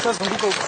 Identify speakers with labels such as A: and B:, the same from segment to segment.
A: Washazunguka huko.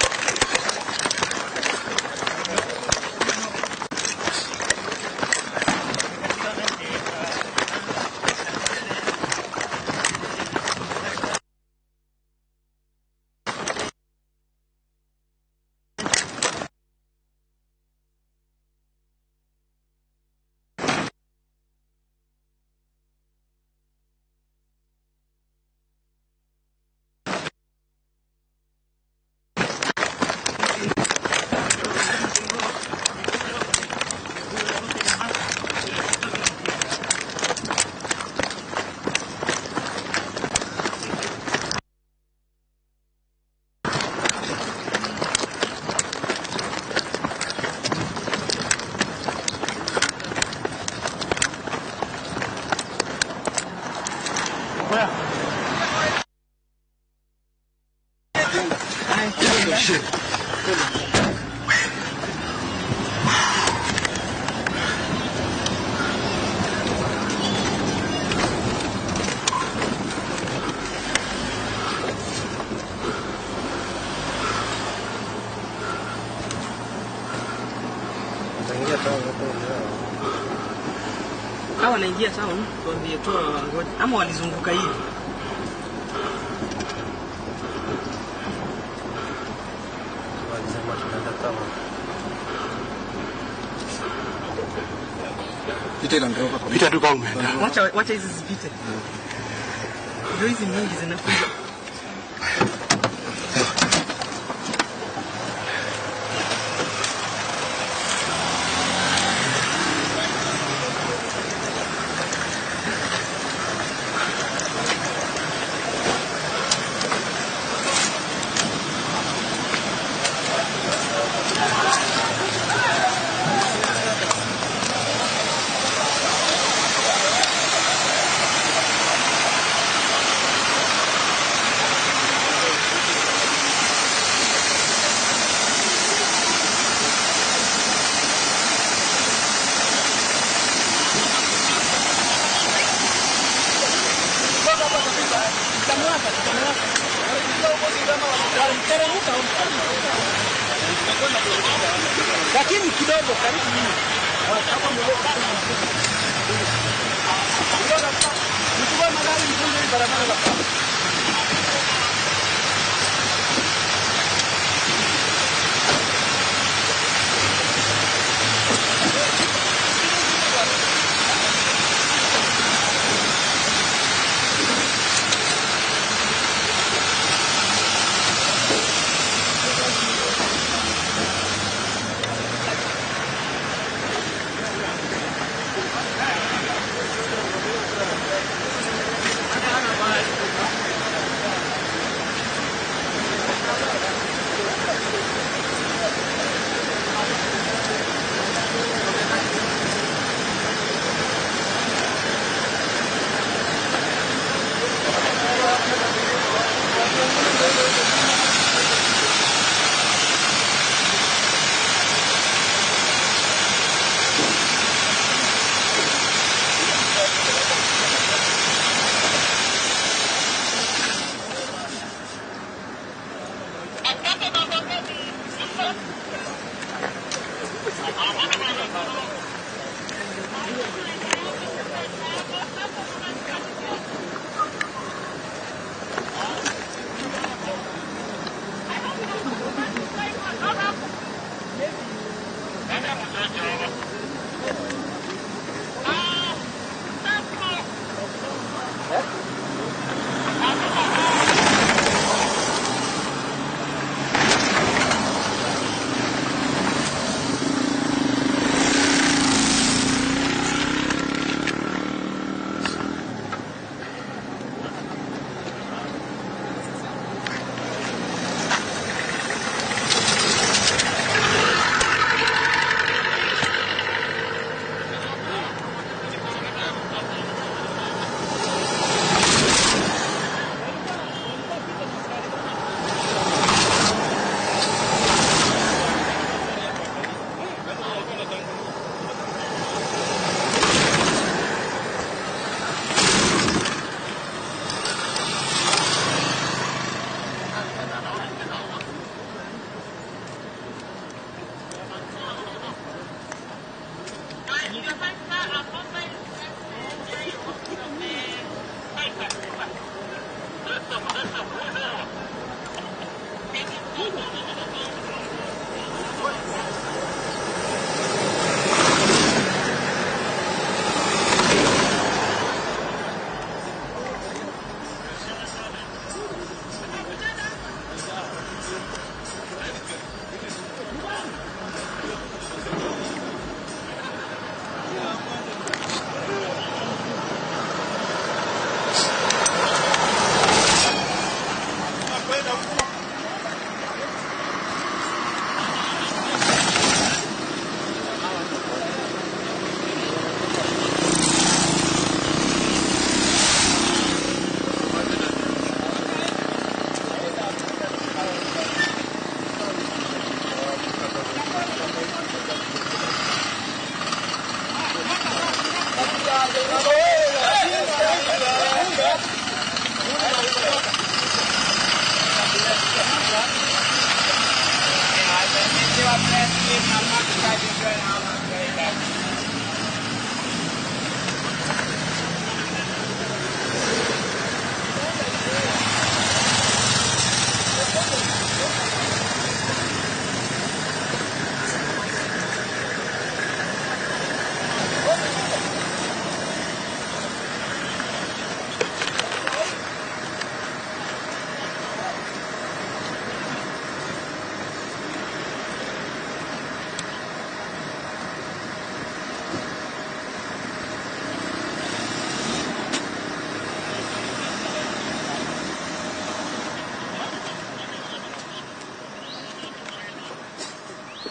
A: Hawa wanaingia town, tuambie tu ngoja ama walizunguka hivi.
B: Walisema tunaenda town.
C: Pita tu kama umeenda.
A: Wacha hizi zipite. Ndio hizi nyingi zinakuja. Lakini kidogo karibu mimi. Mchukue magari mfunge hii barabara la.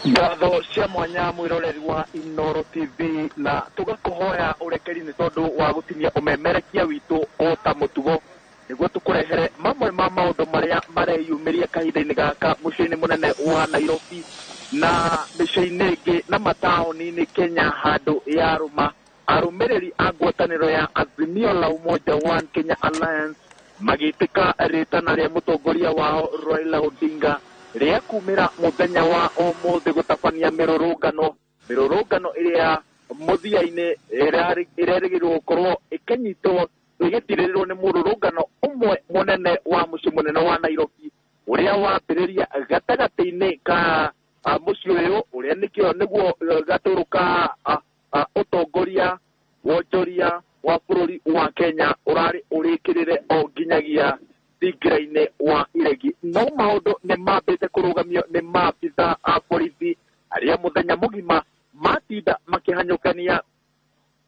D: Ngatho cia mwanya mwiroreri wa Inooro TV na tugakuhoya urekeri ni tondu wa gutinia umemerekia witu o ta mutugo niguo tukurehere mamwe ma maundu maria mareyumiria kahinda-ini gaka muciĩ-inĩ munene wa Nairobi na mĩciĩ-inĩ ĩngĩ na mataũni-inĩ Kenya handũ ya rũma. Arũmĩrĩri a ngwatanĩro ya Azimio la Umoja One Kenya Alliance magĩtĩka rĩtana rĩa mũtongoria wao Raila Odinga rĩa kumĩra mũthenya wa ũmũthĩ gũtabania mĩrũrũngano ĩrĩa mũthia-inĩ ĩrerĩgĩrĩrwo gũkorwo ĩkĩnyitwo ĩgĩtirĩrĩrwo nĩ mũrũrũngano ũmwe mũnene wa mũciĩ mũnene wa Nairobi ũrĩa wambĩrĩria gatagatĩ-inĩ ka mũciĩ ũyũ ũrĩa nĩkĩo nĩguo gatũrũ ka ũtongoria wonjoria wa bũrũri wa Kenya ũrarĩ ũrĩkĩrĩre o nginyagia thingira-inĩ wa iregi. No maũndũ nĩ mambĩte kũrũgamio nĩ maabitha a borithi arĩa mũthenya mũgima matinda makĩhanyũkania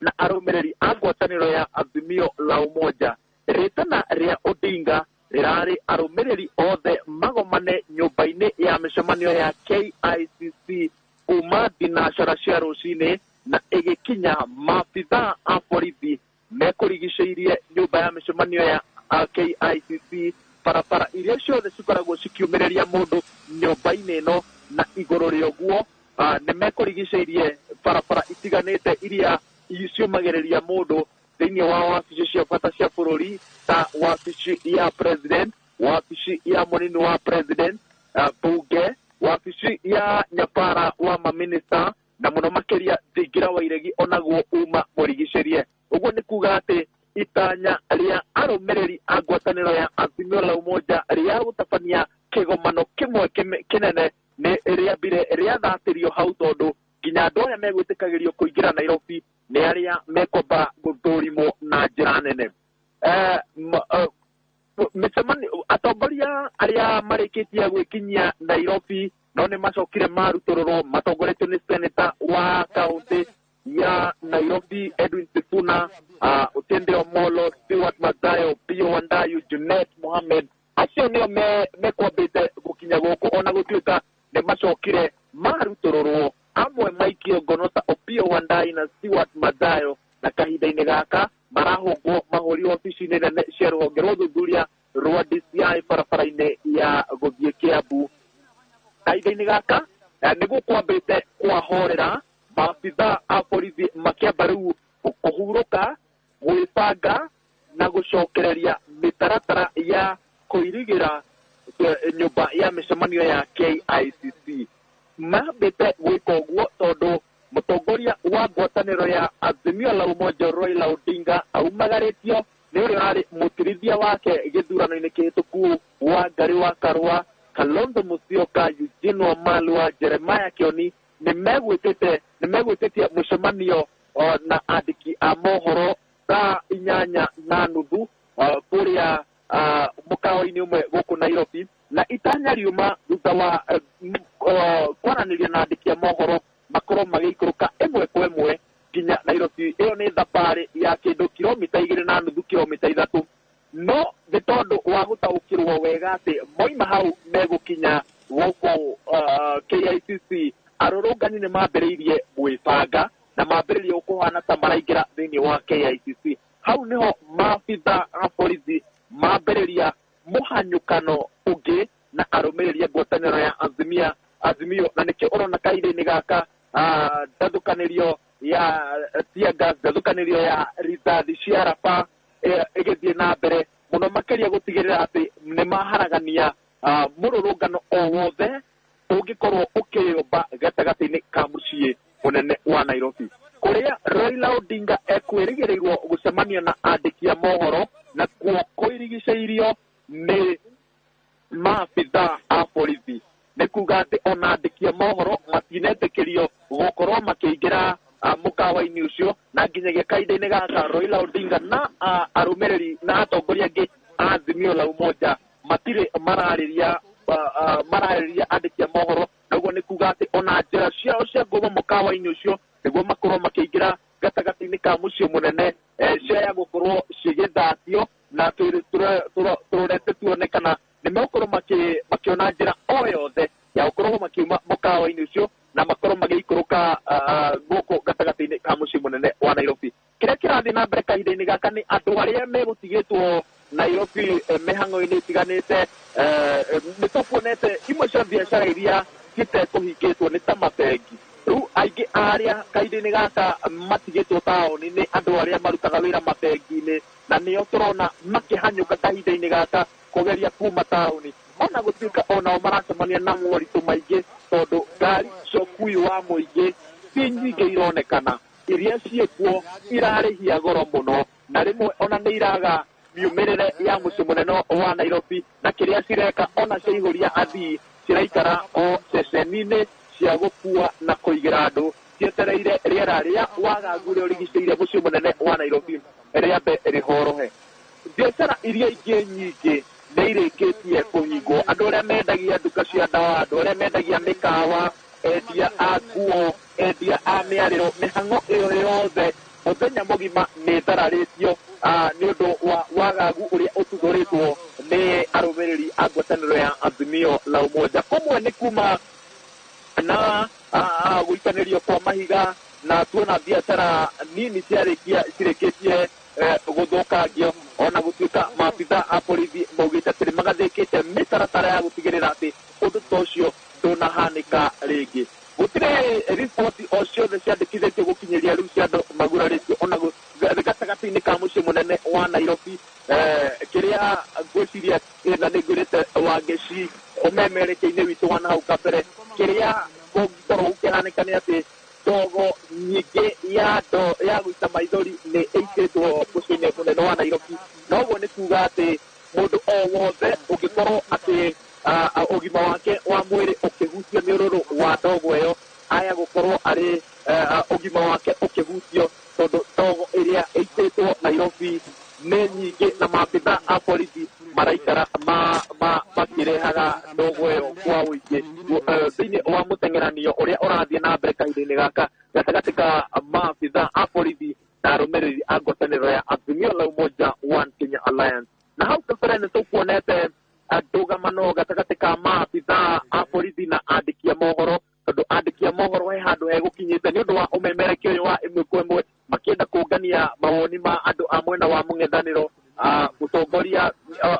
D: na arũmĩrĩri a ngwatanĩro ya Azimio la Umoja. Rĩtana rĩa Odinga rĩrarĩ arũmĩrĩri othe magomane nyũmba-inĩ ya mĩcemanio ya KICC kuma thinacara cia rũcinĩ na ĩgĩkinya maabitha a borithi mekũrigicĩirie nyũmba ya mĩcemanio ya KICC barabara iria ciothe cikoragwo cikiumĩrĩria mũndũ nyũmba-inĩ ĩno na igũrũ rĩa ũguo nĩ mekũrigicĩirie barabara itiganĩte iria ciumagĩrĩria mũndũ thĩinĩ wa wabici cia bata cia bũrũri ta wabici ya president, wabici ya mũnini wa president, bunge, wabici ya nyabara wa maminista na mũno makĩria thingira wa iregi onaguo uma mũrigicĩrie. Ũguo nĩ kuga atĩ itanya rĩa arũmĩrĩri a ngwatanĩro ya Azimio la Umoja rĩa gũtabania kĩgomano kĩmwe kĩnene nĩ rĩambire rĩathatĩrio hau tondũ nginya andũ arĩa megwĩtĩkagĩrio kũingĩra Nairobi nĩ arĩa mekwamba gũthũrimwo na njĩra nene. Mĩcemanio atongoria arĩa marĩkĩtie gwĩkinyia Nairobi no nĩ macokire marutũrũrwo matongoretio nĩ seneta wa kaũntĩ ya Nairobi Edwin Sifuna, Otiende Omolo, Stewart Mathayo, Pio Wandayu, Junet Mohamed. Acio nĩo mekwambĩte gũkinya gũkũ ona gũtuĩka nĩ macokire marutũrũrwo amwe maikio ngono ta Opiyo Wandayi na Stewart Mathayo, na kahinda-inĩ gaka marahũngwo mahũri wabici-inĩ nene cia rũhonge rwa ũthuthuria rwa DCI barabara-inĩ ya gũthiĩ Kiambu. Kahinda-inĩ gaka nĩguo kwambĩte kwahorera maabitha a borithi makĩamba rĩu kũhurũka, gwĩbanga na gũcokereria mĩtaratara ya kũirigĩra nyũmba ya mĩcemanio ya KICC. Mambĩte gwĩka ũguo tondũ mũtongoria wa ngwatanĩro ya Azimio la Umoja Raila Odinga aumagarĩtio nĩ ũrĩa warĩ mũtirithia wake gĩthurano-inĩ kĩhĩtũku wa Ngarĩ wa Karũa, Kalonzo Musyoka, Eugene Wamalwa, Jeremiah Kioni nĩ megwĩtĩtie mũcemanio na andĩki a mohoro thaa 8:30 kũrĩa mũkawa-inĩ ũmwe gũkũ Nairobi, na itanya riuma thutha wa kwaranĩria na andĩki a mohoro makorwo magĩikũrũka ĩmwe kwa ĩmwe nginya Nairobi. Ĩyo nĩ thabarĩ ya kĩndũ kilomita 2.5 kilomita 3, no nĩ tondũ wa gũtaũkĩrwo wega atĩ moima hau megũkinya gũkũ KICC arũrũngani nĩ mambĩrĩirie gwĩbanga na mambĩrĩrie gũkũhana ta maraingĩra thĩinĩ wa KICC. Hau nĩho maabitha a borithi mambĩrĩria mũhanyũkano ũngĩ na arũmĩrĩri a ngwatanĩro ya Azimio, na nĩkĩo ũrona kahinda-inĩ gaka ndathũkanĩrio ya tear gas, ndathũkanĩrio ya rithathi cia raba ĩgĩthiĩ na mbere mũno makĩria gũtigĩrĩra atĩ nĩ maharagania mũrũrũngano o wothe ũngĩkorwo ũkĩyũmba gatagatĩ-inĩ ka mũciĩ mũnene wa Nairobi, kũrĩa Raila Odinga ekwĩrĩgĩrĩirwo gũcemania na andĩki a mohoro, na kuo kũirigicĩirio nĩ maabithaa a borithi. Nĩ kuga atĩ ona andĩki a mohoro matinetĩkĩrio gũkorwo makĩingĩra mũkawa-inĩ ũcio, na nginyagia kahinda-inĩ gaka Raila Odinga na arũmĩrĩri na atongoria angĩ a Azimio la Umoja matirĩ mararĩria andĩki a mohoro. Naguo nĩ kuga atĩ ona njĩra ciao cia kuma mũkawa-inĩ ũcio nĩguo makorwo makĩingĩra gatagatĩ-inĩ ka mũciĩ mũnene ciaya gũkorwo cigĩthatio, na tũrorete tuone kana nĩ megũkorwo makĩona njĩra o yothe ya gũkorwo makiuma mũkawa-inĩ ũcio na makorwo magĩikũrũka gũkũ gatagatĩ-inĩ ka mũciĩ mũnene wa Nairobi. Kĩrĩa kĩrathiĩ na mbere kahinda-inĩ gaka nĩ andũ arĩa megũtigĩtwo Nairobi mĩhang'o-inĩ ĩtiganĩte. Nĩ tũkuonete imwe cia biacara iria citekũhingĩtwo nĩ ta mabengi. Rĩu aingĩ arĩa kahinda-inĩ gaka matigĩtwo taũni nĩ andũ arĩa marutaga wĩra mabengi-inĩ, na nĩo tũrona makĩhanyũka kahinda-inĩ gaka kũgeria kuma taũni, ona gũtuĩka onao maracemania na moritũ maingĩ, tondũ ngari cia ũkuui wa mũingĩ ti nyingĩ ironekana, iria ciĩkuo irarĩhia goro mũno, na rĩmwe ona nĩ iraga miumĩrĩre ya mũciĩ mũnene wa Nairobi, na kĩrĩa cireka ona ciaihũria athii ciraikara o ceceni-inĩ cia gũkua na kũigĩra andũ cietereire rĩera rĩa wagagu ũrĩa ũrigicĩirie mũciĩ mũnene wa Nairobi rĩambe rĩhorohe. Biacara iria ingĩ nyingĩ nĩ irĩkĩtie kũhingwo, andũ arĩa mendagia nduka cia ndawa, andũ arĩa mendagia mĩkawa, endia a nguo, endia a mĩarĩro, mĩhang'o ĩyo yothe mũthenya mũgima nĩ ĩthararĩtio nĩ ũndũ wa wagagu ũrĩa ũtuthũrĩtwo nĩ arũmĩrĩri a ngwatanĩro ya Azimio la Umoja. Kũmwe nĩ kuma na gũikanĩrio kwa mahiga, na tuona biacara nini cirĩkĩtie gũthũkangio, ona gũtuĩka maabithaa a borithi maugĩte atĩ nĩmagathĩkĩte mĩtaratara ya gũtigĩrĩra atĩ ũndũ ta ũcio ndũnahanĩka rĩngĩ. Gũtirĩ riboti o ciothe ciandĩkithĩtio gũkinyĩria rĩu cia andũ magurarĩtio ona gatagatĩ-inĩ ka mũciĩ mũnene wa Nairobi. Kĩrĩa ngwĩciria na nĩ ngwĩrĩte Wangeci ũmemerekia-inĩ witũ wa nahau kabere, kĩrĩa kũngĩkorwo gũkĩhanĩka nĩ atĩ ndogo nyingĩ ya ya gũita maithori nĩ ĩitĩtwo mũciĩ-inĩ mũnene wa Nairobi. Noguo nĩ kuga atĩ mũndũ o wothe ũngĩkorwo atĩ ũgima wake wa mwĩrĩ ũkĩhutio nĩ ũrũrũ wa ndogo ĩyo, aya gũkorwo arĩ ũgima wake ũkĩhutio, tondũ ndogo ĩrĩa ĩitĩtwo Nairobi nĩ nyingĩ, na maabithaa a borithi maraikara makĩrehaga ndogo ĩyo kwa ũingĩ thĩinĩ wa mũteng'eranio ũrĩa ũrathiĩ na mbere kahinda-inĩ gaka gatagatĩ ka maabithaa a borithi na arũmĩrĩri a ngwatanĩro ya Azimio la Umoja One Kenya Alliance. Na hau kabere nĩ tũkuonete ndũgamano gatagatĩ ka maabithaa a borithi na andĩki a mohoro, tondũ andĩki a mohoro he handũ hegũkinyĩte nĩ ũndũ wa ũmemerekia ũyũ wa ĩmwe kwa ĩmwe, makĩenda kũngania mawoni ma andũ a mwena wa mũng'ethanĩro. Mũtongoria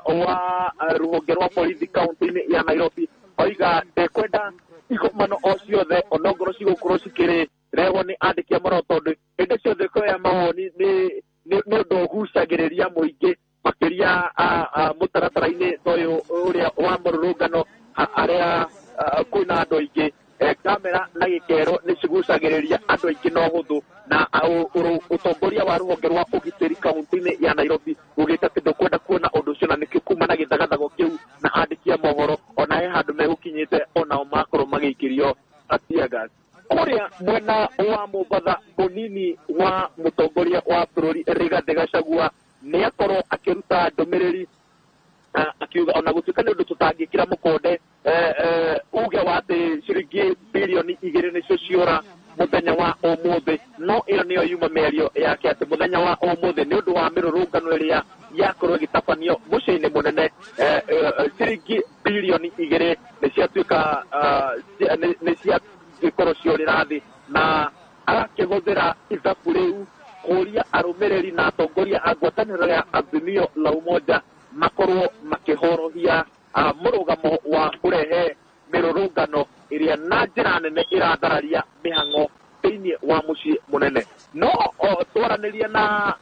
D: wa rũhonge rwa borithi kaunti-inĩ ya Nairobi oiga ndekwenda igomano o ciothe onongorwo cigũkorwo cikĩrehwo nĩ andĩki a mohoro, tondũ hĩndĩ ciothe kuoya mawoni nĩ ũndũ ũgucagĩrĩria mũingĩ makĩria mũtaratara-inĩ ta ũyũ ũrĩa wa mũrũrũngano arĩa kwĩna andũ aingĩ. Kamera na gĩkero nĩ cigucagĩrĩria andũ aingĩ na ũhũthũ, na ũtongoria wa rũhonge rwa ũgitĩri kaunti-inĩ ya Nairobi ugĩte atĩ ndũkwenda kuona ũndũ ũcio, na nĩkĩo kuma na gĩthagathago kĩu na andĩki a mohoro ona he handũ megũkinyĩte onao makorwo magĩikĩrio tear gas. Kũrĩa mwena wa Mombatha, mũnini wa mũtongoria wa bũrũri Rigathĩ Gachagua nĩ akorwo akĩruta ndũmĩrĩri akiuga ona gũtuĩka nĩ ũndũ tũtangĩkĩra mũkonde uge wa atĩ ciringi bilioni 2 nĩcio ciora mũthenya wa ũmũthĩ, no ĩyo nĩyo yuma mĩario yake atĩ mũthenya wa ũmũthĩ nĩ ũndũ wa mĩrũrũngano ĩrĩa yakorwo ĩgĩtabanio mũciĩ-inĩ mũnene, ciringi bilioni 2 nĩ ciatuĩka nĩ ciakorwo ciorĩra thĩ, na arakĩhũthĩra ithabu rĩu kũria arũmĩrĩri na atongoria a ngwatanĩro ya Azimio la Umoja makorwo makĩhorohia mũrũgamo wa kũrehe mĩrũrũngano ĩrĩa na njĩra nene ĩrathararia mĩhang'o thĩinĩ wa mũciĩ mũnene. No twaranĩria na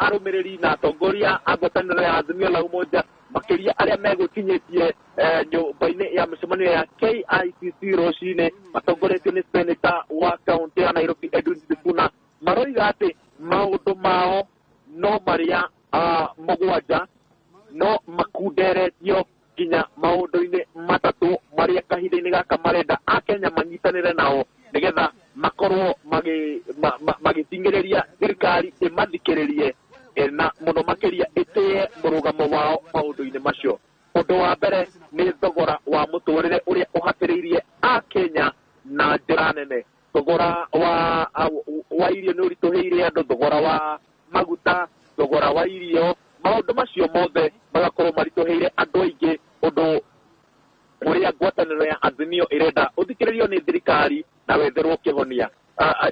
D: arũmĩrĩri na atongoria a ngwatanĩro ya Azimio la Umoja makĩria arĩa megũkinyĩtie nyũmba-inĩ ya mĩcemanio ya KICC rũcinĩ matongoretio nĩ seneta wa kaũntĩ ya Nairobi Edwin Sifuna maroiga atĩ maũndũ mao no marĩa mũgwanja no makunderetio nginya maũndũ-inĩ matatũ marĩa kahinda-inĩ gaka marenda akenya manyitanĩre nao nĩgetha makorwo magĩting'ĩrĩria thirikari ĩmathikĩrĩrie na mũno makĩria ĩtĩe mũrũgamo wao maũndũ-inĩ macio. Ũndũ wa mbere nĩ thogora wa mũtũrĩre ũrĩa ũhatĩrĩirie akenya na njĩra nene. Thogora wa irio nĩ ũritũhĩire andũ, thogora wa maguta, thogora wa irio, maũndũ macio mothe magakorwo maritũhĩire andũ aingĩ, ũndũ ũrĩa ngwatanĩro ya Azimio ĩrenda ũthikĩrĩrio nĩ thirikari na wetherwo kĩhonia.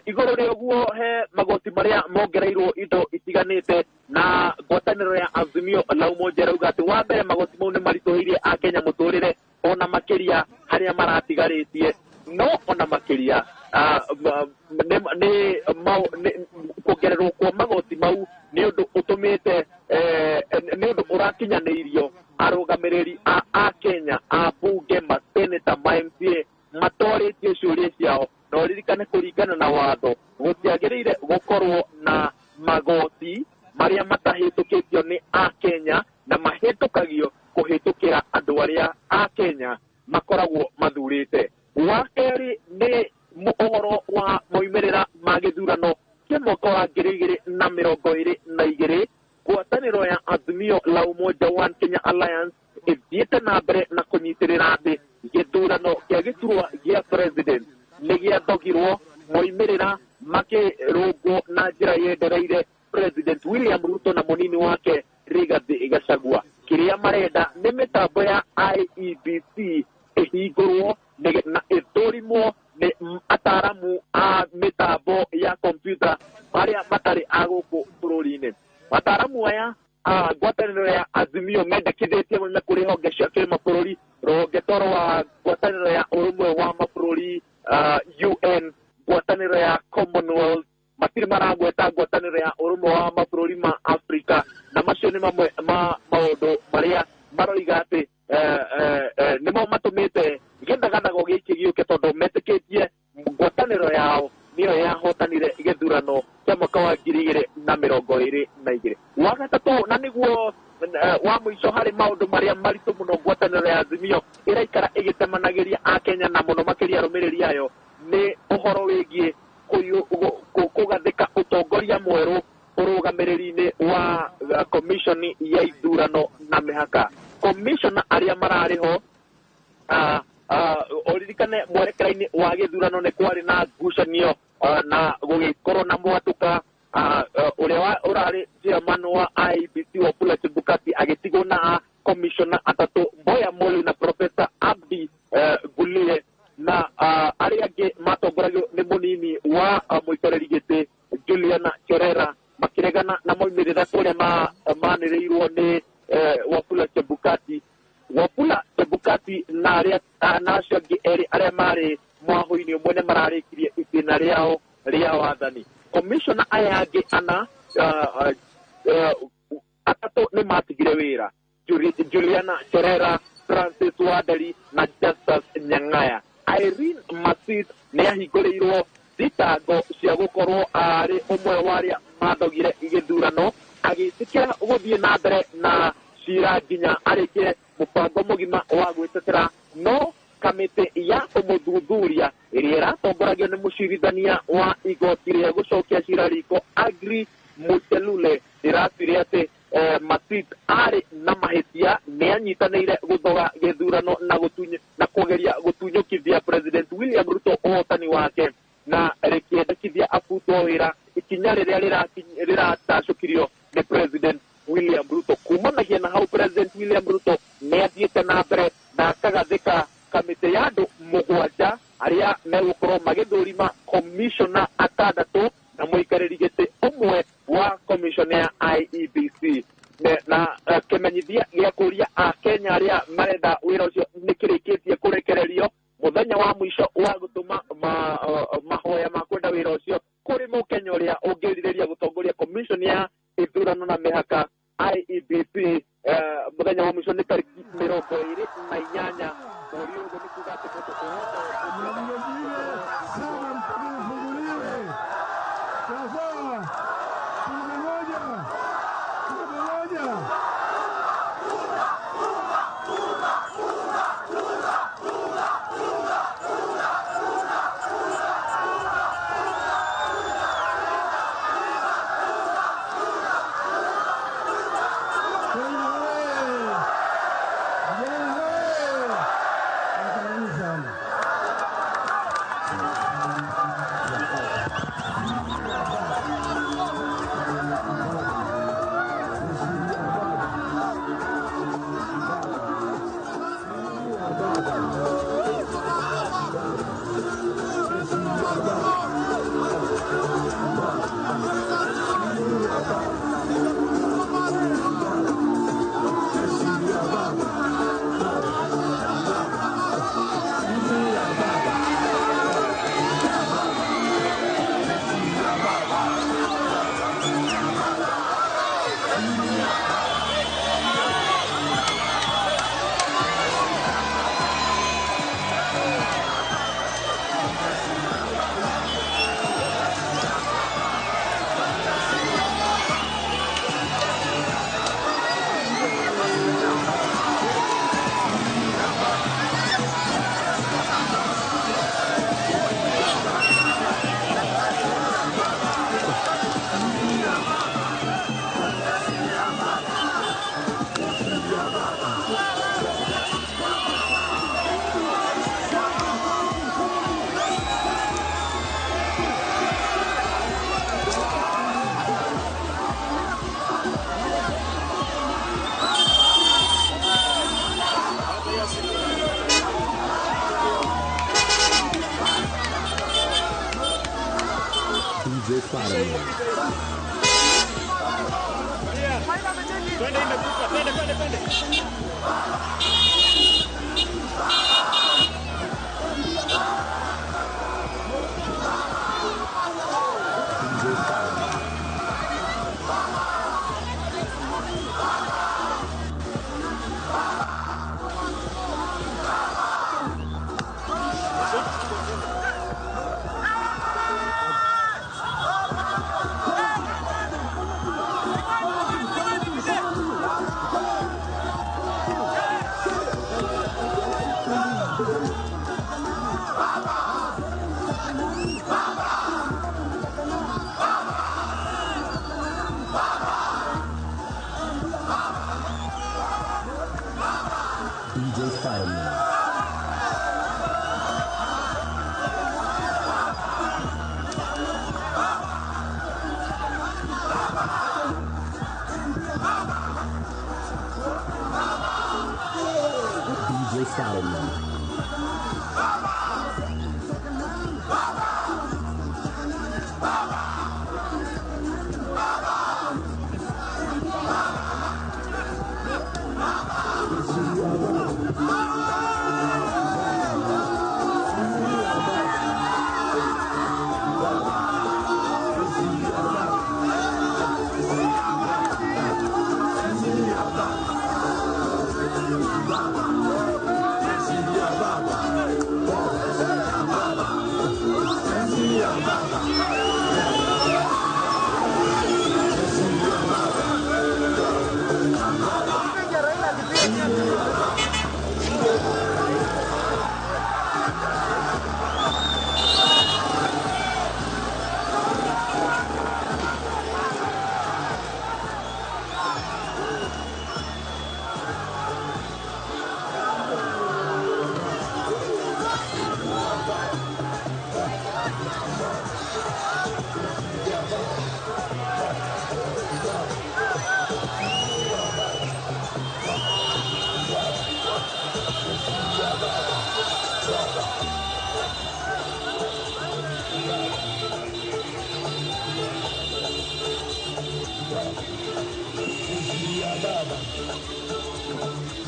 D: Igũrũ rĩa ũguo he magoti marĩa mongereirwo indo itiganĩte na ngwatanĩro ya Azimio la Umoja ĩrauga atĩ wa mbere magoti mau nĩ maritũhĩirie akenya mũtũrĩre ona makĩria harĩa maratigarĩtie, no ona makĩria nĩ kuongererwo kwa magoti mau nĩ ũndũ ũtũmĩte nĩ ũndũ ũrakinyanĩirio arũgamĩrĩri a akenya a bunge, maseneta, ma MCA matorĩtie ciũria ciao. Na ũririkane kũringana na watho gũtiagĩrĩire gũkorwo na magoti marĩa matahĩtũkĩtio nĩ akenya na mahĩtũkagio kũhĩtũkĩra andũ arĩa akenya makoragwo mathurĩte. Wa kerĩ nĩ ũhoro wa moimĩrĩra ma gĩthurano kĩa mwaka wa 2022. Ngwatanĩro ya Azimio la Umoja One Kenya Alliance ĩthiĩte na mbere na kũnyitĩrĩra atĩ gĩthurano kĩa gĩturwa gĩa president nĩ gĩathogirwo, moimĩrĩra makĩrũngwo na njĩra yendereire President William Ruto na mũnini wake Rigathi Gachagua. Kĩrĩa marenda nĩ mĩtambo ya IEBC ĩhingũrwo na ĩthũrimwo nĩ ataramu a mĩtambo ya kompyuta arĩa matarĩ a gũkũ bũrũri-inĩ. Ataramu aya a ngwatanĩro ya Azimio mendekithĩtie moime kũrĩ honge cia kĩmabũrũri, rũhonge ta rwa ngwatanĩro ya ũrũmwe wa mabũrũri UN, ngwatanĩro ya Commonwealth, matirĩ maragweta ngwatanĩro ya ũrũmwe wa mabũrũri ma Afrika, na macio nĩ mamwe ma maũndũ marĩa maroiga atĩ nĩmo matũmĩte gĩthagathago gĩkĩ gĩũke, tondũ metĩkĩtie ngwatanĩro yao nĩyo yahotanire gĩthurano kĩa mwaka wa 2022. Wa gatatũ na nĩguo wa mũico harĩ maũndũ marĩa maritũ mũno ngwatanĩro ya Azimio ĩraikara ĩgĩtemanagĩria akenya na mũno makĩria arũmĩrĩri ayo nĩ ũhoro wĩgiĩ kũgathĩka ũtongoria mwerũ ũrũgamĩrĩri-inĩ wa commission ya ithurano na mĩhaka. Commissioner arĩa mararĩ ho ũririkane mwerekera-inĩ wa gĩthurano nĩ kwarĩ na ngucanio na gũgĩkorwo na mwatũka ũrĩa ũrarĩ chairman wa IEBC Wafula Chebukati agĩtigwo na commissioner atatũ, Mboya Molu na Professor Abdi Gulie, na arĩa angĩ matongoragio nĩ mũnini wa mũikarĩri gĩtĩ Juliana Cherera, makĩregana na moimĩrĩra kũrĩa manĩrĩirwo nĩ Wafula Chebukati. Wafula Chebukati na arĩa na acio angĩ erĩ arĩa marĩ mwahũ-inĩ ũmwe nĩ mararĩkirie itĩna rĩao rĩa wathani. Commissioner aya angĩ ana atatũ nĩ matigire wĩra, Juliana Cherera, Francis Waderi na Justus Nyang'aya. Irene Masit nĩ ahingũrĩirwo thitango cia gũkorwo arĩ ũmwe wa arĩa mathogire gĩthurano, agĩtĩkĩra gũthiĩ na mbere na cira nginya arĩkie mũbango mũgima wa gwĩtetera, no kamĩtĩ ya kũmũthuthuria ĩrĩa ĩratongoragio nĩ mũcirithania wa igoti rĩa gũcokia cira riko Agri Muchelule ĩratuire atĩ Masit arĩ na mahĩtia, nĩ anyitanĩire gũthoga gĩthurano na kũgeria gũtunyũkithia President William Ruto ũhotani wake na rĩkĩendekithia abutwo wĩra, ikinya rĩrĩa rĩratacũkirio nĩ President William Ruto. Kumanagia na hau President William Ruto nĩ athiĩte na mbere na akagathĩka kamĩtĩ ya andũ mũgwanja arĩa megũkorwo magĩthũrima commissioner atandatũ na mũikarĩri gĩtĩ ũmwe wa commission ya IEBC. Na kĩmenyithia gĩa kũria akenya arĩa marenda wĩra ũcio nĩ kĩrĩkĩtie kũrekererio. Mũthenya wa mũico wa gũtũma mahoya ma kwenda wĩra ũcio kũrĩ mũkenya ũrĩa ũngĩrirĩria gũtongoria commission ya ithurano na mĩhaka IEBC, mũthenya wa mũico nĩ kuga atĩ mũndũ o wothe
C: Na vilevile saba mpaka ifunguliwe. Sawa, tuko pamoja, tuko pamoja. Kenya oye! Vijana oye! Asanteni sana.
E: DJ Spider-Man.
F: Twende, imekufa. Twende, twende, twende.
E: DJ Spider-Man. DJ Spider-Man. DJ Spider-Man.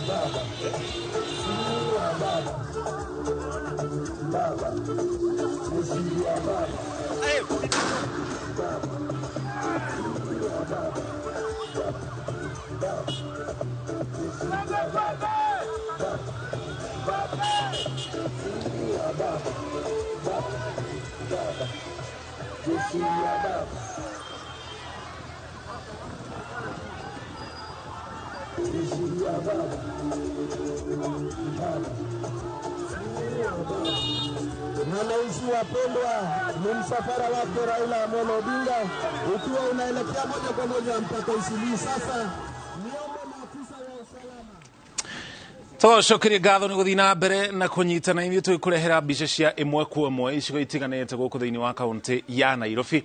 F: Baba!
C: Baba, Baba, Baba, jeshi ya Baba, jeshi ya Baba, Baba. Wananchi wapendwa, ni msafara wake Raila Amolo Odinga ukiwa unaelekea moja kwa moja mpaka Isilii. Sasa niombe maafisa wa usalama
G: Tũcokerie ngatho nĩ gũthiĩ na mbere na kũnyitana ithuĩ tũgĩkũrehera mbica cia ĩmwe kwa ĩmwe icigo itiganĩte gũkũ thĩinĩ wa kaũntĩ ya Nairobi,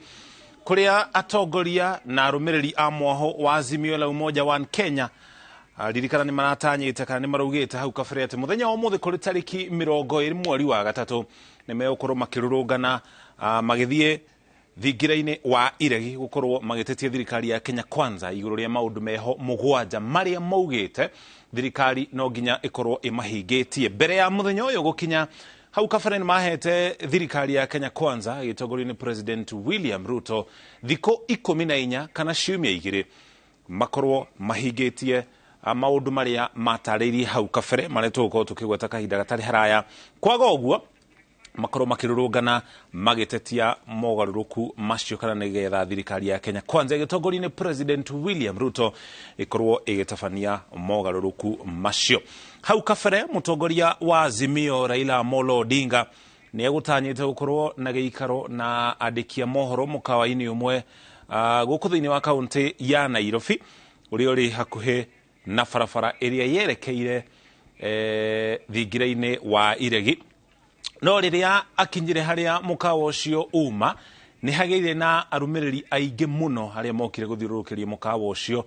G: kũrĩa atongoria na arũmĩrĩri a mwaho wa Azimio la Umoja One Kenya, ririkana nĩ maratanyĩte kana nĩ maraugĩte hau kabere atĩ mũthenya wa ũmũthĩ kũrĩ tarĩki 20 mweri wa gatatũ nĩ megũkorwo makĩrũrũngana, magĩthiĩ thingira-inĩ wa iregi gũkorwo magĩtetia thirikari ya Kenya Kwanza igũrũ rĩa maũndũ meho 7 marĩa maugĩte thirikari no nginya ĩkorwo ĩmahingĩtie mbere ya mũthenya ũyũ gũkinya. Hau kabere nĩ mahete thirikari ya Kenya Kwanza ĩgĩtongorio nĩ President William Ruto thikũ 14 kana ciumia 2 makorwo mahingĩtie maũndũ marĩa matarĩirie hau kabere marĩa tũgũkorwo tũkĩgweta kahinda gatarĩ haraya. Kwaga ũguo makorwo makĩrũrũngana magĩtetia mogarũrũku macio kana nĩgetha thirikari ya Kenya Kwanza ĩgĩtongorio nĩ President William Ruto ĩkorwo ĩgĩtabania mogarũrũku macio. Hau kabere mũtongoria wa Azimio Raila Amolo Odinga nĩ egũtanyĩte gũkorwo na gĩikaro na andĩki a mohoro mũkawa-inĩ ũmwe gũkũ thĩinĩ wa kaũntĩ ya Nairobi ũrĩa ũrĩ hakuhĩ na barabara ĩrĩa yerekeire thingira-inĩ wa iregi. No rĩrĩa akinyire harĩa mũkawa ũcio uma nĩ hagĩire na arũmĩrĩri aingĩ mũno arĩa mokire gũthiũrũrũkĩria mũkawa ũcio,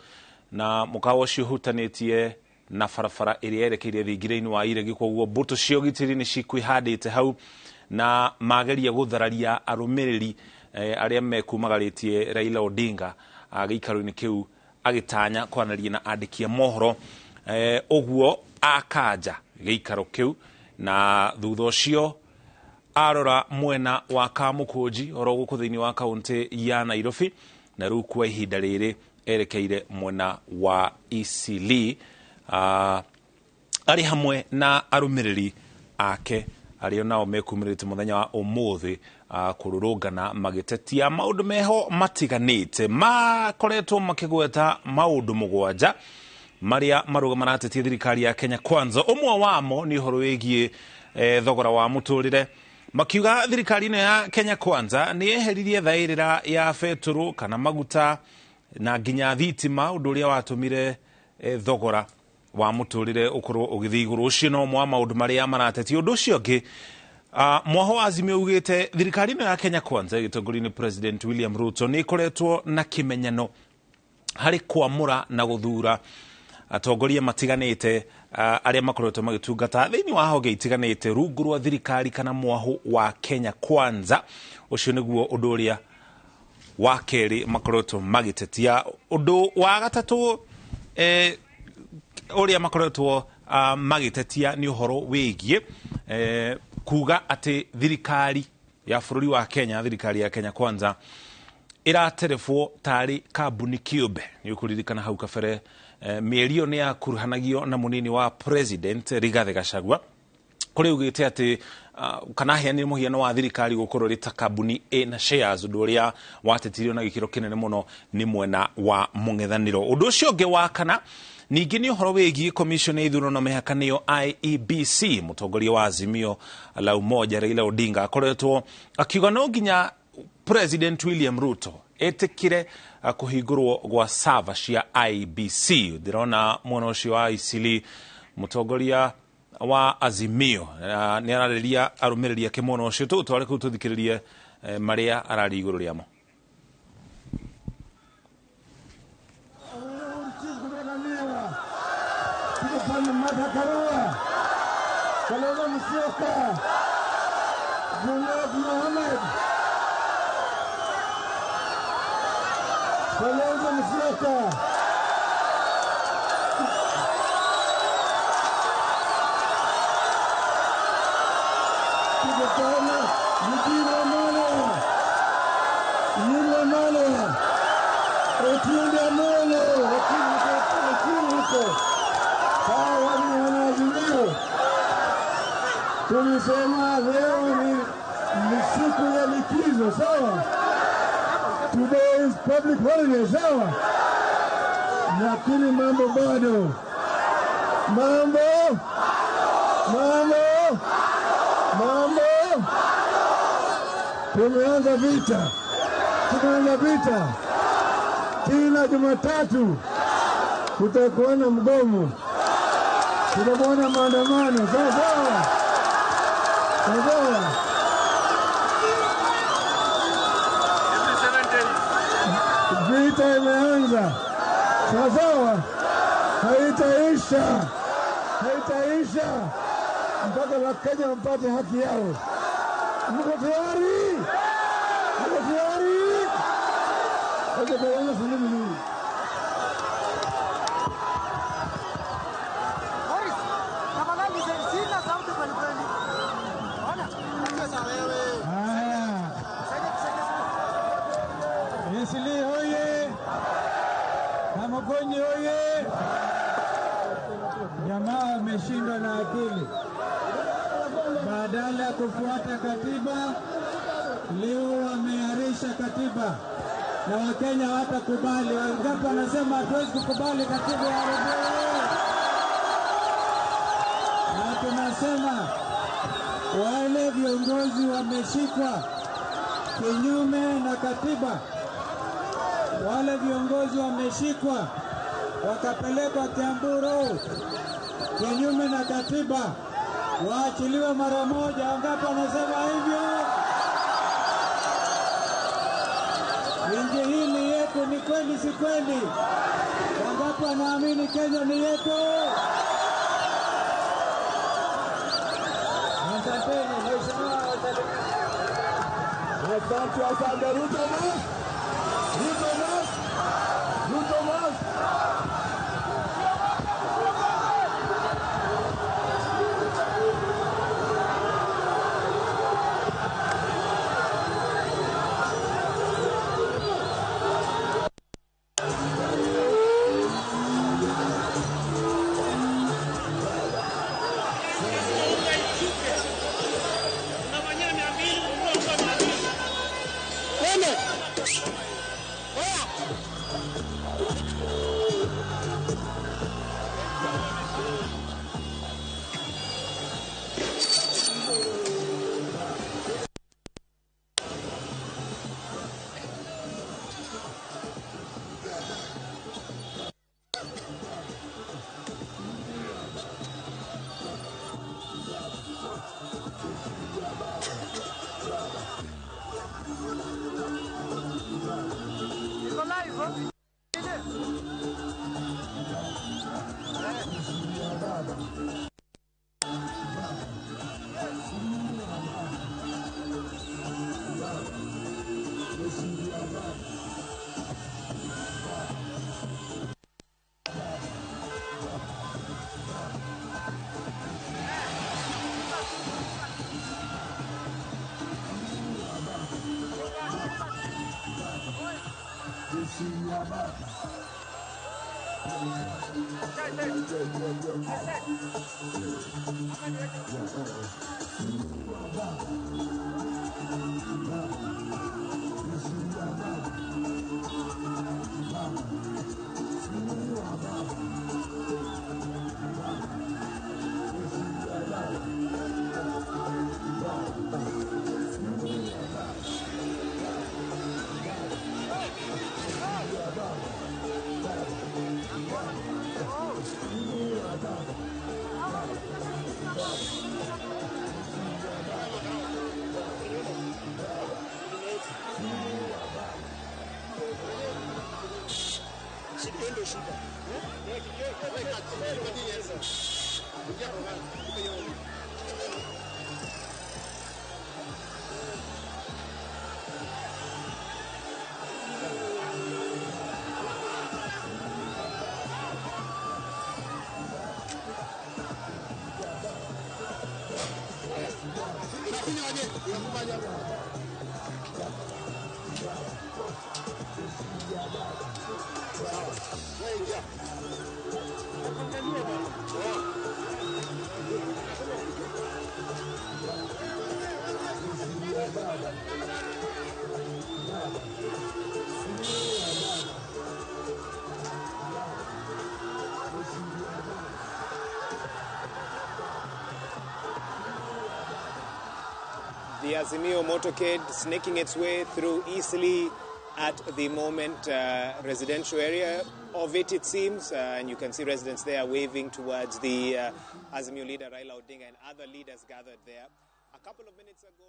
G: na mũkawa ũcio ũhutanĩtie na barabara ĩrĩa yerekeire thingira-inĩ wa iregi. Koguo mbũtũ cia ũgitĩri nĩ cikwĩhandĩte hau na mageria gũthararia arũmĩrĩri arĩa mekumagarĩtie Raila Odinga gĩikaro-inĩ kĩu agĩtanya kwanĩria na andĩki a mohoro. Ũguo akanja gĩikaro kĩu na thutha ũcio arora mwena wa Kamũkũnji oro gũkũ thĩinĩ wa kaũntĩ ya Nairobi, na rĩu kwa ihinda rĩrĩ erekeire mwena wa Eastleigh, arĩ hamwe na arũmĩrĩri ake arĩa nao mekumĩrĩte mũthenya wa ũmũthĩ kũrũrũngana magĩtetia maũndũ meho matiganĩte. Makoretwo makĩgweta maũndũ 7 marĩa marũga maratetia thirikari ya Kenya Kwanza. Ũmwe wamo nĩ ũhoro wĩgiĩ thogora wa mũtũrĩre, makiuga thirikari ĩno ya Kenya Kwanza nĩ yeheririe thaĩrĩra ya betũrũ kana maguta na nginya thitima, ũndũ ũrĩa watũmire thogora wa mũtũrĩre ũkorwo ũgĩthiĩ igũrũ. Ũcio no ũmwe wa maũndũ marĩa maratetia. Ũndũ ũcio ũngĩ, mwaho wa Azimio ugĩte thirikari ĩno ya Kenya Kwanza ĩgĩtongorio nĩ President William Ruto nĩ ĩkoretwo na kĩmenyano harĩ kwamũra na gũthura atongoria matiganĩte arĩa makoretwo magĩtungata thĩinĩ wa honge itiganĩte rungu rwa thirikari kana mwaho wa Kenya Kwanza. Ũcio nĩguo ũndũ ũrĩa wa kerĩ makoretwo magĩtetia. Ũndũ wa gatatũ ũrĩa makoretwo magĩtetia nĩ ũhoro wĩgiĩ kuga atĩ thirikari ya bũrũri wa Kenya, thirikari ya Kenya Kwanza ĩraterebwo tarĩ kambuni kĩũmbe. Nĩ ũkũririkana hau kabere mĩario ĩyo nĩ yakuruhanagio na mũnini wa President Rigathĩ Gachagua kũrĩa augĩte atĩ kana aheanire mũhiano wa thirikari gũkorwo ĩrĩ ta kambuni ĩna shares, ũndũ ũrĩa watetirio na gĩkĩro kĩnene mũno nĩ mwena wa mũng'ethanĩro. Ũndũ ũcio ũngĩ wa kana ningĩ nĩ ũhoro wĩgiĩ commission ya ithurano na mĩhaka nĩyo IEBC. Mũtongoria wa Azimio la Umoja Raila Odinga akoretwo akiuga no nginya President William Ruto etĩkĩre kũhingũrwo gwa server cia IEBC. Ndĩrona mwena ũcio wa Eastleigh mũtongoria wa Azimio nĩ ararĩria arũmĩrĩri ake mwena ũcio. Tũgũtware kũu tũthikĩrĩrie marĩa araria igũrũ rĩamo.
C: Kalonzo Musyoka, Junet Mohamed, Kalonzo Musyoka. Tuko pale Eugene Wamalwa, Eugene Wamalwa, Otiende Amolo, Otiende huko. Hawa ni wanaazimio. Tulisema leo ni siku ya likizo, sawa? Today is public holiday, sawa? Lakini mambo bado. Mambo mambo mambo, tumeanza vita, tumeanza vita. Kila Jumatatu kutakuwa na mgomo, kutakuwa na maandamano, sawa sawa sawa. Vita imeanza, sawa sawa, haitaisha, haitaisha mpaka Wakenya wapate haki yao. Mko tayari? Mko tayari? Acha tuanze salimu nini.
A: Morris, tafadhali sina sauti kweli kweli. Ona, sasa wewe.
C: Haya. Isili hoye! Kamukunji hoye! Jamaa wameshindwa na akili. Badala ya kufuata katiba, leo wamearisha katiba na Wakenya hawatakubali. Wangapi wanasema hatuwezi kukubali katiba ya rudia? Na tunasema wale viongozi wameshikwa kinyume na katiba, wale viongozi wameshikwa wakapelekwa Kiambu Road kinyume na katiba, waachiliwe mara moja. Wangapi wanasema hivyo? Nchi hii ni yetu, ni kweli si kweli? Wangapi wanaamini Kenya ni yetu? Asanteni mheshimiwa.
E: Asante, asante. Ruto must. Ruto must. Ruto must.
A: Iko live, oh?
H: The Azimio motorcade snaking its way through Eastleigh at the moment, residential area of it, it seems, and you can see residents there waving towards the Azimio leader Raila Odinga and other leaders gathered there. A couple of minutes ago...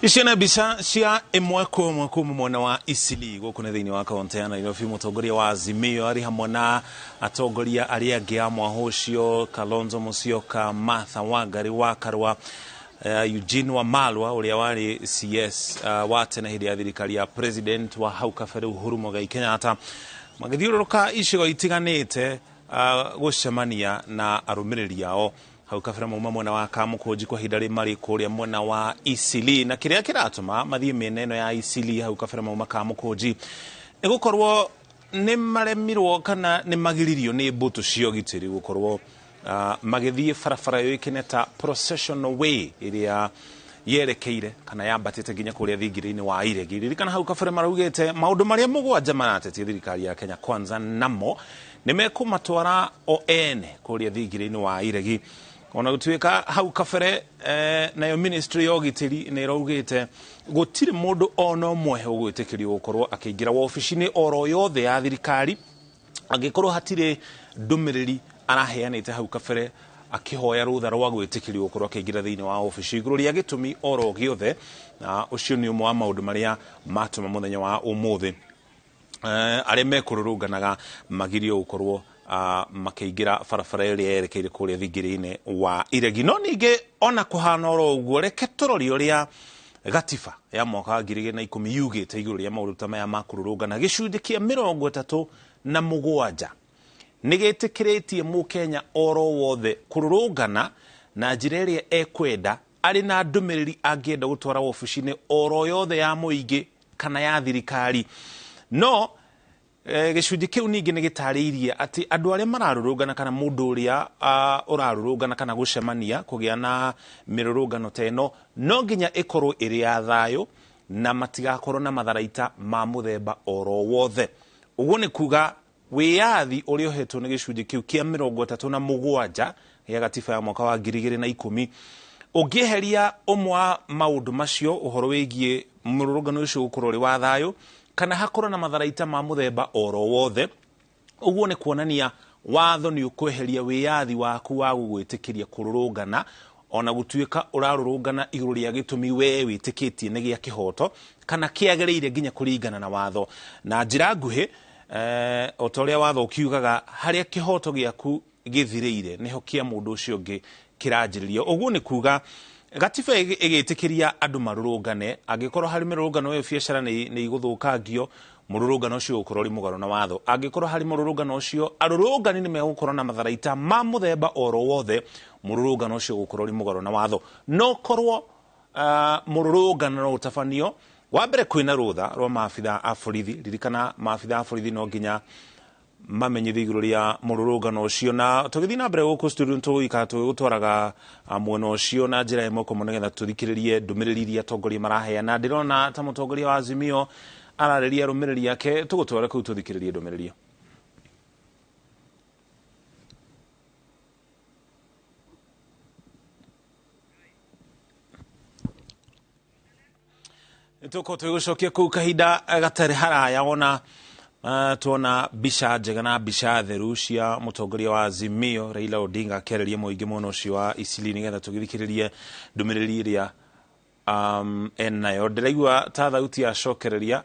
G: Icio nĩ mbica cia ĩmwe kwa ĩmwe kuma mwena wa Eastleigh gũkũ nĩ thĩinĩ wa kaunti ya Nairobi. Mũtongoria wa Azimio arĩ hamwe na atongoria arĩa angĩ a mwaho ũcio, Kalonzo Musyoka, Martha Wangari wa Karua, Eugene Wamalwa ũrĩa warĩ CS wa tene hĩndĩ ya thirikari ya president wa hau kabere Uhuru Muigai Kenyatta, magĩthiũrũrũka icigo itiganĩte gũcemania na arũmĩrĩri ao. Hau kabere mauma mwena wa Kamukunji kwa ihinda rĩmarĩ kũrĩa mwena wa Eastleigh, na kĩrĩa kĩratũma mathiĩ mĩena ĩno ya Eastleigh hau kabere mauma Kamukunji nĩ gũkorwo nĩ maremirwo kana nĩ magiririo nĩ mbũtũ cia ũgitĩri gũkorwo magĩthiĩ barabara yũĩkaine ta Processional Way ĩrĩa yerekeire kana yambatĩte nginya kũrĩa thingira-inĩ wa Iregi. Ririkana hau kabere maraugĩte maũndũ marĩa mũgwanja maratetie thirikari ya Kenya Kwanza namo nĩ mekũmatwara o ene kũrĩa thingira-inĩ wa Iregi. Ona gũtuĩka hau kabere nayo ministry ya ũgitĩri nĩ ĩraugĩte gũtirĩ mũndũ ona ũmwe ũgwĩtĩkĩrio gũkorwo akĩingĩra wabici-inĩ oro yothe ya thirikari angĩkorwo hatirĩ ndũmĩrĩri araheanĩte hau kabere akĩhoya rũtha rwa gwĩtĩkĩrio gũkorwo akĩingĩra thĩinĩ wa wabici igũrũ rĩa gĩtũmi oro gĩothe. Na ũcio nĩ ũmwe wa maũndũ marĩa matũma mũthenya wa ũmũthĩ arĩa mekũrũrũnganaga magirio gũkorwo makĩingĩra barabara ĩrĩa yerekeire kũrĩa thingira-inĩ wa Iregi. No ningĩ ona kũhana oro ũguo, reke tũrore ũrĩa gatiba ya mwaka wa 2010 yugĩte igũrũ rĩa maũndũ ta maya ma kũrũrũngana. Gĩcunjĩ kĩa 37 nĩ gĩtĩkĩrĩtie mũkenya oro wothe kũrũrũngana na njĩra ĩrĩa ekwenda arĩ na ndũmĩrĩri angĩenda gũtwara wabici-inĩ oro yothe ya mũingĩ kana ya thirikari. No Gĩcunjĩ kĩu ningĩ nĩ gĩtarĩirie atĩ andũ arĩa mararũrũngana kana mũndũ ũrĩa ũrarũrũngana kana gũcemania kũgĩa na mĩrũrũngano ta ĩno no nginya ĩkorwo ĩrĩ ya thayũ na matigakorwo na matharaita ma mũthemba oro wothe. Ũguo nĩ kuga wĩyathi ũrĩa ũhetwo nĩ gĩcunjĩ kĩu kĩa 37 gĩa gatiba ya mwaka wa 2010 ũngĩeheria ũmwe wa maũndũ macio ũhoro wĩgiĩ mũrũrũngano ũcio gũkorwo ũrĩ wa thayũ kana hakorwo na matharaita ma mũthemba oro wothe, ũguo nĩ kuonania watho nĩ ũkweheria wĩyathi waku wa gũgwĩtĩkĩria kũrũrũngana ona gũtuĩka ũrarũrũngana igũrũ rĩa gĩtũmi we wĩtĩkĩtie nĩ gĩa kĩhoto kana kĩagĩrĩire nginya kũringana na watho. Na njĩra nguhĩ, o ta ũrĩa watho ũkiugaga, harĩa kĩhoto gĩaku gĩthirĩire nĩho kĩa mũndũ ũcio ũngĩ kĩranjĩrĩria. Ũguo nĩ kuga gatiba ĩgĩtĩkĩria andũ marũrũngane, angĩkorwo harĩ mĩrũrũngano ĩyo biacara nĩ igũthũkangio, mũrũrũngano ũcio ũgũkorwo ũrĩ mũgarũ na watho. Angĩkorwo harĩ mũrũrũngano ũcio arũrũngani nĩ megũkorwo na matharaita ma mũthemba oro wothe, mũrũrũngano ũcio ũgũkorwo ũrĩ mũgarũ na watho. No korwo mũrũrũngano no ũtabanio, wa mbere kwĩna rũtha rwa maabitha a borithi. Ririkana maabitha a borithi no nginya mamenyithio igũrũ rĩa mũrũrũngano ũcio. Na tũgĩthiĩ na mbere gũkũ studio tũgũikara tũgĩgũtwaraga mwena ũcio na njĩra ĩmwe kwa ĩmwe nĩgetha tũthikĩrĩrie ndũmĩrĩri iria atongoria maraheana. Ndĩrona ta mũtongoria wa Azimio ararĩria arũmĩrĩri ake, tũgũtwara kũu tũthikĩrĩrie ndũmĩrĩri ĩyo. Nĩtũkorwo tũgĩgũcokia kũu kahinda gatarĩ haraya ona tuona mbica njega na mbica theru cia mũtongoria wa Azimio Raila Odinga akĩarĩria mũingĩ mwena ũcio wa Eastleigh nĩgetha tũgĩthikĩrĩrie ndũmĩrĩri ĩrĩa enayo. Ndĩraigua ta thauti yacokereria.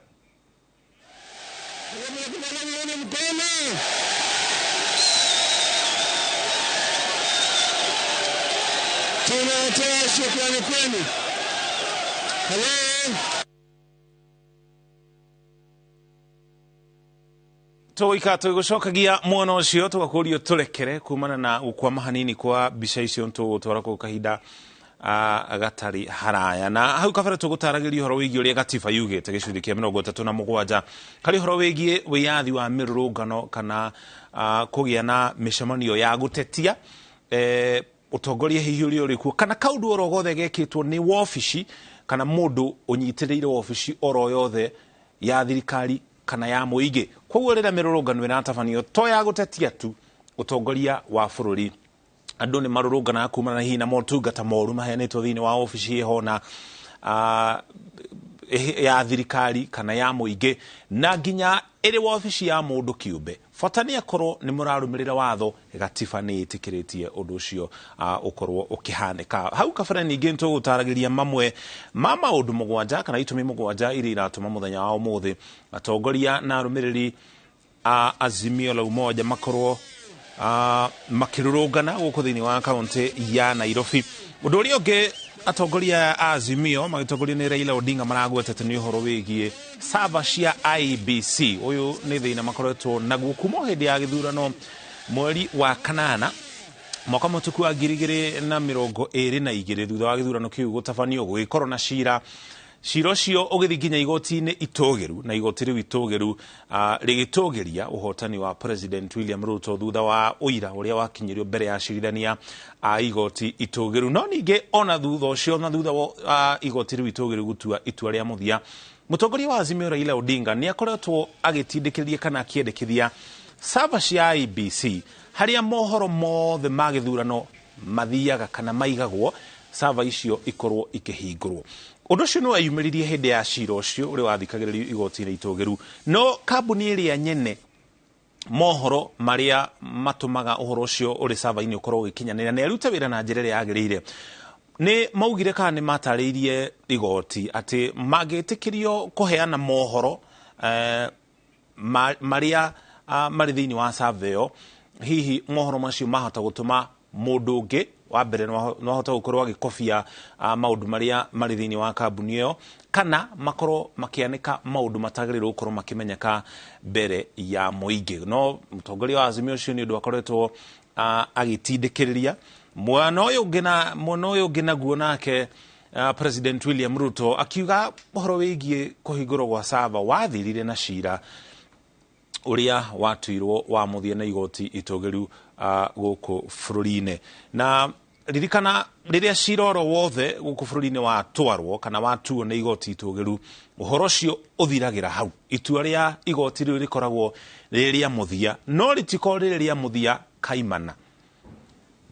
E: Tunatoa shukrani kwenu. Hello.
G: Tũgũikara tũgĩgũcokagia mwena ũcio tũgakũrio tũrekere kumana na gũkwama hanini kwa mbica icio tũgũtwara kũu kahinda gatarĩ haraya. Na hau kabere tũgũtaragĩria ũhoro wĩgiĩ ũrĩa gatiba yugĩte gĩcunjĩ kĩa 37 harĩ ũhoro wĩgiĩ wĩyathi wa mĩrũrũngano kana kũgĩa na mĩcemanio ya gũtetia ũtongoria hihi ũrĩa ũrĩ kuo kana kaũndũ oro gothe gekĩtwo nĩ wobici kana mũndũ ũnyitĩrĩire wobici oro yothe ya thirikari kana ya mũingĩ. Koguo rĩrĩa mĩrũrũngano ĩratabanio to ya gũtetia tu ũtongoria wa bũrũri, andũ nĩ marũrũnganaga kumana na hihi na motungata moru maheanĩtwo thĩinĩ wa obici ĩho na ya thirikari kana ya mũingĩ na nginya ĩrĩ wabici ya mũndũ kĩũmbe. Bata nĩ akorwo nĩ mũrarũmĩrĩra watho, gatiba nĩ ĩtĩkĩrĩtie ũndũ ũcio ũkorwo ũkĩhanĩka. Hau kabere ningĩ nĩtũgũtaragĩria mamwe ma maũndũ 7 kana itũmi 7 iria iratũma mũthenya wa ũmũthĩ atongoria na arũmĩrĩri a Azimio la Umoja makorwo makĩrũrũngana gũkũ thĩinĩ wa kaũntĩ ya Nairobi. Ũndũ ũrĩa ũngĩ atongoria a Azimio magĩtongorio nĩ Raila Odinga maragwetete nĩ ũhoro wĩgiĩ server cia IEBC. Ũyũ nĩ thĩna makoretwo naguo kuma hĩndĩ ya gĩthurano mweri wa kanana mwaka mũtuku wa 2022 thutha wa gĩthurano kĩu gũtabanio gũgĩkorwo na cira. Cira ũcio ũgĩthiĩ nginya igoti-inĩ itũgĩru na igoti rĩu itũgĩru rĩgĩtũgĩria ũhotani wa President William Ruto thutha wa ũira ũrĩa wakinyĩrio mbere ya acirithania a igoti itũgĩru. No ningĩ ona thutha ũcio na thutha wa igoti rĩu itũgĩru gũtua itua rĩa mũthia, mũtongoria wa Azimio Raila Odinga nĩ akoretwo agĩtindĩkĩrĩria kana akĩendekithia server cia IEBC harĩa mohoro mothe ma gĩthurano mathiaga kana maigagwo, server icio ikorwo ikĩhingũrwo. Ũndũ ũcio nĩ weyumĩririe hĩndĩ ya cira ũcio ũrĩa wathikagĩrĩrio igoti-inĩ itũgĩru. No kambuni ĩrĩa nyene mohoro marĩa matũmaga ũhoro ũcio ũrĩ server-inĩ ũkorwo ũgĩkinyanĩra na ĩrute wĩra na njĩra ĩrĩa yagĩrĩire, nĩ maugire kana nĩ matarĩirie igoti atĩ mangĩtĩkĩrio kũheana mohoro marĩa marĩ thĩinĩ wa server ĩyo, hihi mohoro macio mahota gũtũma mũndũ ũngĩ wa mbere no ahote gũkorwo agĩkobia maũndũ marĩa marĩ thĩinĩ wa kambuni ĩyo kana makorwo makĩanĩka maũndũ matagĩrĩirwo gũkorwo makĩmenyeka mbere ya mũingĩ. No mũtongoria wa Azimio ũcio nĩ ũndũ akoretwo agĩtindĩkĩrĩria. Mwena ũyũ ũngĩ naguo nake President William Ruto akiuga ũhoro wĩgiĩ kũhingũrwo gwa server wathirire na cira Ũrĩa watuirwo wa mũthia na igoti itũgĩru gũkũ bũrũri-inĩ. Na ririkana, rĩrĩa cira oro wothe gũkũ bũrũri-inĩ watwarwo kana watuo nĩ igoti itũgĩru, ũhoro ũcio ũthiragĩra hau. Itua rĩa igoti rĩu rĩkoragwo rĩrĩ rĩa mũthia, no rĩtikorwo rĩrĩ rĩa mũthia kaimana.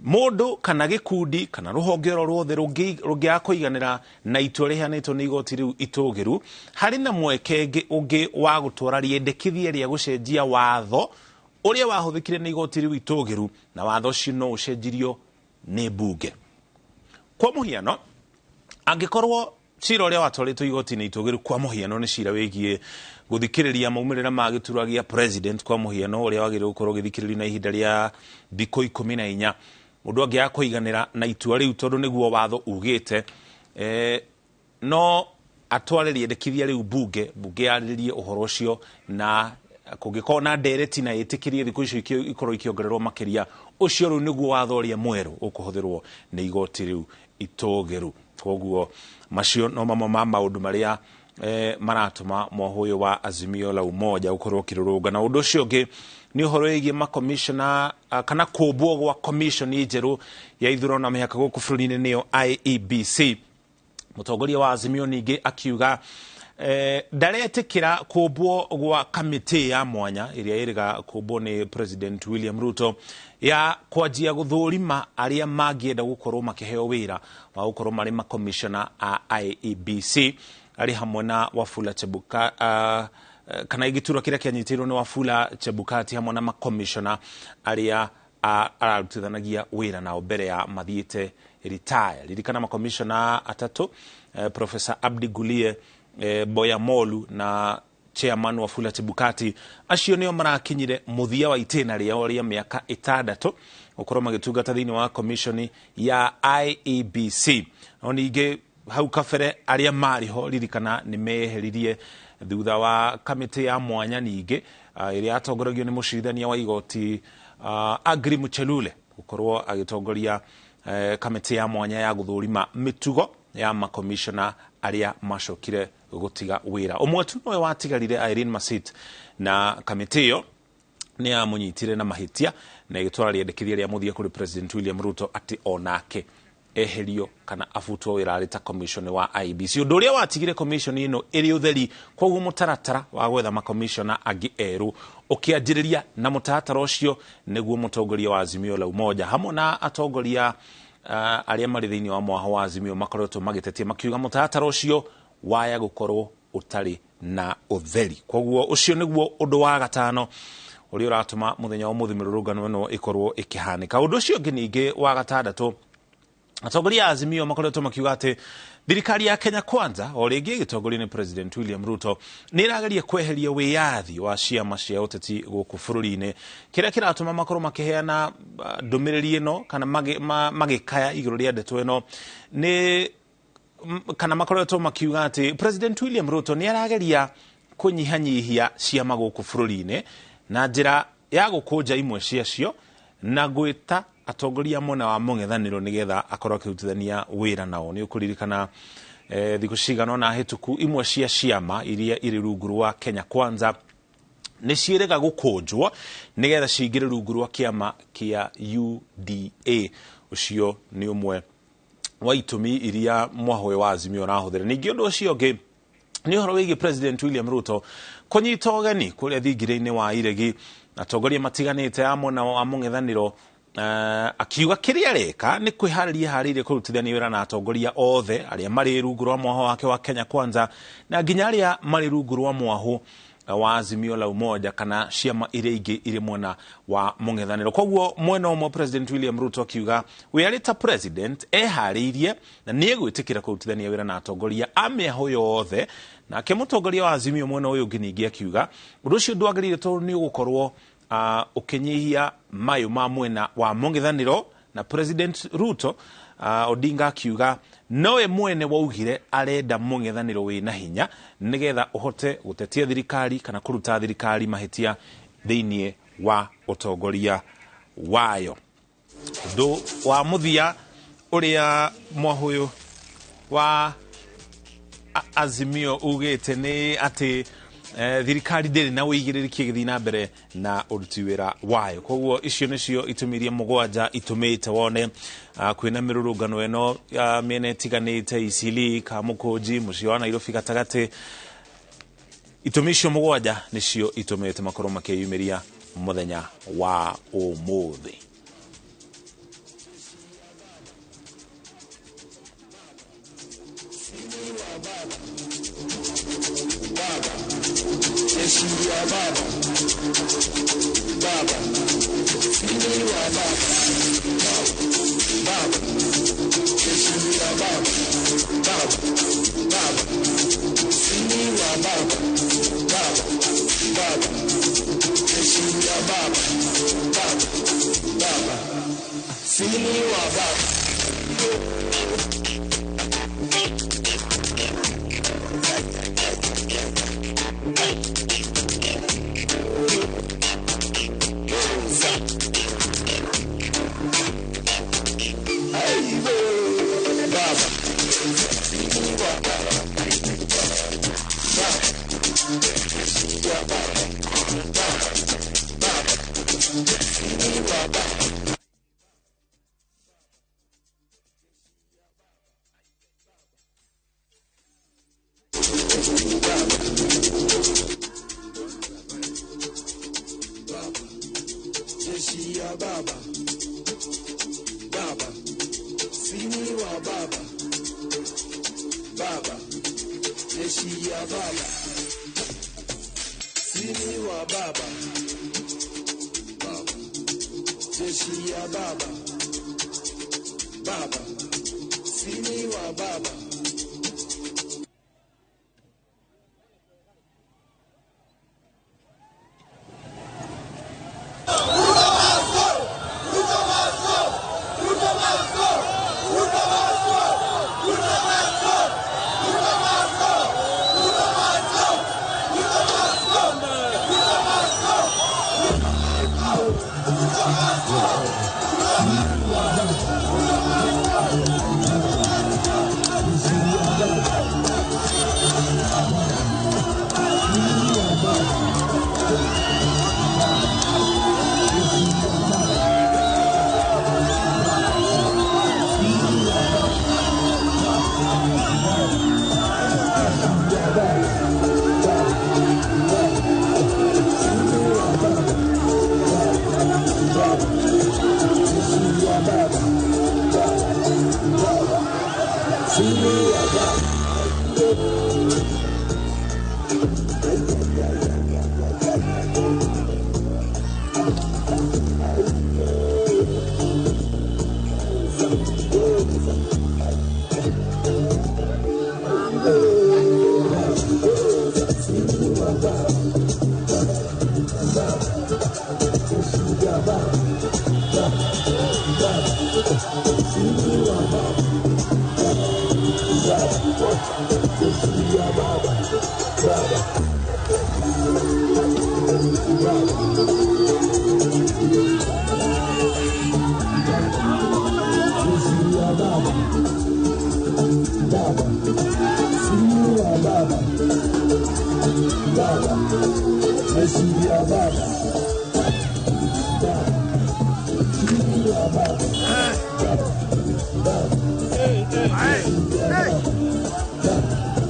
G: Mũndũ kana gĩkundi kana rũhonge oro ruothe rũngĩaga kũiganĩra na itua rĩheanĩtwo nĩ igoti rĩu itũgĩru, harĩ na mweke ũngĩ wa gũtwara rĩendekithia rĩa gũcenjia watho ũrĩa wahũthĩkire nĩ igoti rĩu itũgĩru, na watho ũcio no ũcenjirio nĩ mbunge. Kwa mũhiano, angĩkorwo cira ũrĩa watwarĩtwo igoti-inĩ itũgĩru, kwa mũhiano, nĩ cira wĩgiĩ gũthikĩrĩria maumĩrĩra ma gĩturwa gĩa president, kwa mũhiano, ũrĩa wagĩrĩirwo gũkorwo ũgĩthikĩrĩrio na ihinda rĩa thikũ 14, mũndũ angĩaga kũiganĩra na itua rĩu tondũ nĩguo watho ugĩte, no atware rĩendekithia rĩu mbunge, mbunge yarĩrĩrie ũhoro ũcio, na kũngĩkorwo na ndereti na ĩtĩkĩrie thikũ icio ikorwo ikĩongererwo makĩria, ũcio rĩu nĩguo watho ũrĩa mwerũ ũkũhũthĩrwo nĩ igoti rĩu itũgĩru. Koguo macio no mamwe ma maũndũ marĩa maratũma mwaho ũyũ wa Azimio la Umoja ũkorwo ũkĩrũrũngana. Na ũndũ ũcio ũngĩ nĩ ũhoro wĩgiĩ makomishona kana kũmbwo gwa commission njerũ ya ithurano na mĩhaka gũkũ bũrũri-inĩ, nĩyo IEBC. Mũtongoria wa Azimio ningĩ akiuga ndaretĩkĩra kũmbwo gwa kamĩtĩ ya mwanya ĩrĩa ĩrĩga kũmbwo nĩ President William Ruto ya kwanjia gũthũrima arĩa mangĩenda gũkorwo makĩheo wĩra wa gũkorwo marĩ makomishona a IEBC, arĩ hamwe na Wafula Chebuka, kana gĩturwa kĩrĩa kĩanyitĩrwo nĩ Wafula Chebukati hamwe na makomishona arĩa ararutithanagia wĩra nao mbere ya mathiĩte retire. Ririkana makomishona atatũ, Professor Abdi Gulie, Boya Molu na chairman Wafula Chebukati, acio nĩo marakinyire mũthia wa itĩna rĩao rĩa mĩaka 6 gũkorwo magĩtungata thĩinĩ wa commission ya IEBC. No ningĩ hau kabere arĩa marĩ ho, ririkana, nĩ meheririe thutha wa kamĩtĩ ya mwanya ningĩ ĩrĩa yatongoragio nĩ mũcirithania wa igoti Agri Muchelule gũkorwo agĩtongoria kamĩtĩ ya mwanya ya gũthũrima mĩtugo ya makomishona arĩa macokire gũtiga wĩra. Ũmwe tu nowe watigarire, Irene Masit, na kamĩtĩ ĩyo nĩ yamũnyitire na mahĩtia na ĩgĩtwara rĩendekithia rĩa mũthia kũrĩ President William Ruto atĩ onake eherio kana abutwo wĩra arĩ ta commission wa IEBC, ũndũ ũrĩa watigire commission ĩno ĩrĩ ũtheri. Koguo mũtaratara wa gwetha makomishona angĩ erũ ũkĩanjĩrĩria, na mũtaratara ũcio nĩguo mũtongoria wa Azimio la Umoja hamwe na atongoria arĩa marĩ thĩinĩ wa mwaho wa Azimio makoretwo magĩtetia, makiuga mũtaratara ũcio waya gũkorwo ũtarĩ na ũtheri. Koguo ũcio nĩguo ũndũ wa gatano ũrĩa ũratũma mũthenya wa ũmũthĩ mĩrũrũngano ĩno ĩkorwo ĩkĩhanĩka. Ũndũ ũcio ũngĩ ningĩ wa gatandatũ, atongoria a Azimio makoretwo makiuga atĩ thirikari ya Kenya Kwanza, o rĩngĩ ĩgĩtongorio nĩ President William Ruto, nĩ ĩrageria kweheria wĩyathi wa ciama cia ũteti gũkũ bũrũri-inĩ. Kĩrĩa kĩratũma makorwo makĩheana ndũmĩrĩri ĩno kana magĩkaya igũrũ rĩa ndeto ĩno nĩ kana makoretwo makiuga atĩ President William Ruto nĩ arageria kũnyihanyihia ciama gũkũ bũrũri-inĩ na njĩra ya gũkũnja imwe ciacio na gwĩta atongoria mwena wa mũng'ethanĩro nĩgetha akorwo akĩrutithania wĩra nao. Nĩ ũkũririkana thikũ cigana ũna hĩtũku imwe cia ciama iria irĩ rungu rwa Kenya Kwanza nĩ ciĩrĩga gũkũnjwo nĩgetha cingĩre rungu rwa kĩama kĩa UDA. Ũcio nĩ ũmwe wa itũmi iria mwaho ũyũ wa Azimio ũrahũthĩra. Ningĩ ũndũ ũcio ũngĩ nĩ ũhoro wĩgiĩ President William Ruto kũnyita ũgeni kũrĩa thingira-inĩ wa iregi atongoria matiganĩte a mwena wa mũng'ethanĩro, akiuga kĩrĩa areka nĩ kwĩharĩria harĩirie kũrutithania wĩra na atongoria othe arĩa marĩ rungu rwa mwaho wake wa Kenya Kwanza na nginya arĩa marĩ rungu rwa mwaho wa Azimio la Umoja kana ciama iria ingĩ irĩ mwena wa mũng'ethanĩro. Koguo mwena ũmwe President William Ruto akiuga we arĩ ta president eharĩirie na nĩ egwĩtĩkĩra kũrutithania wĩra na atongoria a mĩahũ yothe, nake mũtongoria wa Azimio mwena ũyũ ũngĩ ningĩ akiuga ũndũ ũcio ndwagĩrĩire tondũ nĩ ũgũkorwo ũkĩnyihia mayũ ma mwena wa mũng'ethanĩro. Na President Ruto, Odinga akiuga nowe mwene waugire arenda mũng'ethanĩro wĩna hinya nĩgetha ũhote gũtetia thirikari kana kũruta thirikari mahĩtia thĩinĩ wa ũtongoria wayo. Ũndũ wa mũthia ũrĩa mwahũ wa Azimio ugĩte nĩ atĩ Thirikari ndĩrĩ na ũigĩrĩrĩki ĩgĩthiĩ na mbere na ũruti wĩra wayo. Koguo icio nĩcio itũmi iria mũgwanja itũmĩte wone kwĩna mĩrũrũngano ĩno mĩena ĩtiganĩte, Eastleigh, Kamukunji, mũciĩ wa Nairobi gatagatĩ. Itũmi icio mũgwanja nĩcio itũmĩte makorwo makĩyumĩria mũthenya wa ũmũthĩ.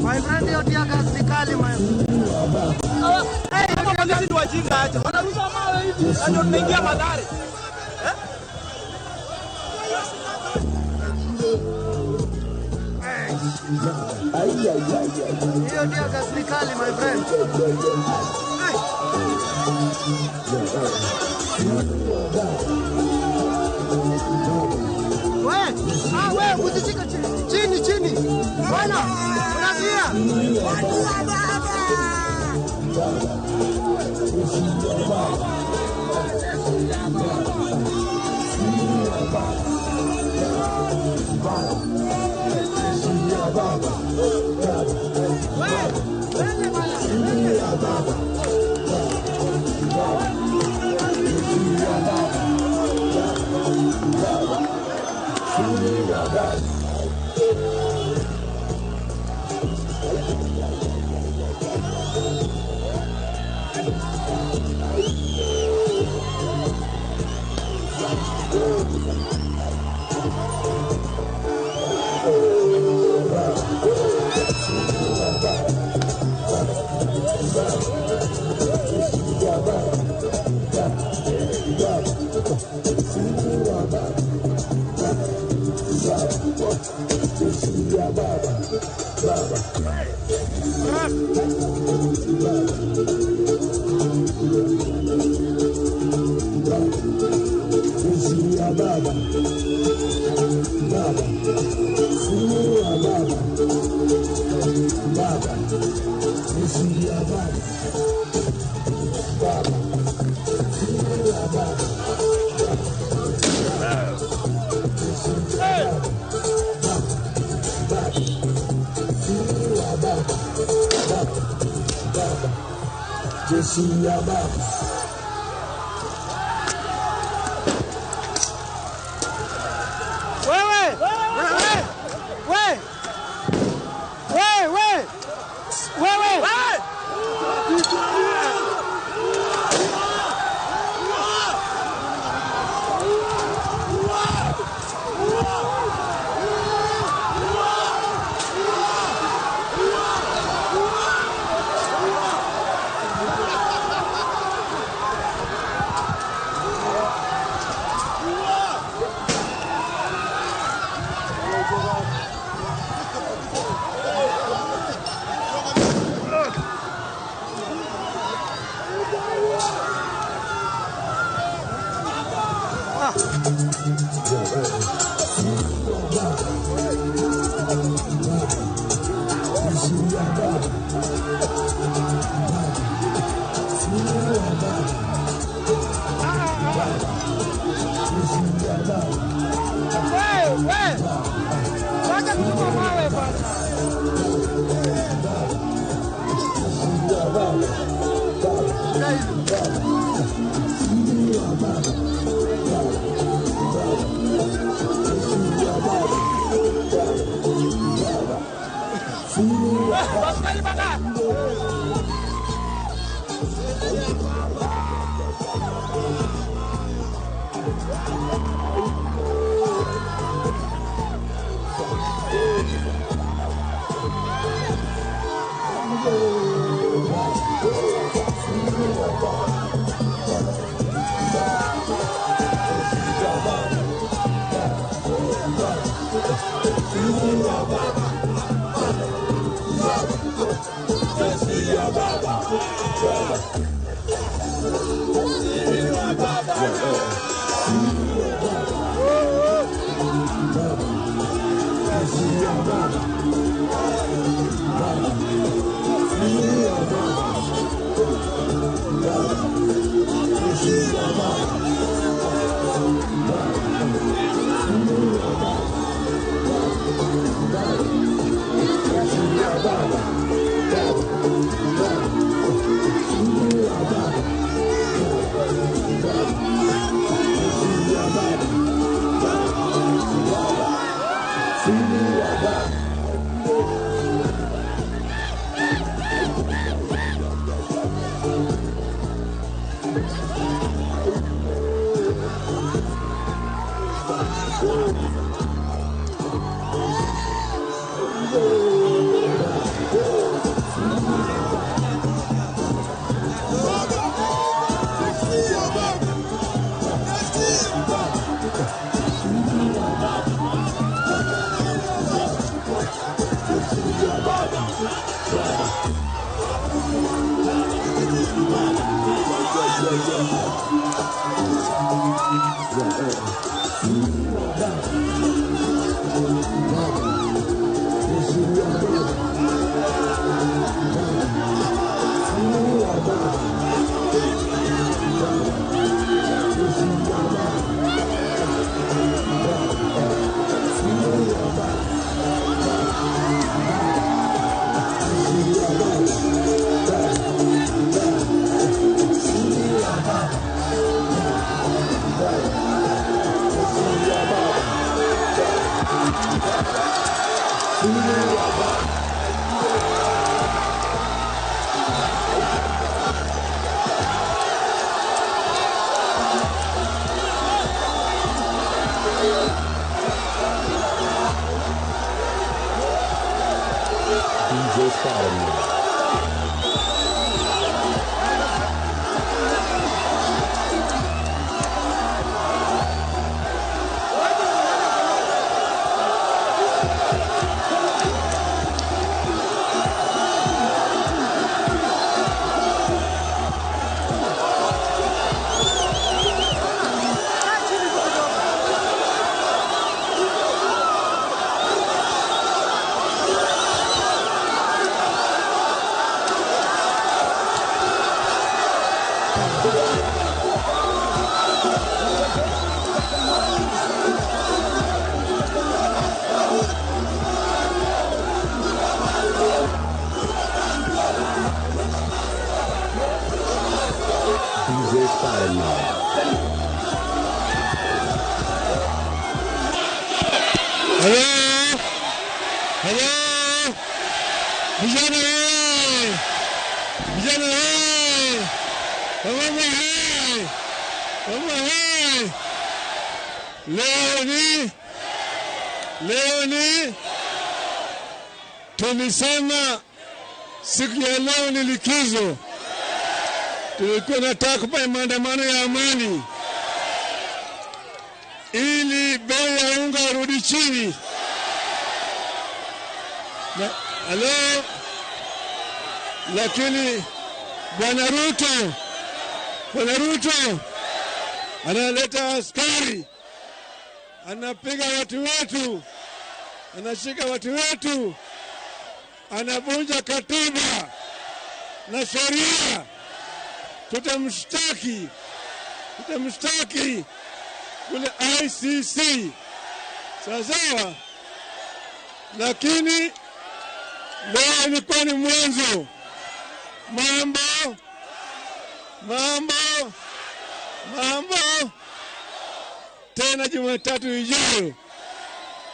A: My friend, hiyo tear gas ni kali my
F: Kama polisi ni wajinga aje. Wanarusha mawe hivi. Na ndio tunaingia Mathare.
A: Hiyo tear gas ni kali my friend. Hey. We, we usishike chini chini. Bwana, unazuia.
E: Jeshi ya baba, baba. Jeshi ya baba, baba. Siwa baba, baba. Jeshi ya baba, baba. Siwa baba. Jeshi ya baba.
A: Wewe! Wewe! Wewe! Wewe! Wacha kutupa mawe bwana.
C: DJ Spider-Man.
E: Hello? Hello? Vijana hey! Vijana hey! Wamama hey! Wamama hey! Leo ni tulisema siku ya leo ni likizo. Tulikuwa nataka kufanya maandamano ya amani ili bei ya unga irudi chini. Na, halo, lakini Bwana Ruto analeta askari, anapiga watu wetu, anashika watu wetu, anavunja katiba na sheria. Tutamshtaki, tutamshtaki kule ICC, sawa sawa. Lakini leo ilikuwa ni mwanzo. Mambo, mambo, mambo tena. Jumatatu ijayo,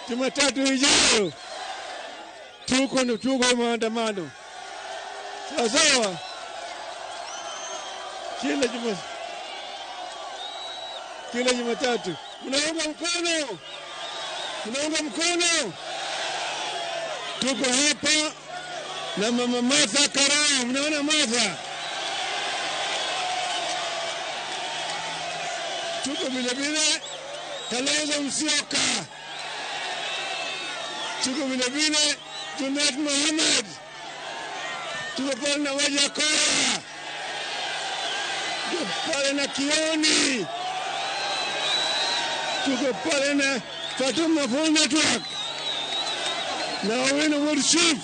E: Jumatatu ijayo tuko maandamano, sawa sawa, kila Jumatatu. Mnaunga mkono? Mnaunga mkono? Tuko hapa na Mama Martha Karua. Mnaona Martha? Tuko vile vile Kalonzo Musyoka, tuko vile vile Junet Mohamed, tuko pale na Wajackoyah, tuko pale na Kioni, tuko pale na Fatuma Full Network na Owino Wuod Chief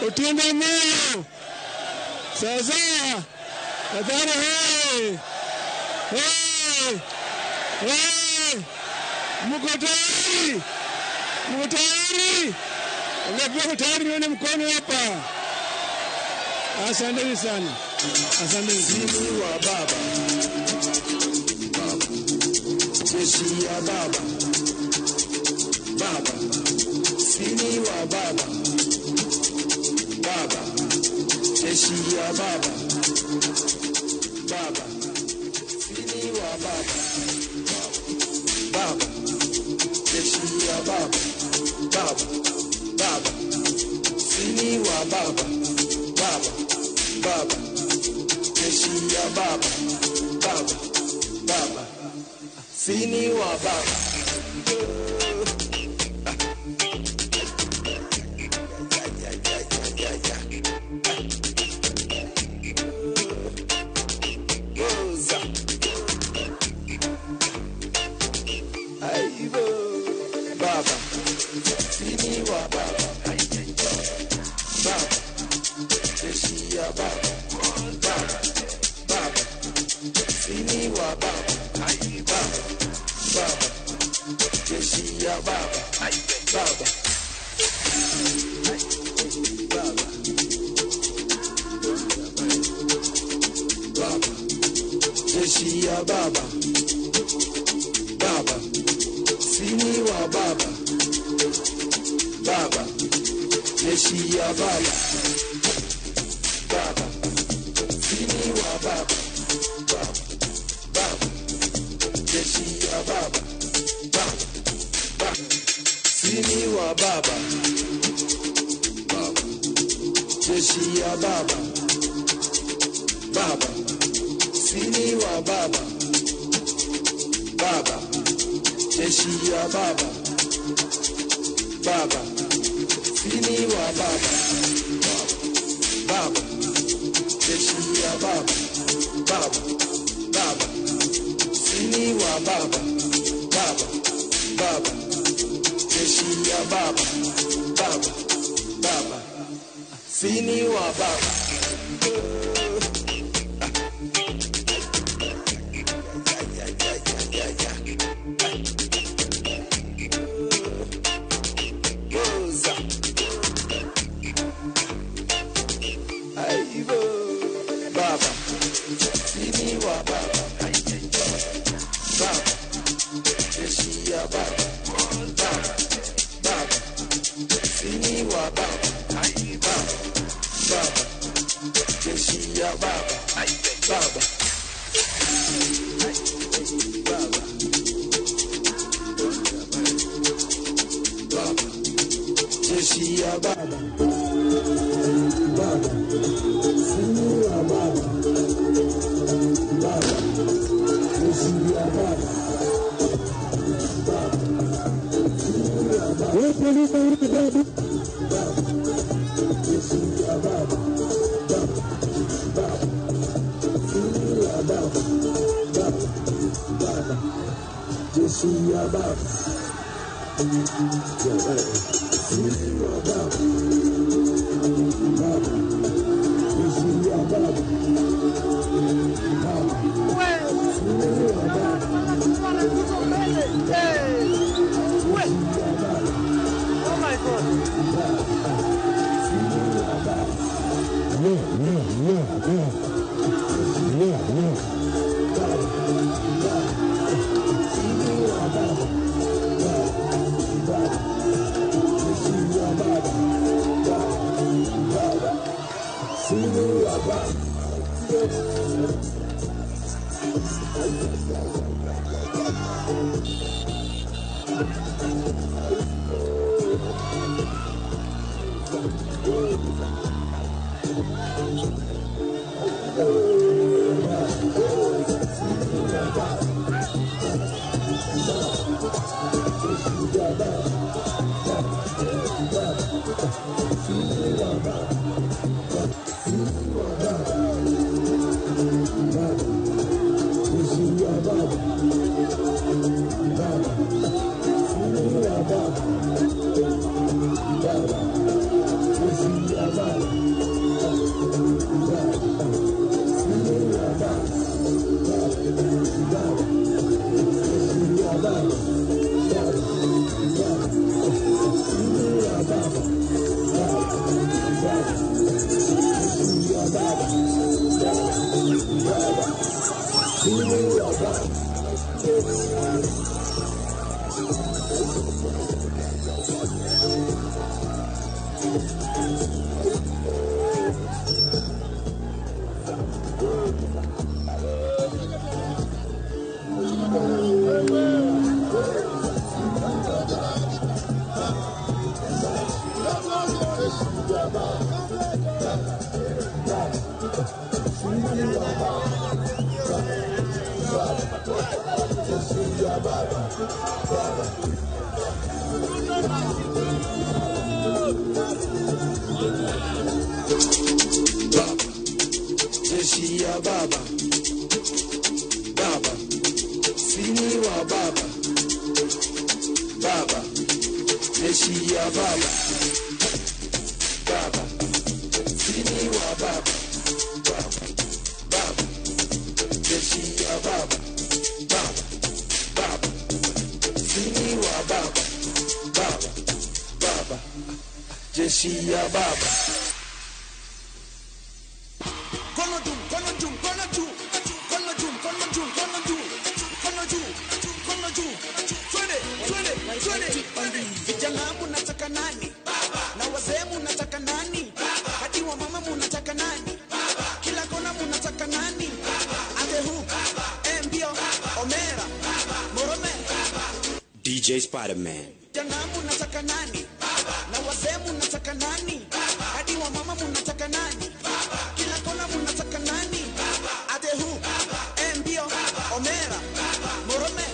E: Otiende Amollo. Sasa Mathare hey! Hey! Hey! Mko tayari? Mko tayari? Wangapi wako tayari? Nione mkono hapa. Asanteni sana, asanteni.
C: Sini wa baba, baba, jeshi ya baba, baba, sini wa baba, baba, jeshi ya baba, baba, sini wa baba, baba, jeshi ya baba, baba, baba, sini wa baba, baba, baba, jeshi ya baba, baba, baba, sini wa baba. Rosa. Aibo. Baba. Sini wa baba. Baba. Jeshi ya baba. Baba. Baba. Sini wa baba. Baba. Baba. Jeshi ya baba. Baba. Baba. Baba. Jeshi ya baba. Baba. Sini wa baba. Baba. Jeshi ya baba. Baba. Sini wa baba. Baba. Baba. Jeshi ya baba. Baba. Baba. Sini wa baba. Baba. Jeshi ya baba. Baba. Sini wa baba. Baba. Jeshi ya baba. Baba. Sini wa baba. Baba. Jeshi ya baba. Baba. Baba. Sini wa baba. Baba. Baba. Jeshi ya baba. Baba. Baba. Sini wa baba. Rosa. Aibo. Baba. Sini wa baba. Baba. Jeshi ya baba. Baba. Jeshi ya baba, baba, sini ya baba, baba, jeshi ya baba, baba, sini ya baba. Baba, jeshi ya baba, baba, baba, sini ya baba, baba, baba, jeshi ya baba.
A: Oh my God.
C: Jeshi ya baba, baba, sini wa baba, baba, jeshi ya baba, baba, sini wa baba, baba, baba, jeshi ya baba, baba, baba, sini wa baba, baba, baba, jeshi ya baba.
F: Vijana munataka nani? Na wazee munataka nani? Hadi wa mama munataka nani? Kila kona munataka nani? Adehu, Mbio, Omera, Morome.
I: DJ Spider-Man.
F: Vijana munataka nani? Na wazee munataka nani? Hadi wa mama munataka nani? Kila kona munataka nani? Adehu, Mbio, Omera, Morome.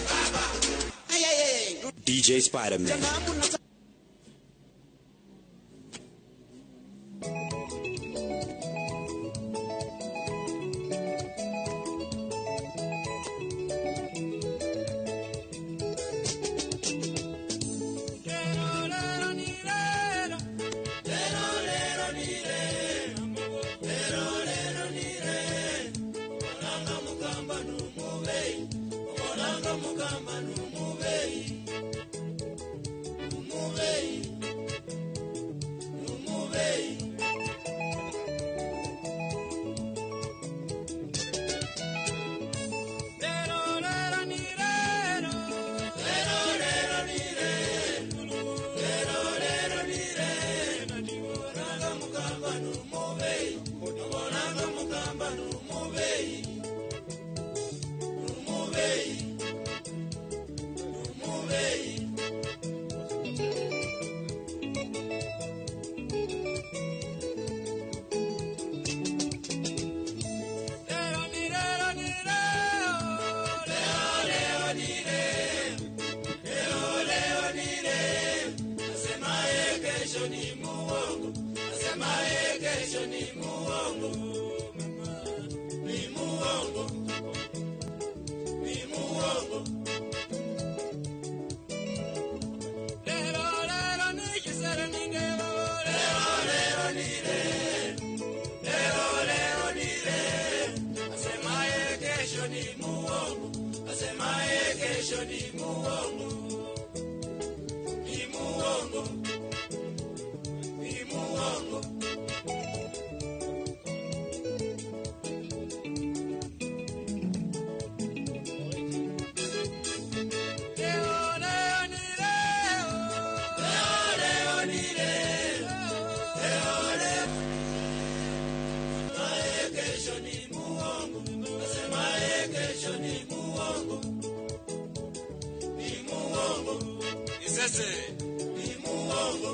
F: Ay, ay, ay.
I: DJ Spider-Man.
E: Sese ni muongo.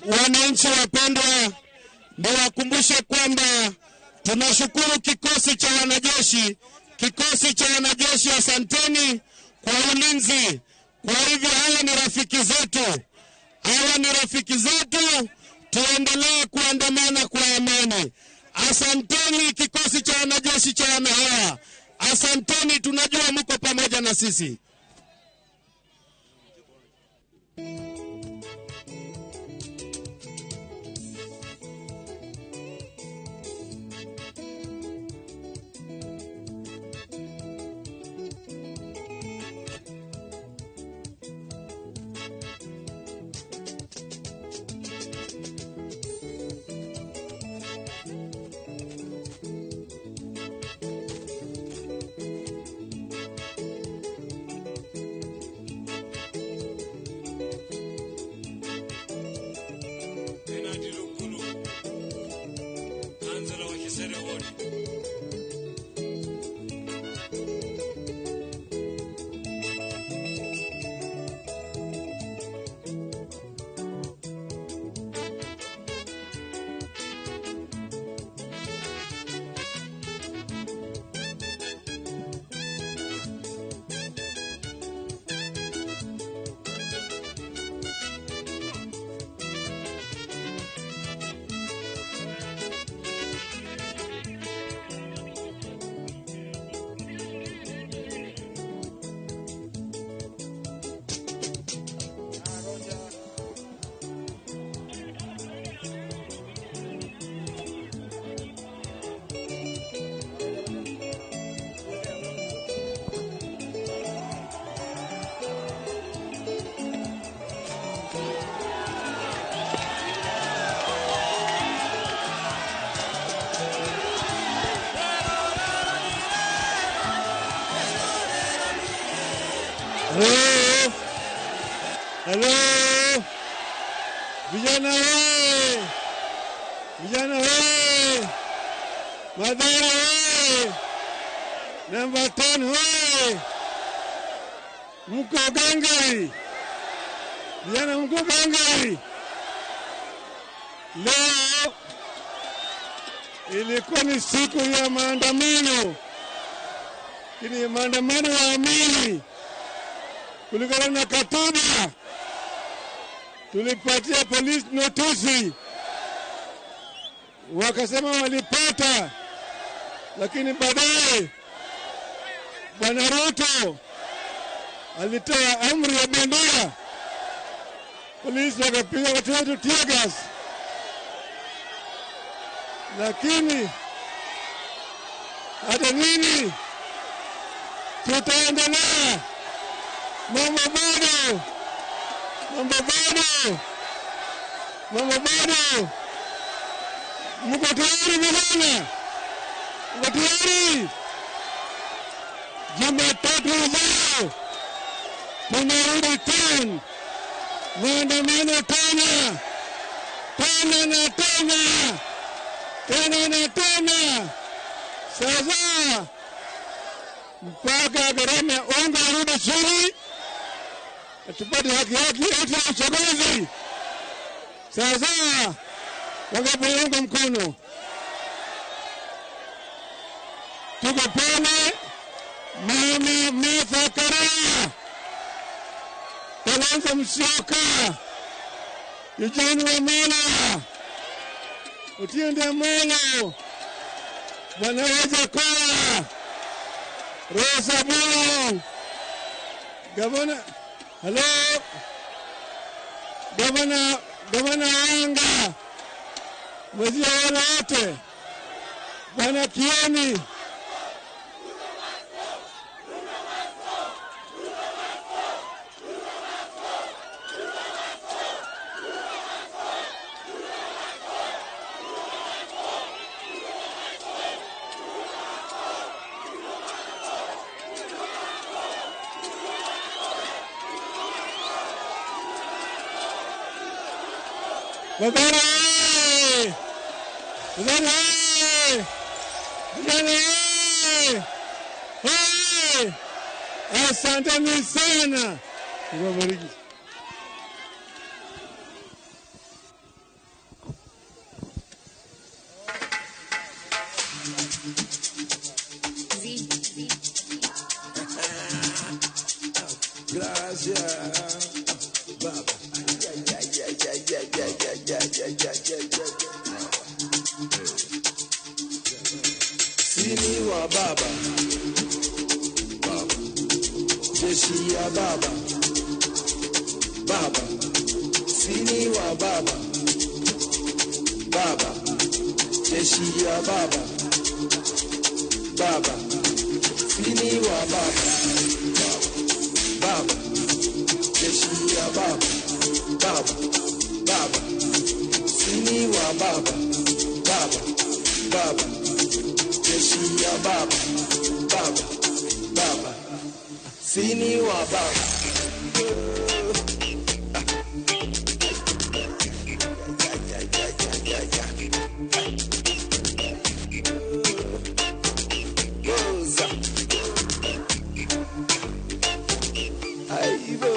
C: Wananchi wapendwa, niwakumbushe kwamba tunashukuru kikosi cha wanajeshi, kikosi cha wanajeshi, asanteni kwa ulinzi. Kwa hivyo hawa ni rafiki zetu, hawa ni rafiki zetu, tuendelee kuandamana kwa amani. Asanteni kikosi cha wanajeshi cha wanahawa, asanteni, tunajua mko pamoja na sisi. Hello. Hello. Vijana we. Vijana we. Mathare we. Number 10 we. Mko gangari. Vijana mko gangari. Leo ilikuwa ni siku ya maandamano. Kini maandamano ya amani. Kulingana na katiba tulipatia polisi notisi, wakasema walipata, lakini baadaye Bwana Ruto alitoa amri ya bendera, polisi wakapiga watu wetu tear gas. Lakini hata nini, tutaendelea. Mambo bado, mambo bado, mambo bado. Mko tayari vijana? Mko tayari? Jumatatu ijayo tunarudi tena, maandamano tena, tena na tena, tena na tena. Sasa mpaka gharama ya unga irudi chini, tupate haki yetu ya uchaguzi. Sasa wakapounga mkono, tuko pale. Mama Martha Karua, Kalonzo Musyoka, Eugene Wamalwa, Otiende Amollo, Bwana Wajackoyah, Rosa Bulu, Gavana, hello, Gavana, Gavana Wanga, waziri wale wote, Bwana Kioni.
E: Mathare oye! Mathare oye! Vijana oye! Oye! Asanteni sana. Mungu awabariki.
F: Gracias, Baba. Ya, ya, ya, ya, ya, ya, ya, ya, ya, ya, ya, ya. Sini wa baba, baba, jeshi ya baba, baba, sini wa baba, baba, jeshi ya baba, baba, sini wa baba, baba, jeshi ya baba, baba, baba, sini wa baba, baba, baba, jeshi ya baba, baba, baba, sini wa baba. Rosa. Aibo.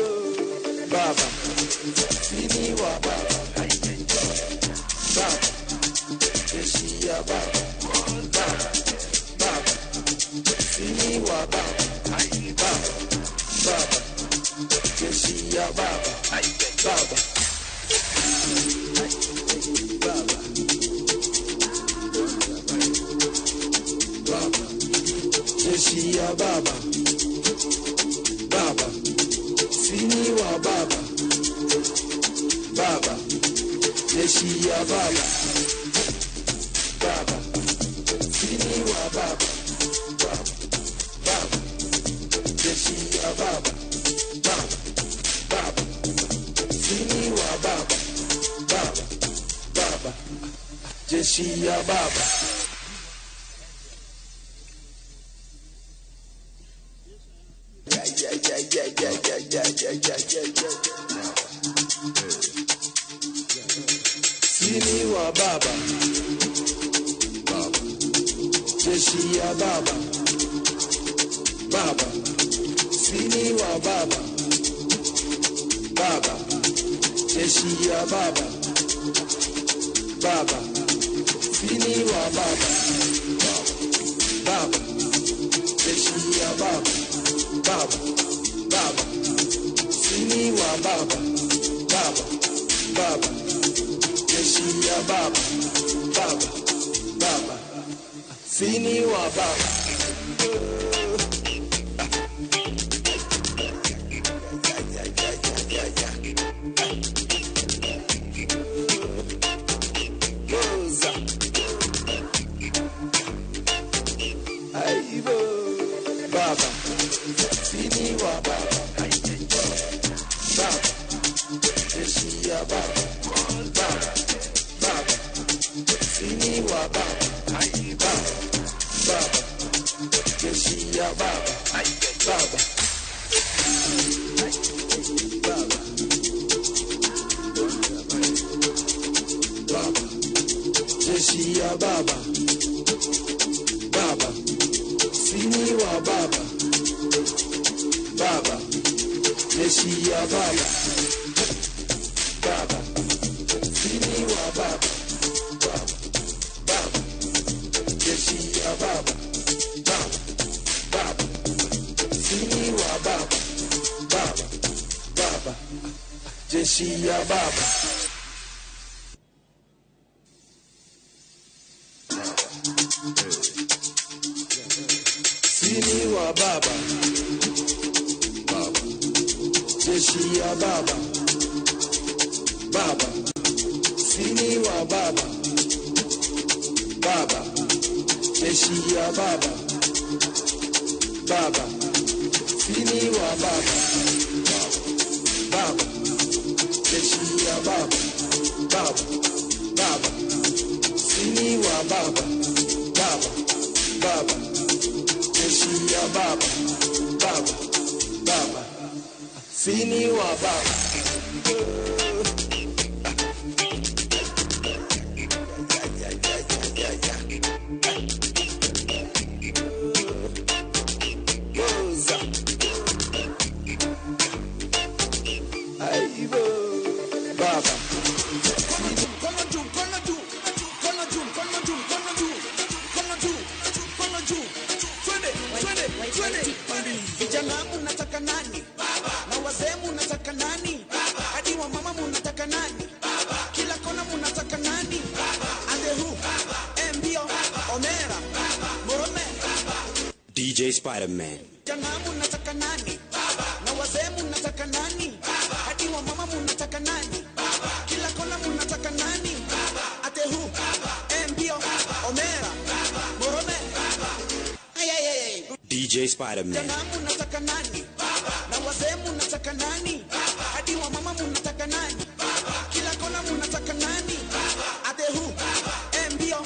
F: Baba. Sini wa baba. Baba. Jeshi ya baba. Baba. Baba. Sini wa baba. Baba. Baba. Jeshi ya baba. Baba. Baba. Baba. Jeshi ya baba. Baba. Sini wa baba. Baba. Jeshi ya baba. Baba. Sini wa baba. Baba. Baba. Jeshi ya baba. Baba. Baba. Sini wa baba. Baba. Baba. Jeshi ya baba. Yeah, yeah, yeah, yeah, yeah, yeah, yeah, yeah, yeah, yeah, yeah. Sini wa baba, baba, jeshi ya baba, baba, sini wa baba, baba, jeshi ya baba, baba, sini wa baba, baba, jeshi ya baba, baba, baba, sini wa baba, baba, baba, jeshi ya baba, baba, baba, sini wa baba. Rosa. Aibo. Baba. Sini wa baba. Baba. Jeshi ya baba. Baba. Baba. Sini wa baba. Baba. Baba. Jeshi ya baba. Baba. Baba. Baba. Jeshi ya baba. Baba. Sini wa baba. Baba. Jeshi ya baba. Baba. Sini wa baba. Baba. Baba. Jeshi ya baba. Baba. Baba. Sini wa baba. Baba. Baba. Jeshi ya baba. Sini wa baba. Baba. Jeshi ya baba. Baba. Sini wa baba. Baba. Jeshi ya baba. Baba. Sini wa baba. Baba. Jeshi ya baba. Baba. Baba. Sini wa baba. Baba. Baba. Jeshi ya baba. Baba. Baba. Sini wa baba. Twende. Vijana munataka nani? Na wazee munataka nani? Hadi wa mama munataka nani? Kila kona munataka nani? Adehu, Mbio, Omera, Morome.
I: DJ Spider-Man.
F: Vijana munataka nani? Na wazee munataka nani? Hadi wa mama munataka nani? Kila kona munataka nani? Adehu, Mbio, Omera, Morome. Ay, ay, ay.
I: DJ Spider-Man.
F: Vijana munataka nani? Na wazee munataka nani? Hadi wa mama munataka nani? Kila kona munataka nani? Adehu, Mbio,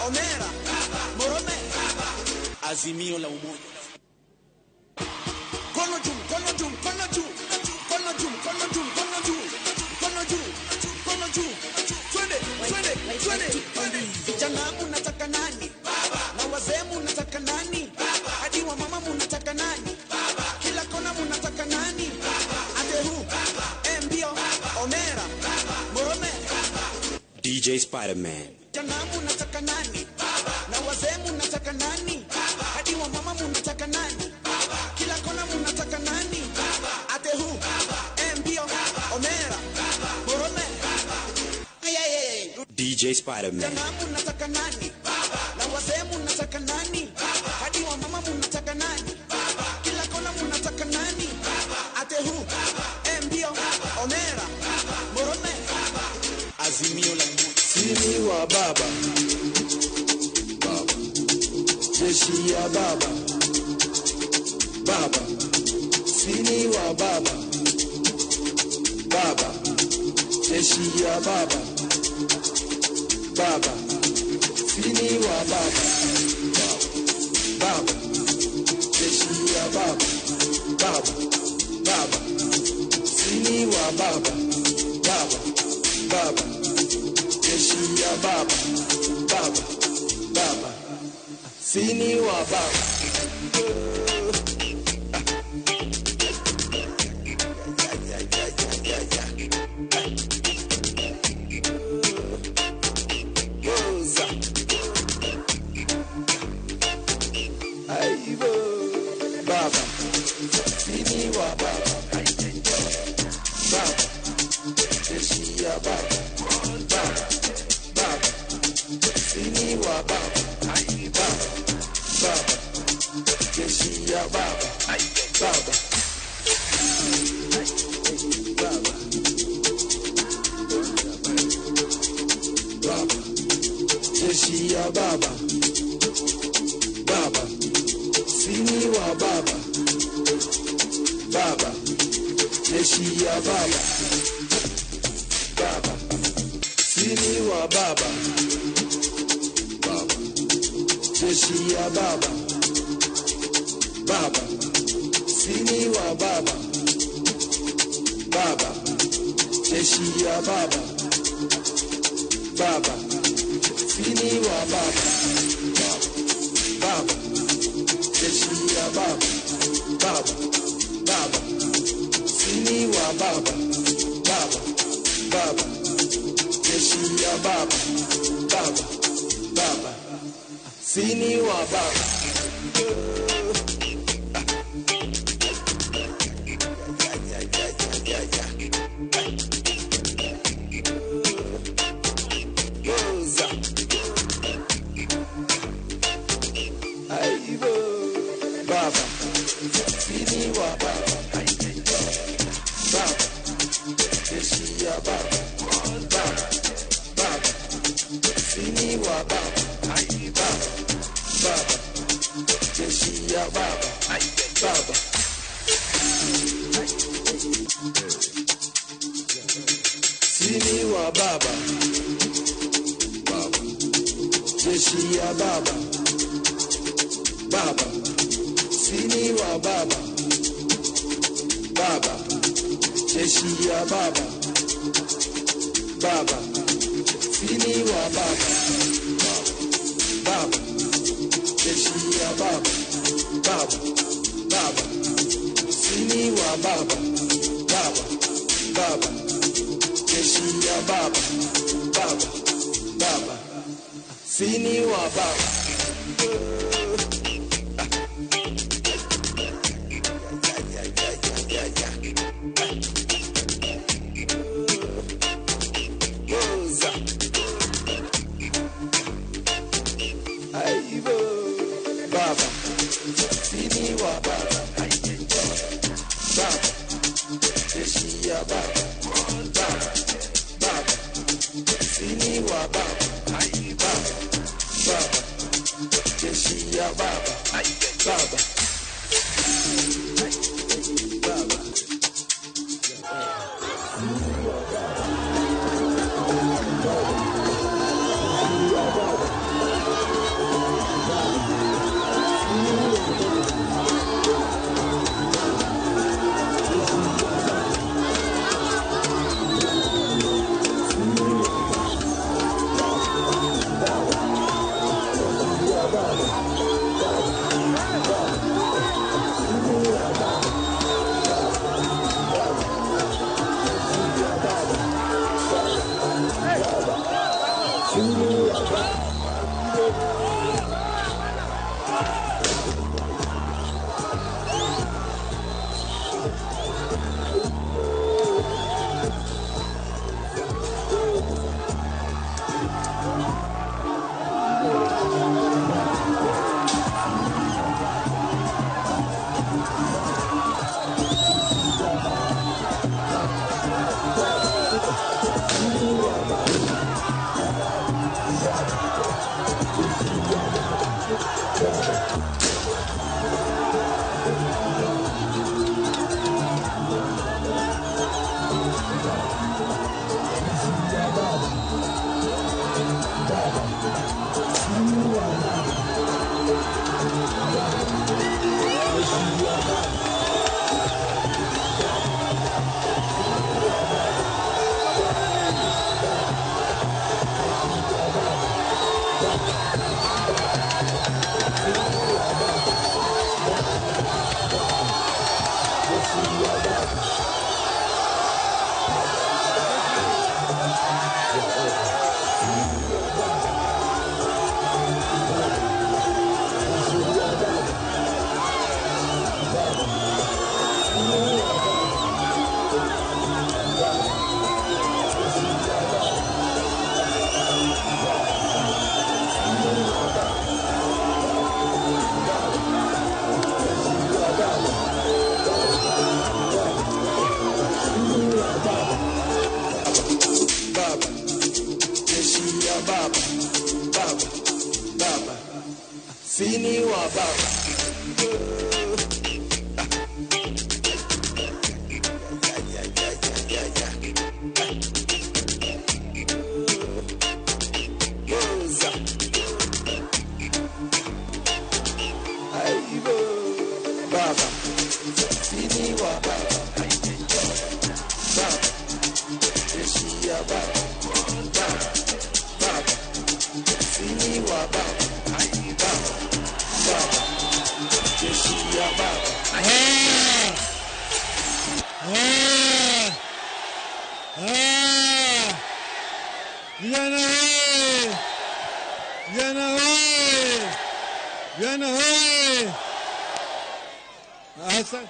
F: Omera, Morome. Azimio la Umoja. Kono juu, kono juu, kono juu. Kono juu, kono juu, kono juu. Kono juu, kono juu. Twende, twende, twende, twende. Vijana munataka nani? Na wazee munataka nani? Hadi wa mama munataka nani? Kila kona munataka nani? Adehu, Mbio, Omera, Morome.
I: DJ Spider-Man.
F: Vijana munataka nani? Na wazee munataka nani? Hadi wa mama munataka nani? Kila kona munataka nani? Adehu, Mbio, Omera, Morome. Ay, ay, ay.
I: DJ Spider-Man.
F: Vijana munataka nani? Na wazee munataka nani? Hadi wa mama munataka nani? Kila kona munataka nani? Adehu, Mbio, Omera, Morome. Azimio la Umoja.
J: Sini wa baba, baba, jeshi ya baba, baba, sini wa baba, baba, jeshi ya baba, baba, sini wa baba, baba, jeshi ya baba, baba, baba, sini wa baba, baba, baba, jeshi ya baba, baba, baba, sini wa baba. Rosa. Aibo. Baba, sini wa baba, baba, jeshi ya baba, baba, baba, sini wa baba, baba, baba, jeshi ya baba, baba, baba, baba, jeshi ya baba, baba, sini wa baba, baba, jeshi ya baba, baba, sini wa baba, baba, jeshi ya baba, baba, sini wa baba, baba, jeshi ya baba, baba, sini wa baba, baba, jeshi ya baba, baba, baba, sini wa baba, baba, baba, jeshi ya baba, baba, baba, sini wa baba. Rosa. Aibo. Baba, sini wa baba, baba, jeshi ya baba, baba, baba, sini wa baba, baba, baba, jeshi ya baba, baba. Sini wa baba, baba, jeshi ya baba, baba, sini wa baba, baba, jeshi ya baba, baba, sini wa baba, baba, jeshi ya baba, baba, baba, sini wa baba, baba, baba, jeshi ya baba, baba, baba, sini wa baba. baba, baba, jeshi ya baba, baba, baba, sini wa baba, baba, baba, jeshi ya baba, baba, baba. Baba, jeshi ya baba, baba, baba, sini wa baba. Ya, ya, ya, ya, ya. Boza. Aibo. Baba, sini wa baba. Baba, jeshi ya baba, baba, baba, sini wa baba, baba, baba, jeshi ya baba.
E: Vijana hoye! Vijana hoye! Vijana hoye! Asante.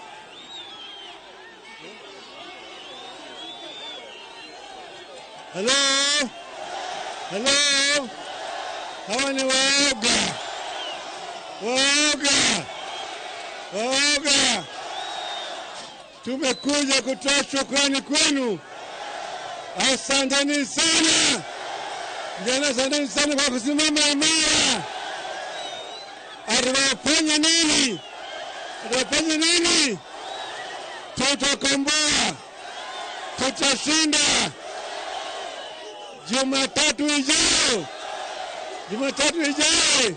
E: Hello? Hello? Hawa ni waoga. Waoga. Waoga. Tumekuja kutoa shukrani kwenu. Asanteni sana. Vijana, asanteni sana kwa kusimama imara. Atawafanya nini? Atawafanya nini? Tutakomboa. Tutashinda. Jumatatu ijayo, Jumatatu ijayo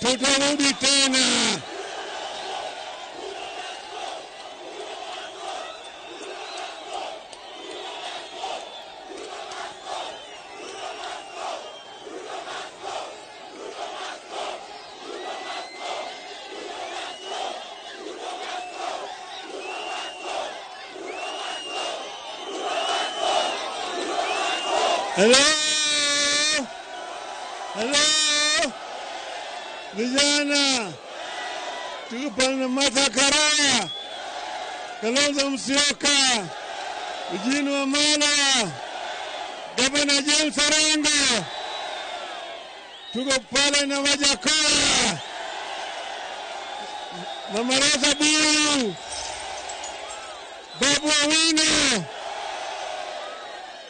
E: tutarudi tena. Hello? Hello? Vijana, tuko pale na Martha Karua, Kalonzo Musyoka, Eugene Wamalwa, Governor James Orengo, tuko pale na Wajackoyah. Mama Rosa Buru, Babu Owino,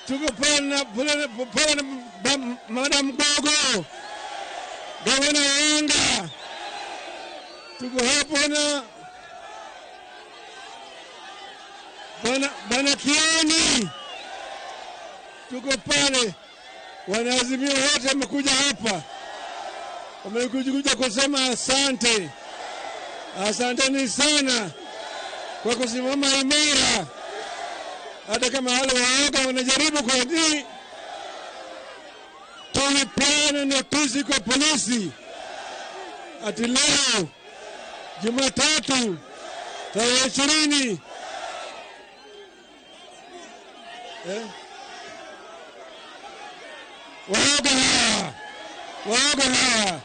E: tuko pale na pale na Madam Gogo, gavana Wanga, tuko hapo na Bwana Kioni, tuko pale. Wanaazimio wote wamekuja hapa, wamekuja kusema asante, asanteni sana kwa kusimama imara, hata kama wale waoga wanajaribu kwa nini. Tulipeana notisi kwa polisi ati leo Jumatatu tarehe 20 waoga hawa, waoga hawa.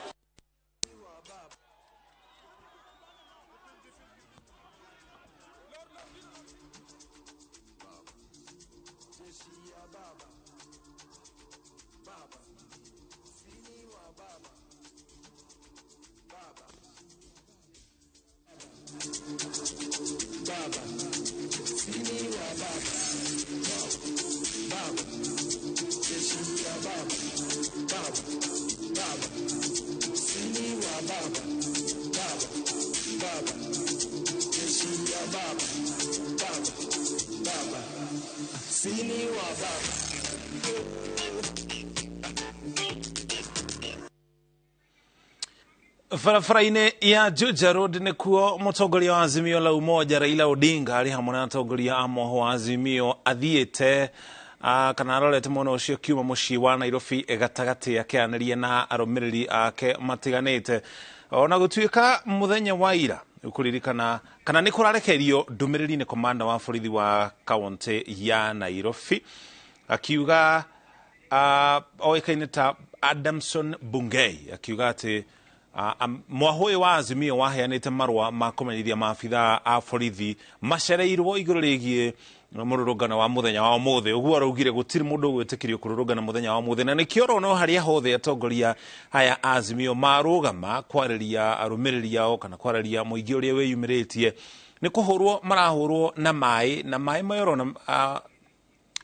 G: Barabara-inĩ ya Juja Road nĩkuo mũtongoria wa Azimio la Umoja Raila Odinga arĩ hamwe na atongoria a moho wa Azimio athiĩte kana arorete mwena ũcio kiuma mũciĩ wa Nairobi gatagatĩ akĩaranĩria na arũmĩrĩri ake matiganĩte. Ona gũtuĩka mũthenya wa ira kũririkana kana nĩ kũrarekerio ndũmĩrĩri nĩ komanda wa borithi wa kaũntĩ ya Nairobi akiuga oĩkaine ta Adamson Bungei akiuga atĩ mwaho ũyũ wa Azimio waheanĩte marũa ma kũmenyithia maabithaa a borithi macereirwo igũrũ rĩgiĩ mũrũrũngano wa mũthenya wa ũmũthĩ. Ũguo araugire gũtirĩ mũndũ ũgwĩtĩkĩrio kũrũrũngana mũthenya wa ũmũthĩ, na nĩkĩo ũrona harĩa hothe atongoria aya a Azimio marũgama kwarĩria arũmĩrĩri ao kana kwarĩria mũingĩ ũrĩa wĩyumĩrĩtie nĩ kũhũrwo marahũrwo na maĩ, na maĩ maya ũrona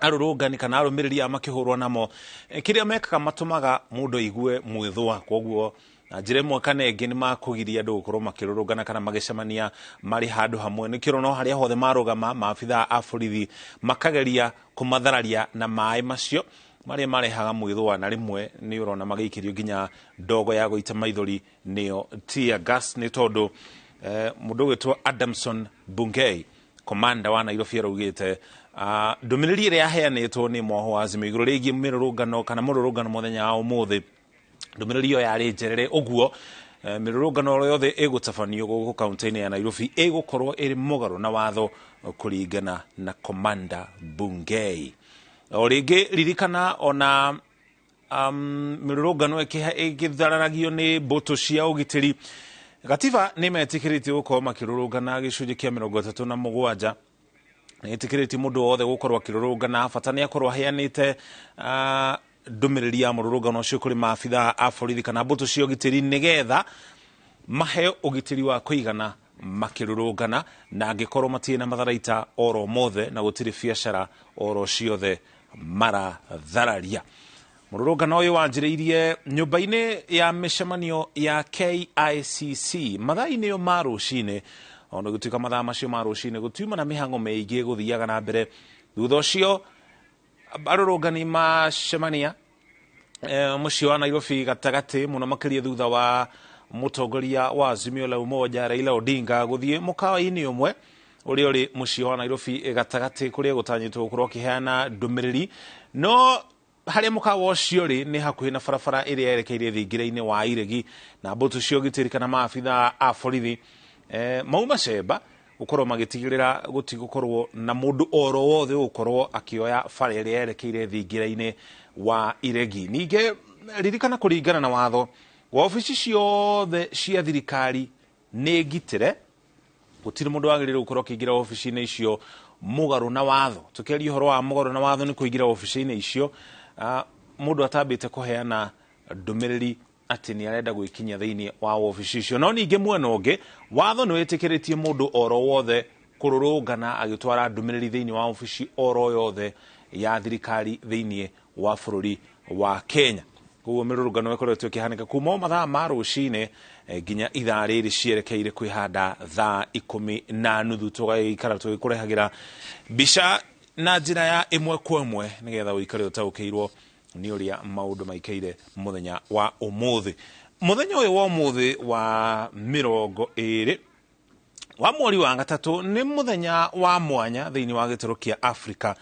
G: arũrũngani kana arũmĩrĩri aya makĩhũrwo namo kĩrĩa mekaga matũmaga mũndũ aigue mwĩthũa. Koguo na njĩra ĩmwe kana ĩngĩ nĩ makũgiria andũ gũkorwo makĩrũrũngana kana magĩcemania marĩ handũ hamwe. Nĩkĩo no harĩa hothe marũgama maabithaa a borithi makageria kũmathararia na maĩ macio marĩa marehaga mwĩthũa, na rĩmwe nĩ ũrona magĩikĩrio nginya ndogo ya gũita maithori nĩyo tear gas, nĩ tondũ mũndũ ũgwĩtwo Adamson Bungei komanda wa Nairobi araugĩte ndũmĩrĩri ĩrĩa yaheanĩtwo nĩ mwoho wa Azimio igũrũ rĩgiĩ mĩrũrũngano kana mũrũrũngano mũthenya wa ũmũthĩ, ndũmĩrĩri ĩyo yarĩ njerere. Ũguo mĩrũrũngano yothe ĩgũtabanio gũkũ kaũntĩ-inĩ ya Nairobi ĩgũkorwo ĩrĩ mũgarũ na watho kũringana na Komanda Bungei. O rĩngĩ ririkana ona mĩrũrũngano ĩgĩthararagio nĩ mbũtũ cia ũgitĩri, gatiba nĩ metĩkĩrĩtio gũkorwo makĩrũrũngana gĩcunjĩ kĩa 37. Nĩ ĩtĩkĩrĩtie mũndũ wothe gũkorwo akĩrũrũngana, bata nĩ akorwo aheanĩte ndũmĩrĩri ya mũrũrũngano ũcio kũrĩ maabithaa a borithi kana mbũtũ cia ũgitĩri nĩgetha maheo ũgitĩri wa kũigana makĩrũrũngana, na angĩkorwo matirĩ na matharaita oro mothe na gũtirĩ biacara oro ciothe marathararia. Mũrũrũngano ũyũ wanjĩrĩirie nyũmba-inĩ ya mĩcemanio ya KICC mathaa-inĩ ma rũcinĩ, ona gũtuĩka mathaa macio ma rũcinĩ gũtiuma na mĩhang'o mĩingĩ gũthiaga na mbere. Thutha ũcio arũrũngani macemania mũciĩ wa Nairobi gatagatĩ mũno makĩria thutha wa mũtongoria wa Azimio la Umoja Raila Odinga gũthiĩ mũkawa-inĩ ũmwe ũrĩa ũrĩ mũciĩ wa Nairobi gatagatĩ kũrĩa gũtanyĩtwo gũkorwo akĩheana ndũmĩrĩri. No harĩa mũkawa ũcio rĩ nĩ hakuhĩ na barabara ĩrĩa yerekeire thingira-inĩ wa Iregi, na mbũtũ cia ũgitĩri kana maabithaa a borithi mauma cemba gũkorwo magĩtigĩrĩra gũtigũkorwo na mũndũ oro wothe ũgũkorwo akĩoya bara ĩrĩa yerekeire thingira-inĩ wa Iregi. Ningĩ ririkana kũringana na watho wa obici ciothe cia thirikari nĩ ngitĩre, gũtirĩ mũndũ wagĩrĩirwo gũkorwo akĩingĩra obici-inĩ icio mũgarũ na watho. Tũkĩaria ũhoro wa mũgarũ na watho nĩ kũingĩra obici-inĩ icio mũndũ atambĩte kũheana ndũmĩrĩri atĩ nĩ arenda gwĩkinyia thĩinĩ wa wobici icio. No ningĩ mwena ũngĩ, watho nĩ wĩtĩkĩrĩtie mũndũ oro wothe kũrũrũngana agĩtwara ndũmĩrĩri thĩinĩ wa obici oro yothe ya thirikari thĩinĩ wa bũrũri wa Kenya. Koguo mĩrũrũngano ĩkoretwo ĩkĩhanĩka kuma o mathaa ma rũcinĩ nginya ithaa rĩrĩ cierekeire kwĩhanda thaa 10:30. Tũgagĩikara tũgĩkũrehagĩra mbica na njĩra ya ĩmwe kwa ĩmwe nĩgetha ũikare ũtaũkĩirwo nĩ ũrĩa maũndũ maikaire mũthenya wa ũmũthĩ. Mũthenya ũyũ wa ũmũthĩ wa 20 wa mweri wa gatatũ nĩ mũthenya wa mwanya thĩinĩ wa gĩtarũ kĩa Afrika.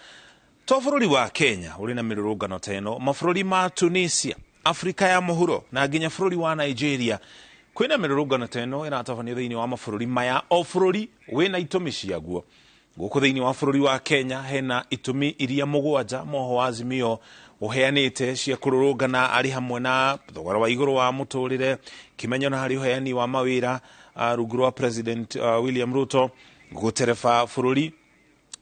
G: To bũrũri wa Kenya ũrĩ na mĩrũrũngano ta ĩno, mabũrũri ma Tunisia, Afrika ya mũhuro na nginya bũrũri wa Nigeria kwĩna mĩrũrũngano ta ĩno ĩratabanio thĩinĩ wa mabũrũri maya, o bũrũri wĩna itũmi ciaguo. Gũkũ thĩinĩ wa bũrũri wa Kenya hena itũmi iria 7 moho wa Azimio ũheanĩte cia kũrũrũngana, arĩ hamwe na thogora wa igũrũ wa mũtũrĩre, kĩmenyo na harĩ ũheani wa mawĩra rungu rwa President William Ruto, gũtereba bũrũri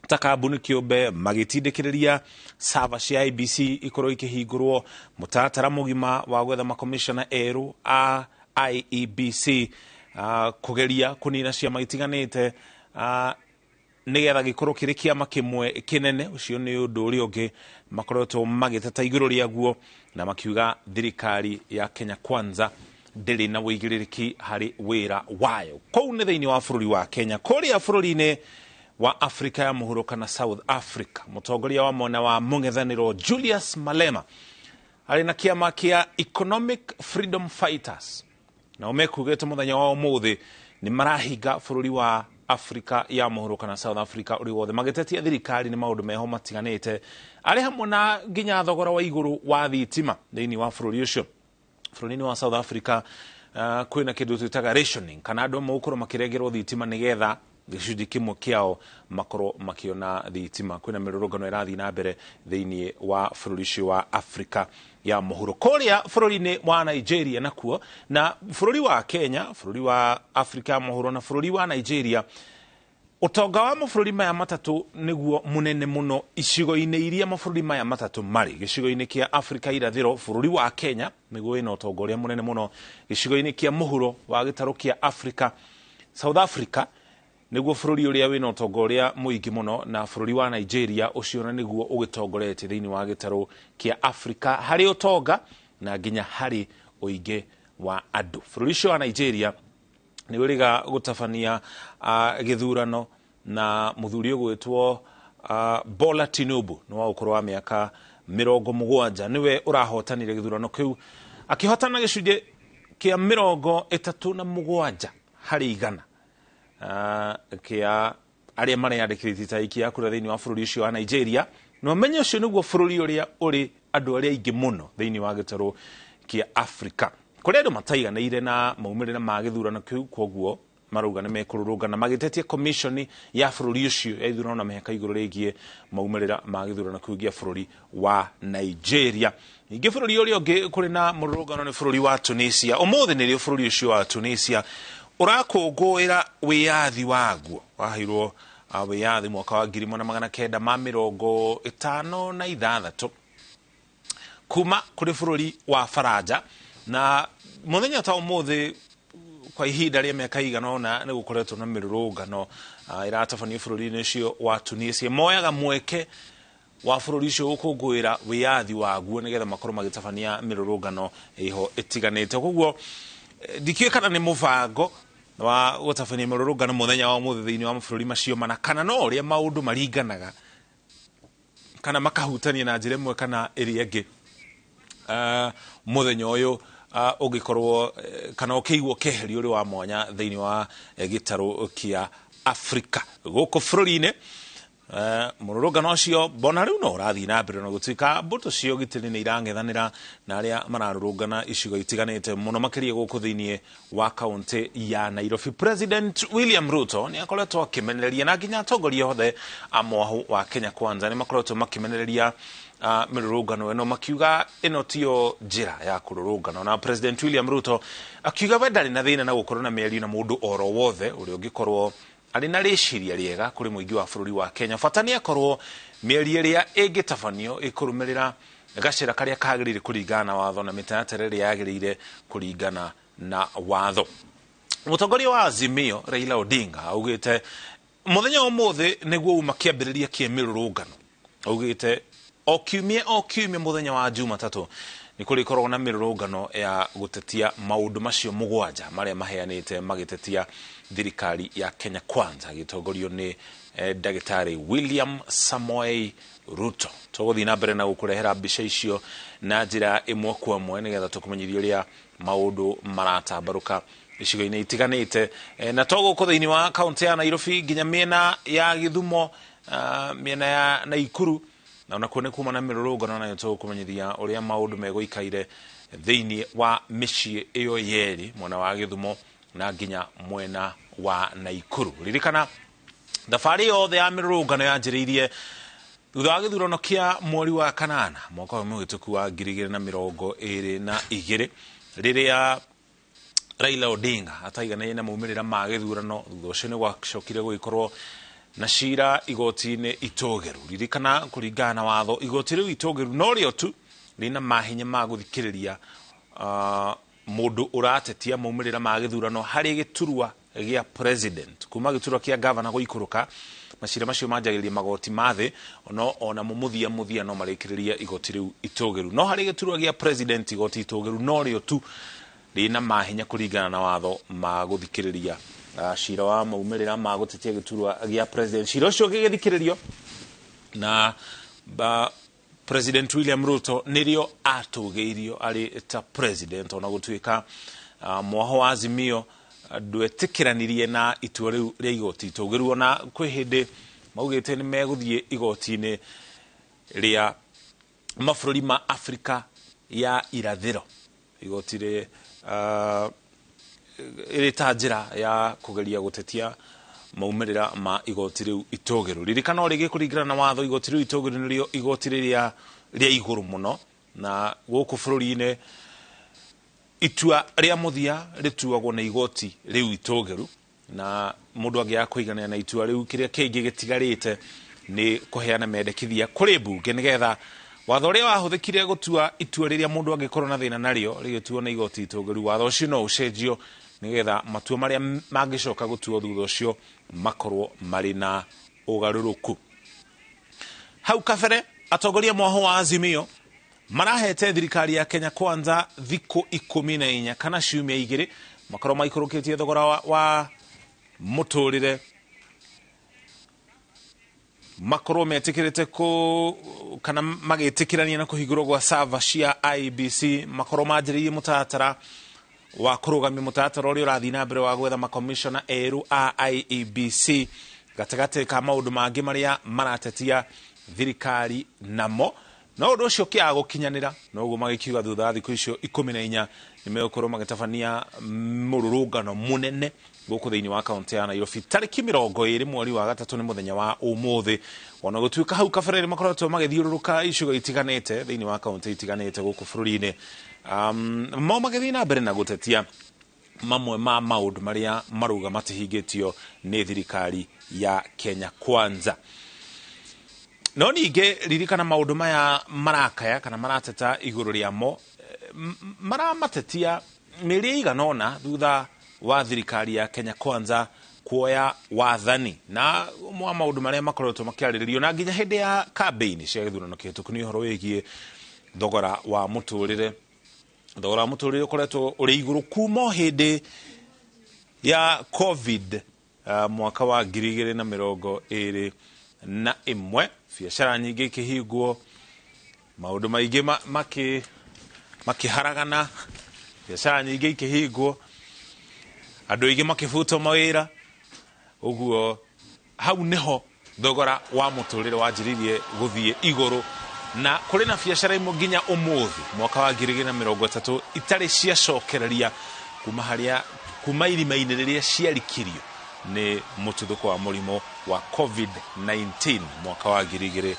G: ta kambuni kĩũmbe, magĩtindĩkĩrĩria sava cia IBC ikorwo ikĩhingũrwo, mũtaratara mũgima wa gwetha makomishona erũ a IEBC, kũgeria kũnina ciama itiganĩte nĩgetha gĩkorwo kĩrĩ kĩama kĩmwe kĩnene. Ũcio nĩ ũndũ ũrĩa ũngĩ makoretwo magĩteta igũrũ rĩaguo na makiuga thirikari ya Kenya Kwanza ndĩrĩ na ũigĩrĩrĩki harĩ wĩra wayo. Kũu nĩ thĩinĩ wa bũrũri wa Kenya. Kũrĩa bũrũri-inĩ wa Afrika ya mũhuro kana South Africa, mũtongoria wa mwena wa mũng'ethanĩro Julius Malema arĩ na kĩama kĩa Economic Freedom Fighters, nao mekugĩte mũthenya wa ũmũthĩ nĩ marahinga bũrũri wa Afrika ya mũhuro kana South Africa ũrĩ wothe, magĩtetia thirikari nĩ maũndũ meho matiganĩte, arĩ hamwe na nginya thogora wa igũrũ wa thitima thĩinĩ wa bũrũri ũcio. Bũrũri-inĩ wa South Africa kwĩna kĩndũ twĩtaga rationing, kana andũ amwe gũkorwo makĩrengerwo thitima nĩgetha gĩcunjĩ kĩmwe kĩao makorwo makĩona thitima. Kwĩna mĩrũrũngano ĩrathiĩ na mbere thĩinĩ wa bũrũri ũcio wa Afrika ya mũhuro. Kũrĩa bũrũri-inĩ wa Nigeria nakuo, na bũrũri wa Kenya, bũrũri wa Afrika ya mũhuro na bũrũri wa Nigeria, ũtonga wa mabũrũri maya matatũ nĩguo mũnene mũno icigo-inĩ iria mabũrũri maya matatũ marĩ. Gĩcigo-inĩ kĩa Afrika irathĩro, bũrũri wa Kenya nĩguo wĩna ũtonga ũrĩa mũnene mũno. Gĩcigo-inĩ kĩa mũhuro wa gĩtarũ kĩa Afrika, South Africa nĩguo bũrũri ũrĩa wĩna ũtonga ũrĩa mũingĩ mũno, na bũrũri wa Nigeria ũcio na nĩguo ũgĩtongoretie thĩinĩ wa gĩtarũ kĩa Afrika harĩ ũtonga na nginya harĩ ũingĩ wa andũ. Bũrũri ũcio wa Nigeria nĩ ũrĩga gũtabania gĩthurano na mũthuri ũgwĩtwo Bola Tinubu nĩ wa ũkũrũ wa mĩaka 70, nĩwe ũrahotanire gĩthurano kĩu akĩhotana gĩcunjĩ kĩa 37 harĩ igana kĩa arĩa mareyandĩkithĩtie ta aikia a kura thĩinĩ wa bũrũri ũcio wa Nigeria. Na ũmenye ũcio nĩguo bũrũri ũrĩa ũrĩ andũ arĩa aingĩ mũno thĩinĩ wa gĩtarũ kĩa Afrika. Kũrĩ andũ mataiganĩire na maumĩrĩra ma gĩthurano kĩu, koguo marauga nĩ mekũrũrũngana magĩtetia commission ya bũrũri ũcio ya ithurano na mĩhaka igũrũ rĩgiĩ maumĩrĩra ma gĩthurano kĩu gĩa bũrũri wa Nigeria. Ningĩ bũrũri ũrĩa ũngĩ kũrĩ na mũrũrũngano nĩ bũrũri wa Tunisia. Ũmũthĩ nĩrĩo bũrũri ũcio wa Tunisia ũrakũngũĩra wĩyathi waguo. Waheirwo wĩyathi mwaka wa 1956 kuma kũrĩ bũrũri wa Faranja, na mũthenya ta ũmũthĩ kwa ihinda rĩa mĩaka igana ũna nĩ gũkoretwo na mĩrũrũngano ĩratabanio bũrũri-inĩ ũcio wa Tunisia. Moyaga mweke wa bũrũri ũcio gũkũngũĩra wĩyathi waguo nĩgetha makorwo magĩtabania mĩrũrũngano ĩho ĩtiganĩte. Koguo ndikĩũĩ kana nĩ mũbango wa gũtabania mĩrũrũngano mũthenya wa ũmũthĩ thĩinĩ wa mabũrũri macio mana, kana no ũrĩa maũndũ maringanaga kana makahutania na njĩra ĩmwe kana ĩrĩa ĩngĩ. Mũthenya ũyũ ũngĩkorwo kana ũkĩigwo keheri ũrĩ wa mwanya thĩinĩ wa gĩtarũ kĩa Afrika. Gũkũ bũrũri-inĩ mũrũrũngano ũcio mbona rĩu no ũrathiĩ na mbere na gũtuĩka mbũtũ cia ũgitĩri nĩ irang'ethanĩra na arĩa mararũrũngana icigo itiganĩte mũno makĩria gũkũ thĩinĩ wa kaũntĩ ya Nairobi. President William Ruto nĩ akoretwo akĩmenereria na nginya atongoria othe a mwahũ wa Kenya Kwanza nĩ makoretwo makĩmenereria mĩrũrũngano ĩno, makiuga ĩno tiyo njĩra ya kũrũrũngana. Na President William Ruto akiuga we ndarĩ na thĩna na gũkorwo na mĩario na mũndũ oro wothe ũrĩa ũngĩkorwo arĩ na rĩciria rĩega kũrĩ mũingĩ wa bũrũri wa Kenya. Bata nĩ akorwo mĩario ĩrĩa ĩngĩtabanio ĩkũrũmĩrĩra gacĩra karĩa kagĩrĩire kũringana na watho na mĩtaratara ĩrĩa yagĩrĩire kũringana na watho. Mũtongoria wa Azimio Raila Odinga augĩte mũthenya wa ũmũthĩ nĩguo uma kĩambĩrĩria kĩa mĩrũrũngano. Augĩte o kiumia mũthenya wa Jumatatũ nĩ kũrĩkoragwo na mĩrũrũngano ya gũtetia maũndũ macio mũgwanja marĩa maheanĩte magĩtetia thirikari ya Kenya Kwanza gĩtongorio nĩ ndagĩtarĩ William Samoei Ruto. Tũgũthiĩ na mbere na gũkũrehera mbica icio na njĩra ĩmwe kwa ĩmwe nĩgetha tũkũmenyithie ũrĩa maũndũ maratambarũka icigo-inĩ itiganĩte, na to gũkũ thĩinĩ wa kaunti ya Nairobi nginya mĩena ya Gĩthumo, mĩena ya Naikuru, na onakuo nĩ kuma na mĩrũrũngano, nayo tũgũkũmenyithia ũrĩa maũndũ megũikaire thĩinĩ wa mĩciĩ ĩyo yerĩ, mwena wa Gĩthumo na nginya mwena wa Naikuru. Ririkana thabarĩ yothe ya mĩrũrũngano yanjĩrĩirie thutha wa gĩthurano kĩa mweri wa kanana mwaka ũyũ mũhĩtũku wa 2022 rĩrĩa Raila Odinga ataiganĩire na maumĩrĩra ma gĩthurano. Thutha ũcio nĩ gwacokire gũgĩkorwo na cira igoti-inĩ itũgĩru. Ririkana kũringana na watho igoti rĩu itũgĩru no rĩo tu rĩna mahinya ma gũthikĩrĩria mũndũ ũratetia maumĩrĩra ma gĩthurano harĩ gĩturwa gĩa president kuma gĩturwa kĩa governor gũikũrũka. Macira macio manjagĩrĩria magoti ma thĩ no onamo mũthia no marĩkĩrĩria igoti rĩu itũgĩru, no harĩ gĩturwa gĩa president igoti itũgĩru no rĩo tu rĩna mahinya kũringana na watho ma gũthikĩrĩria cira wa maumĩrĩra ma gũtetia gĩturwa gĩa president. Cira ũcio ũgĩgĩthikĩrĩrio na President William Ruto nĩrĩo atũgĩirio arĩ ta president, ona gũtuĩka mwaho wa Azimio ndwetĩkĩranirie na itua rĩu rĩa igoti itũgĩru, ona kwĩ hĩndĩ maugĩte nĩ megũthiĩ igoti-inĩ rĩa mabũrũri ma Afrika ya irathĩro, igoti rĩ ĩrĩ ta njĩra ya kũgeria gũtetia maumĩrĩra ma igoti rĩu itũgĩru. Ririkana o rĩngĩ kũringana na watho igoti rĩu itũgĩru nĩrĩo igoti rĩrĩa rĩa igũrũ mũno, na gũkũ bũrũri-inĩ itua rĩa mũthia rĩtuagwo na igoti rĩu itũgĩru, na mũndũ angĩaga kũiganĩra na itua rĩu kĩrĩa kĩngĩ gĩtigarĩte nĩ kũheana mendekithia kũrĩ mbunge nĩgetha watho ũrĩa wahũthĩkire gũtua itua rĩrĩa mũndũ angĩkorwo na thĩna narĩo rĩgĩtuo na igoti itũgĩru, watho ũcio no ũcenjio nĩgetha matua marĩa mangĩcoka gũtuo thutha ũcio makorwo marĩ na ũgarũrũku. Hau kabere atongoria mwaho wa Azimio marahete thirikari ya Kenya Kwanza thikũ 14 kana ciumia 2 makorwo maikũrũkĩtie thogora wa mũtũrĩre, makorwo metĩkĩrĩte kana magĩtĩkĩrania na kũhingũrwo gwa server cia IEBC, makorwo manjĩrĩirie mũtaratara wa kũrũgamia mũtaratara ũrĩa ũrathiĩ na mbere wa gwetha makomishona erũ a IEBC gatagatĩ ka maũndũ mangĩ marĩa maratetia thirikari namo. No ũndũ ũcio ũkĩaga gũkinyanĩra noguo magĩkiuga thutha wa thikũ icio 14 nĩ megũkorwo magĩtabania mũrũrũngano mũnene gũkũ thĩinĩ wa kaunti ya Nairobi tarĩki 20 mweri wa gatatũ nĩ mũthenya wa ũmũthĩ. Ona gũtuĩka hau kabere nĩ makoretwo magĩthiũrũrũka icigo itiganĩte thĩinĩ wa kaunti itiganĩte gũkũ bũrũri-inĩ, mo magĩthiĩ na mbere na gũtetia mamwe ma maũndũ marĩa marauga matihingĩtio nĩ thirikari ya Kenya Kwanza. No ningĩ ririkana maũndũ maya marakaya kana marateta igũrũ rĩamo maramatetia mĩeri ĩigana ũna thutha wa thirikari ya Kenya Kwanza kuoya wathani, na ũmwe wa maũndũ marĩa makoretwo makĩarĩrĩrio na nginya hĩndĩ ya kambĩini cia gĩthurano kĩhĩtũku nĩ ũhoro wĩgiĩ thogora wa mũtũrĩre. Thogora wa mũtũrĩre ũkoretwo ũrĩ igũrũ kuma o hĩndĩ ya COVID mwaka wa 2021, biacara nyingĩ ikĩhingwo, maũndũ maingĩ makĩharagana, biacara nyingĩ ikĩhingwo, andũ aingĩ makĩbutwo mawĩra. Ũguo hau nĩho thogora wa mũtũrĩre wanjĩrĩirie gũthiĩ igũrũ, na kũrĩ na biacara imwe nginya ũmũthĩ mwaka wa 2030 itarĩ ciacokereria kuma irima-inĩ rĩrĩa ciarikirio nĩ mũtuthũko wa mũrimũ wa COVID-19 mwaka wa 2019.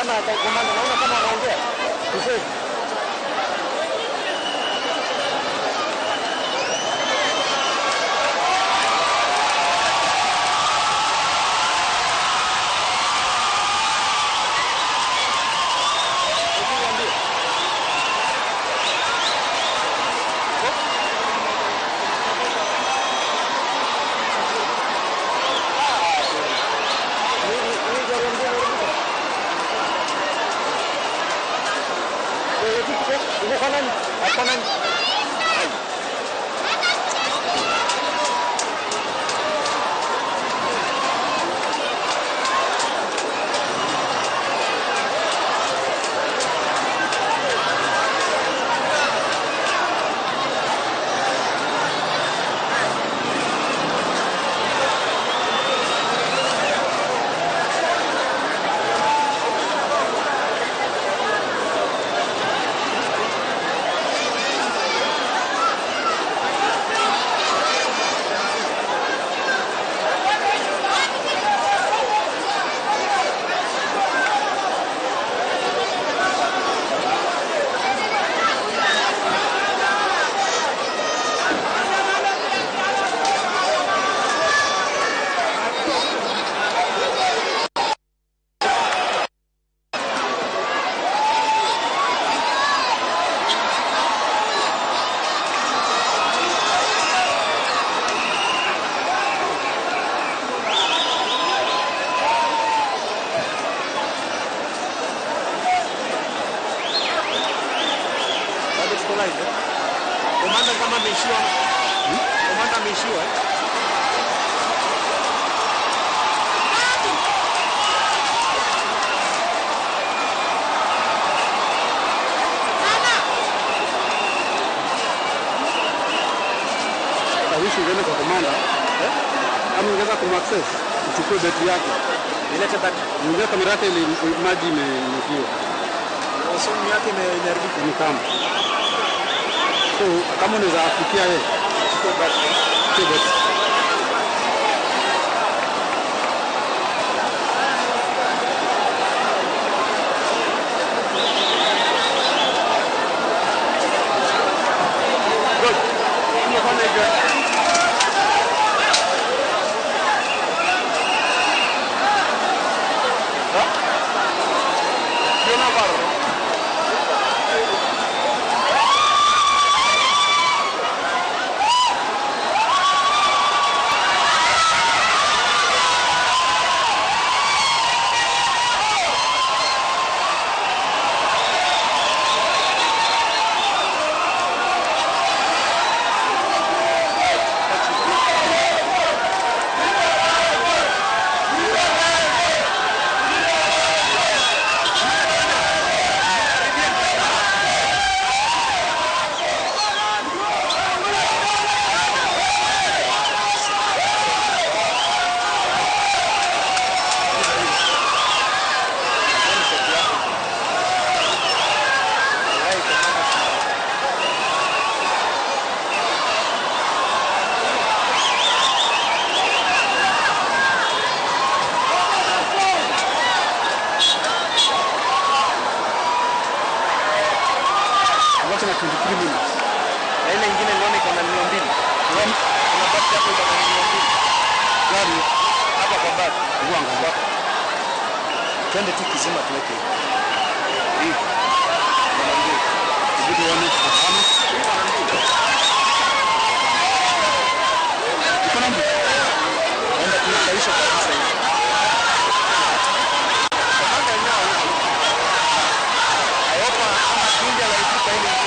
D: Ama komanda naona kama wanaongea. Tuseme. Komanda kama ameishiwa. Komanda ameishiwa.
E: Tawishi uende kwa komanda. Kama ungeweza kumaccess, uchukue betri yake.
D: Ilete battery.
E: Unajua kamera yake ile maji imeingiwa.
D: Simu yake imeharibika.
E: Ni kama. So kama unaweza afikia yeye,
D: chukue battery.
E: Chukue battery.
D: Good. Tumefanya hivyo.
E: Wacha na 23 minutes.
D: Na ile ingine nione iko na milioni 2. Kuna basi hapo iko na milioni 2.
E: Gari
D: Hapa kwa basi.
E: Wangu.
B: Twende tu kizima tuweke hivi.
E: Ibidi uone hapana. Iko na mbili.
B: Enda tunaisha kabisa hivi.
D: Komanda yenyewe huko. Ayopa ama kundi la ile.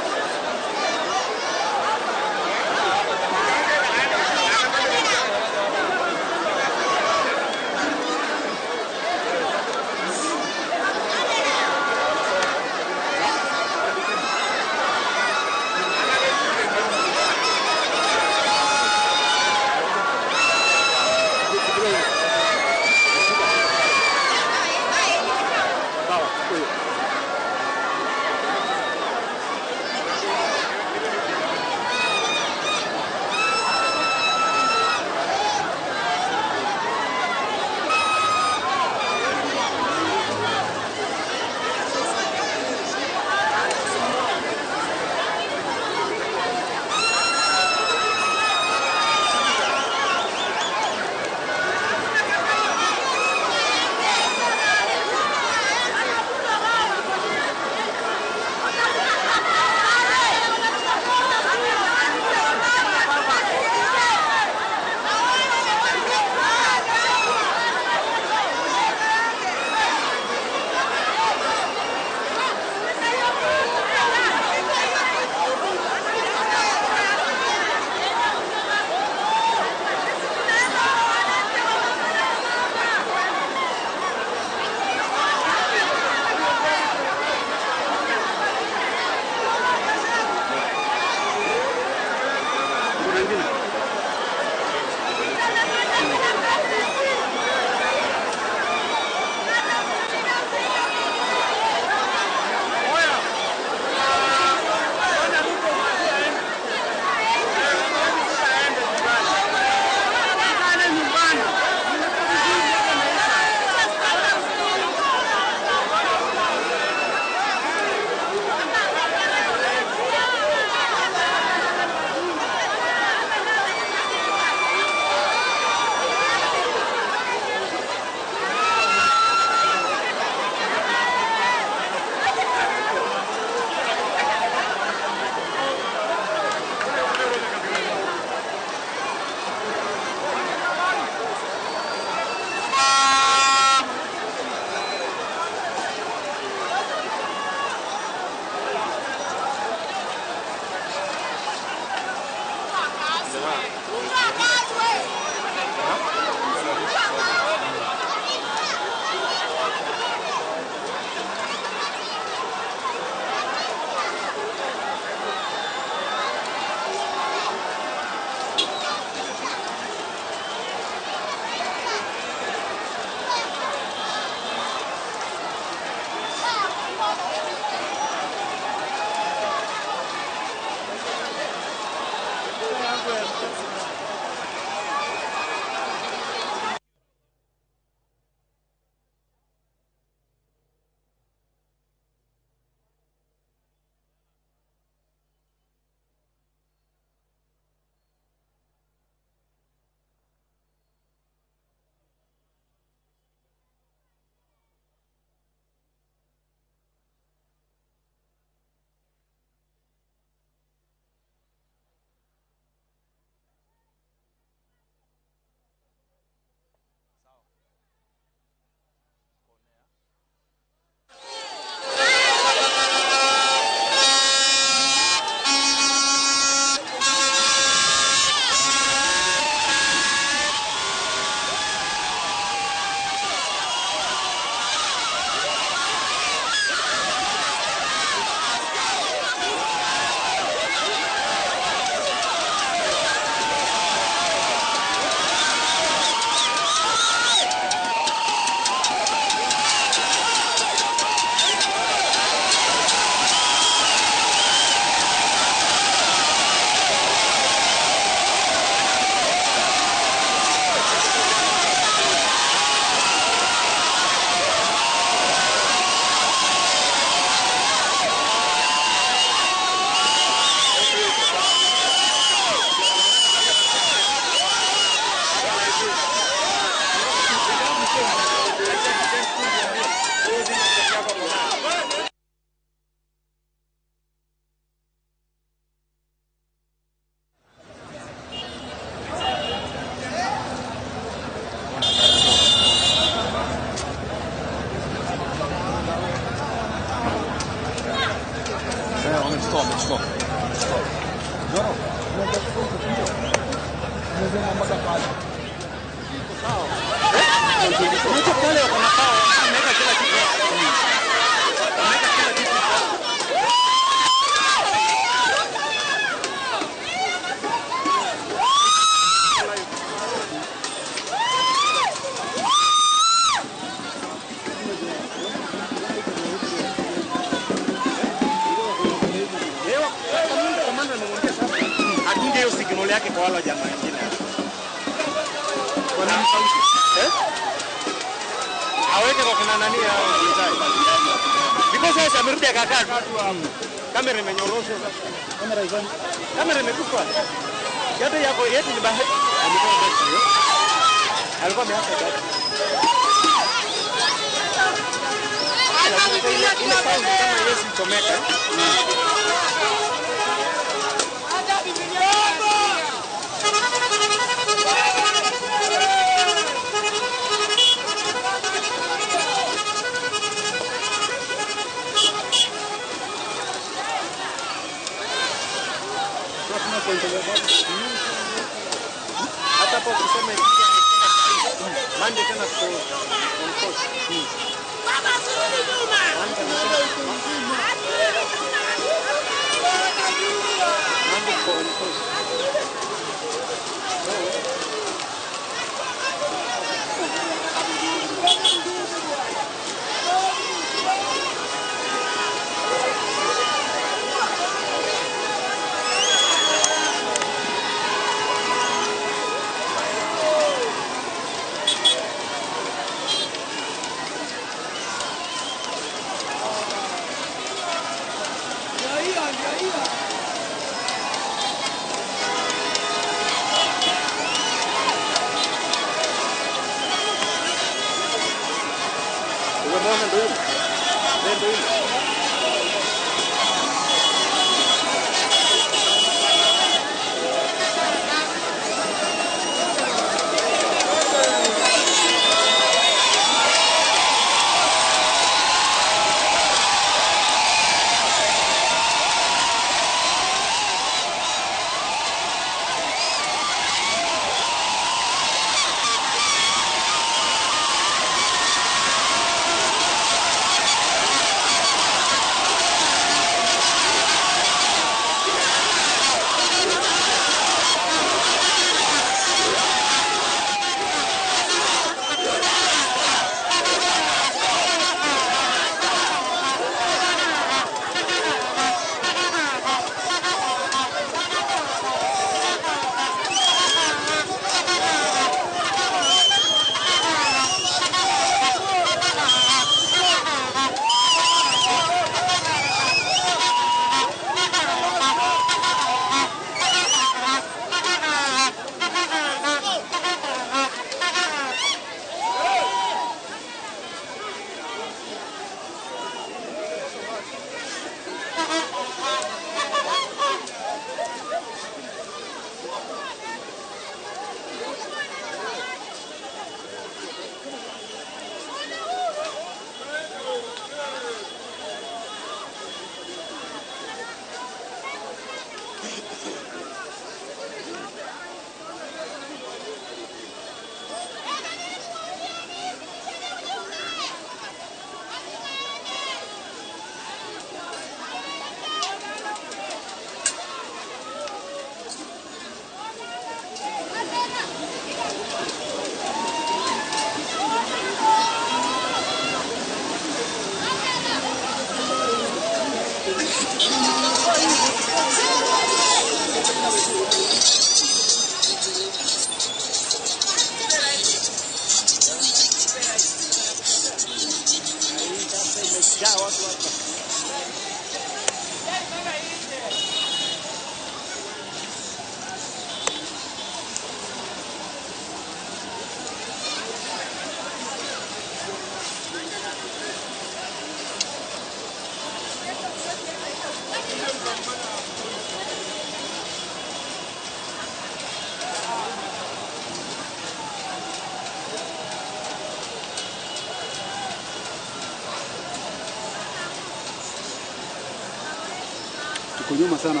A: Uko nyuma sana.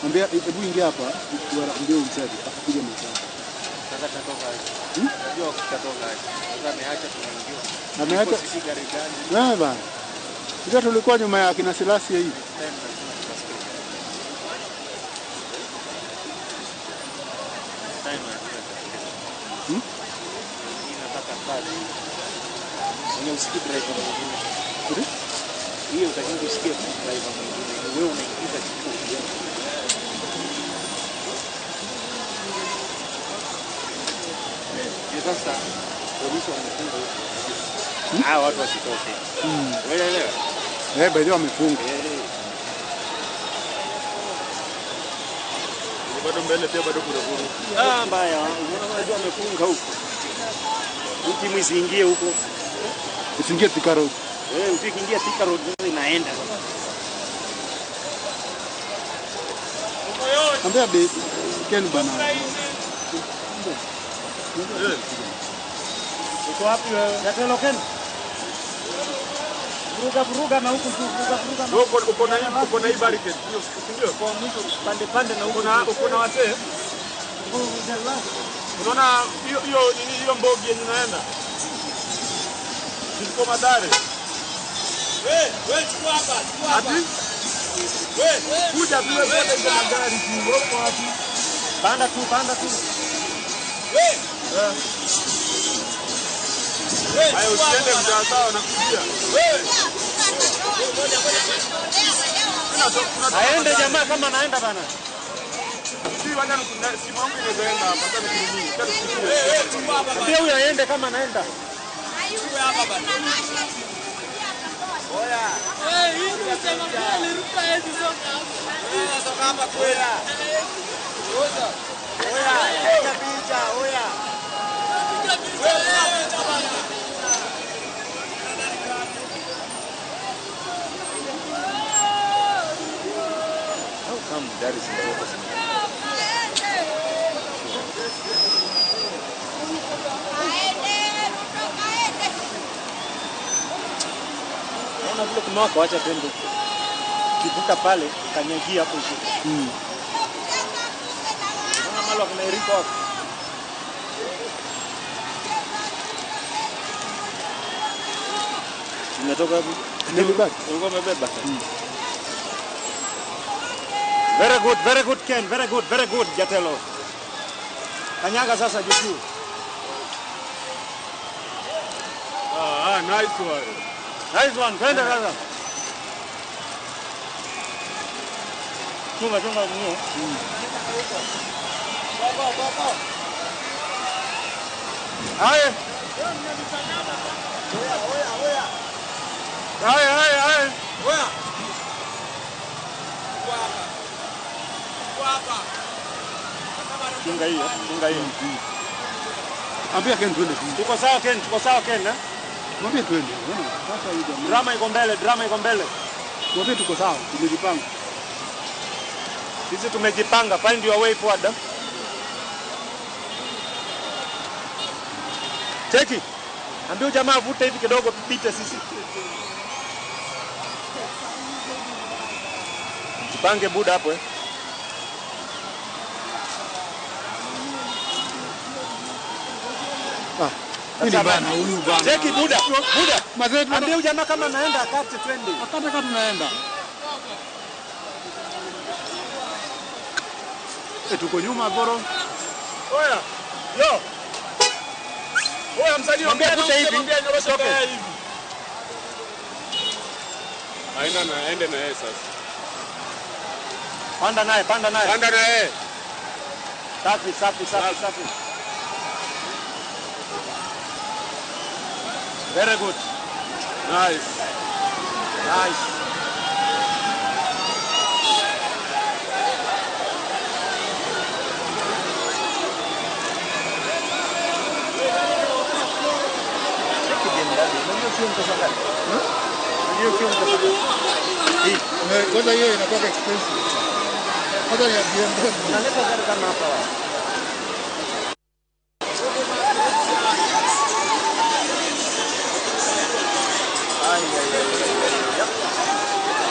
A: Ambia hebu ingia hapa, ndio msaidi, akuje msaidi.
B: Sasa tatoka aje? Unajua kitatoka aje? Sasa ameacha tunaingiwa.
A: Ameacha
B: sisi gari gani?
A: Wewe bana. Ndio tulikuwa nyuma ya kina Silasi hii.
B: Inataka kazi. Unausikia driver mwingine. Hiyo utakiwa kusikia driver mwingine. Wewe unaingiza kitu. Sasa polisi wamefunga huko. Ah, watu wasitoke. Unaelewa?
A: Eh, by the way wamefunga.
E: Bado mbele pia bado kuna huru.
B: Ah, mbaya. Unajua wamefunga huko. Timu isiingie huko.
A: Isiingie Thika Road.
B: Eh, ukiingia Thika Road sasa inaenda sasa.
A: Ambia Ken bana.
B: Uko wapi wewe? Jatelo Ken. Vuruga vuruga na huku vuruga vuruga.
E: Uko na hii barricade. Ndio.
B: Kwa mwisho pande pande na huku
E: uko na wasee. Unaona hiyo nini hiyo mbogi yenye inaenda? Siko Madare.
F: Wewe chukua hapa, chukua hapa.
E: Ati? Wewe kuja tu wewe kwa magari tu. Uko wapi?
B: Panda tu, panda tu.
F: Wewe.
E: Hayo usiende mtaa sawa na kujia.
F: Wewe.
B: Aende jamaa kama anaenda bana.
E: Si wacha simu yangu inaenda hapa hata nikirudi.
F: Wewe chukua hapa.
B: Pia huyo aende kama anaenda.
F: Chukua hapa bana. Oya.
K: Eh, hii ni sema kweli Ruto hawezi soka hapa.
F: Soka hapa kweli. Oya. Oya, picha, oya. Wewe picha bana.
B: How come that is in Naona vile kumewaka, wacha twende. Kivuka pale kanyagia hapo juu. Naona malo kuna Eriko hapo. Umetoka hapo?
A: Nilibaki.
B: Ulikuwa umebeba. Very good Ken, very good Jatelo. Kanyaga sasa juu.
E: Ah, nice one.
B: Nice one, twende sasa. Chunga chunga mno.
F: Go.
E: Haya.
F: Oya.
E: Haya.
F: Oya. Hapa.
B: Chunga hiyo, chunga hiyo.
A: Ambia Ken twende.
B: Tuko sawa Ken, tuko sawa Ken, eh?
A: Mwambie twende. Sasa hii jamaa.
B: Drama iko mbele, drama iko mbele.
A: Mwambie tuko sawa, tumejipanga.
B: Sisi tumejipanga, find your way forward. Cheki. Ambia jamaa avute hivi kidogo tupite sisi. Jipange buda hapo eh.
A: Mimi bana huyu bana.
B: Cheki buda, buda.
A: Mazee
B: ambia jamaa kama naenda akate twende.
A: Akate kama tunaenda. Tuko nyuma goro.
E: Oya. Yo. Oya msanii
B: mwambie avute hivi.
E: Toke. Aina na ende na yeye sasa.
B: Panda naye, panda naye.
E: Panda naye.
B: Safi, safi, safi, safi. Very good.
E: Nice.
B: Nice.
A: Kwanza hiyo inakuwa expensive. Kwanza ya BMW.
B: Unaleta gari kama hapa wapi? Ay, ay, ay, ay, ay.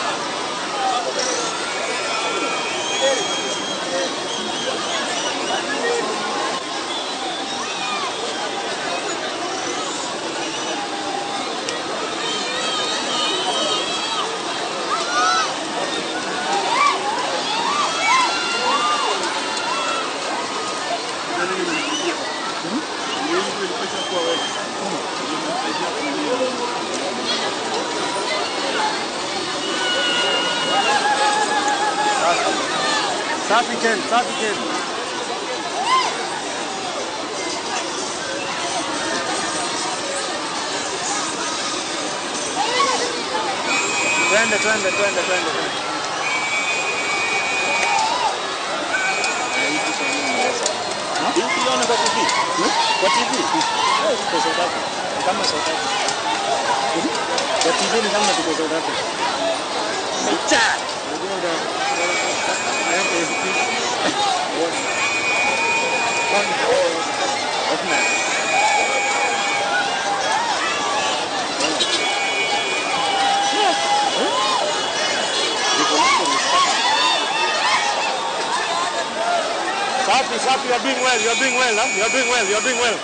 C: Ken, safi Ken. Twende, twende, twende, twende, twende.
B: Ukiona kwa TV? Kwa TV? Tuko South Africa. Ni kama South Africa. Kwa TV ni kama tuko South Africa. Cha.
C: Safi, safi, you are doing well, you are doing well, huh? You are doing well, you are doing well.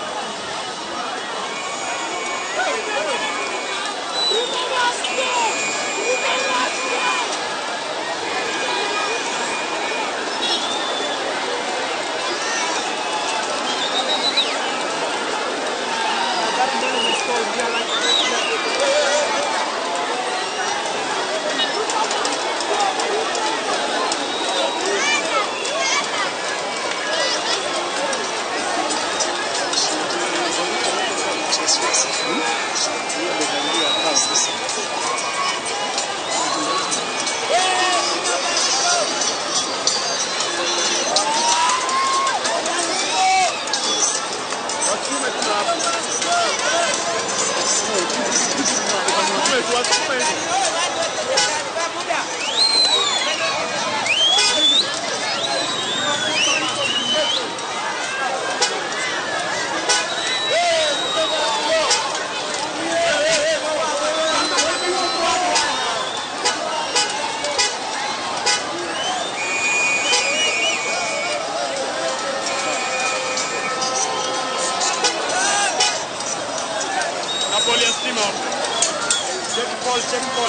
C: Check Paul.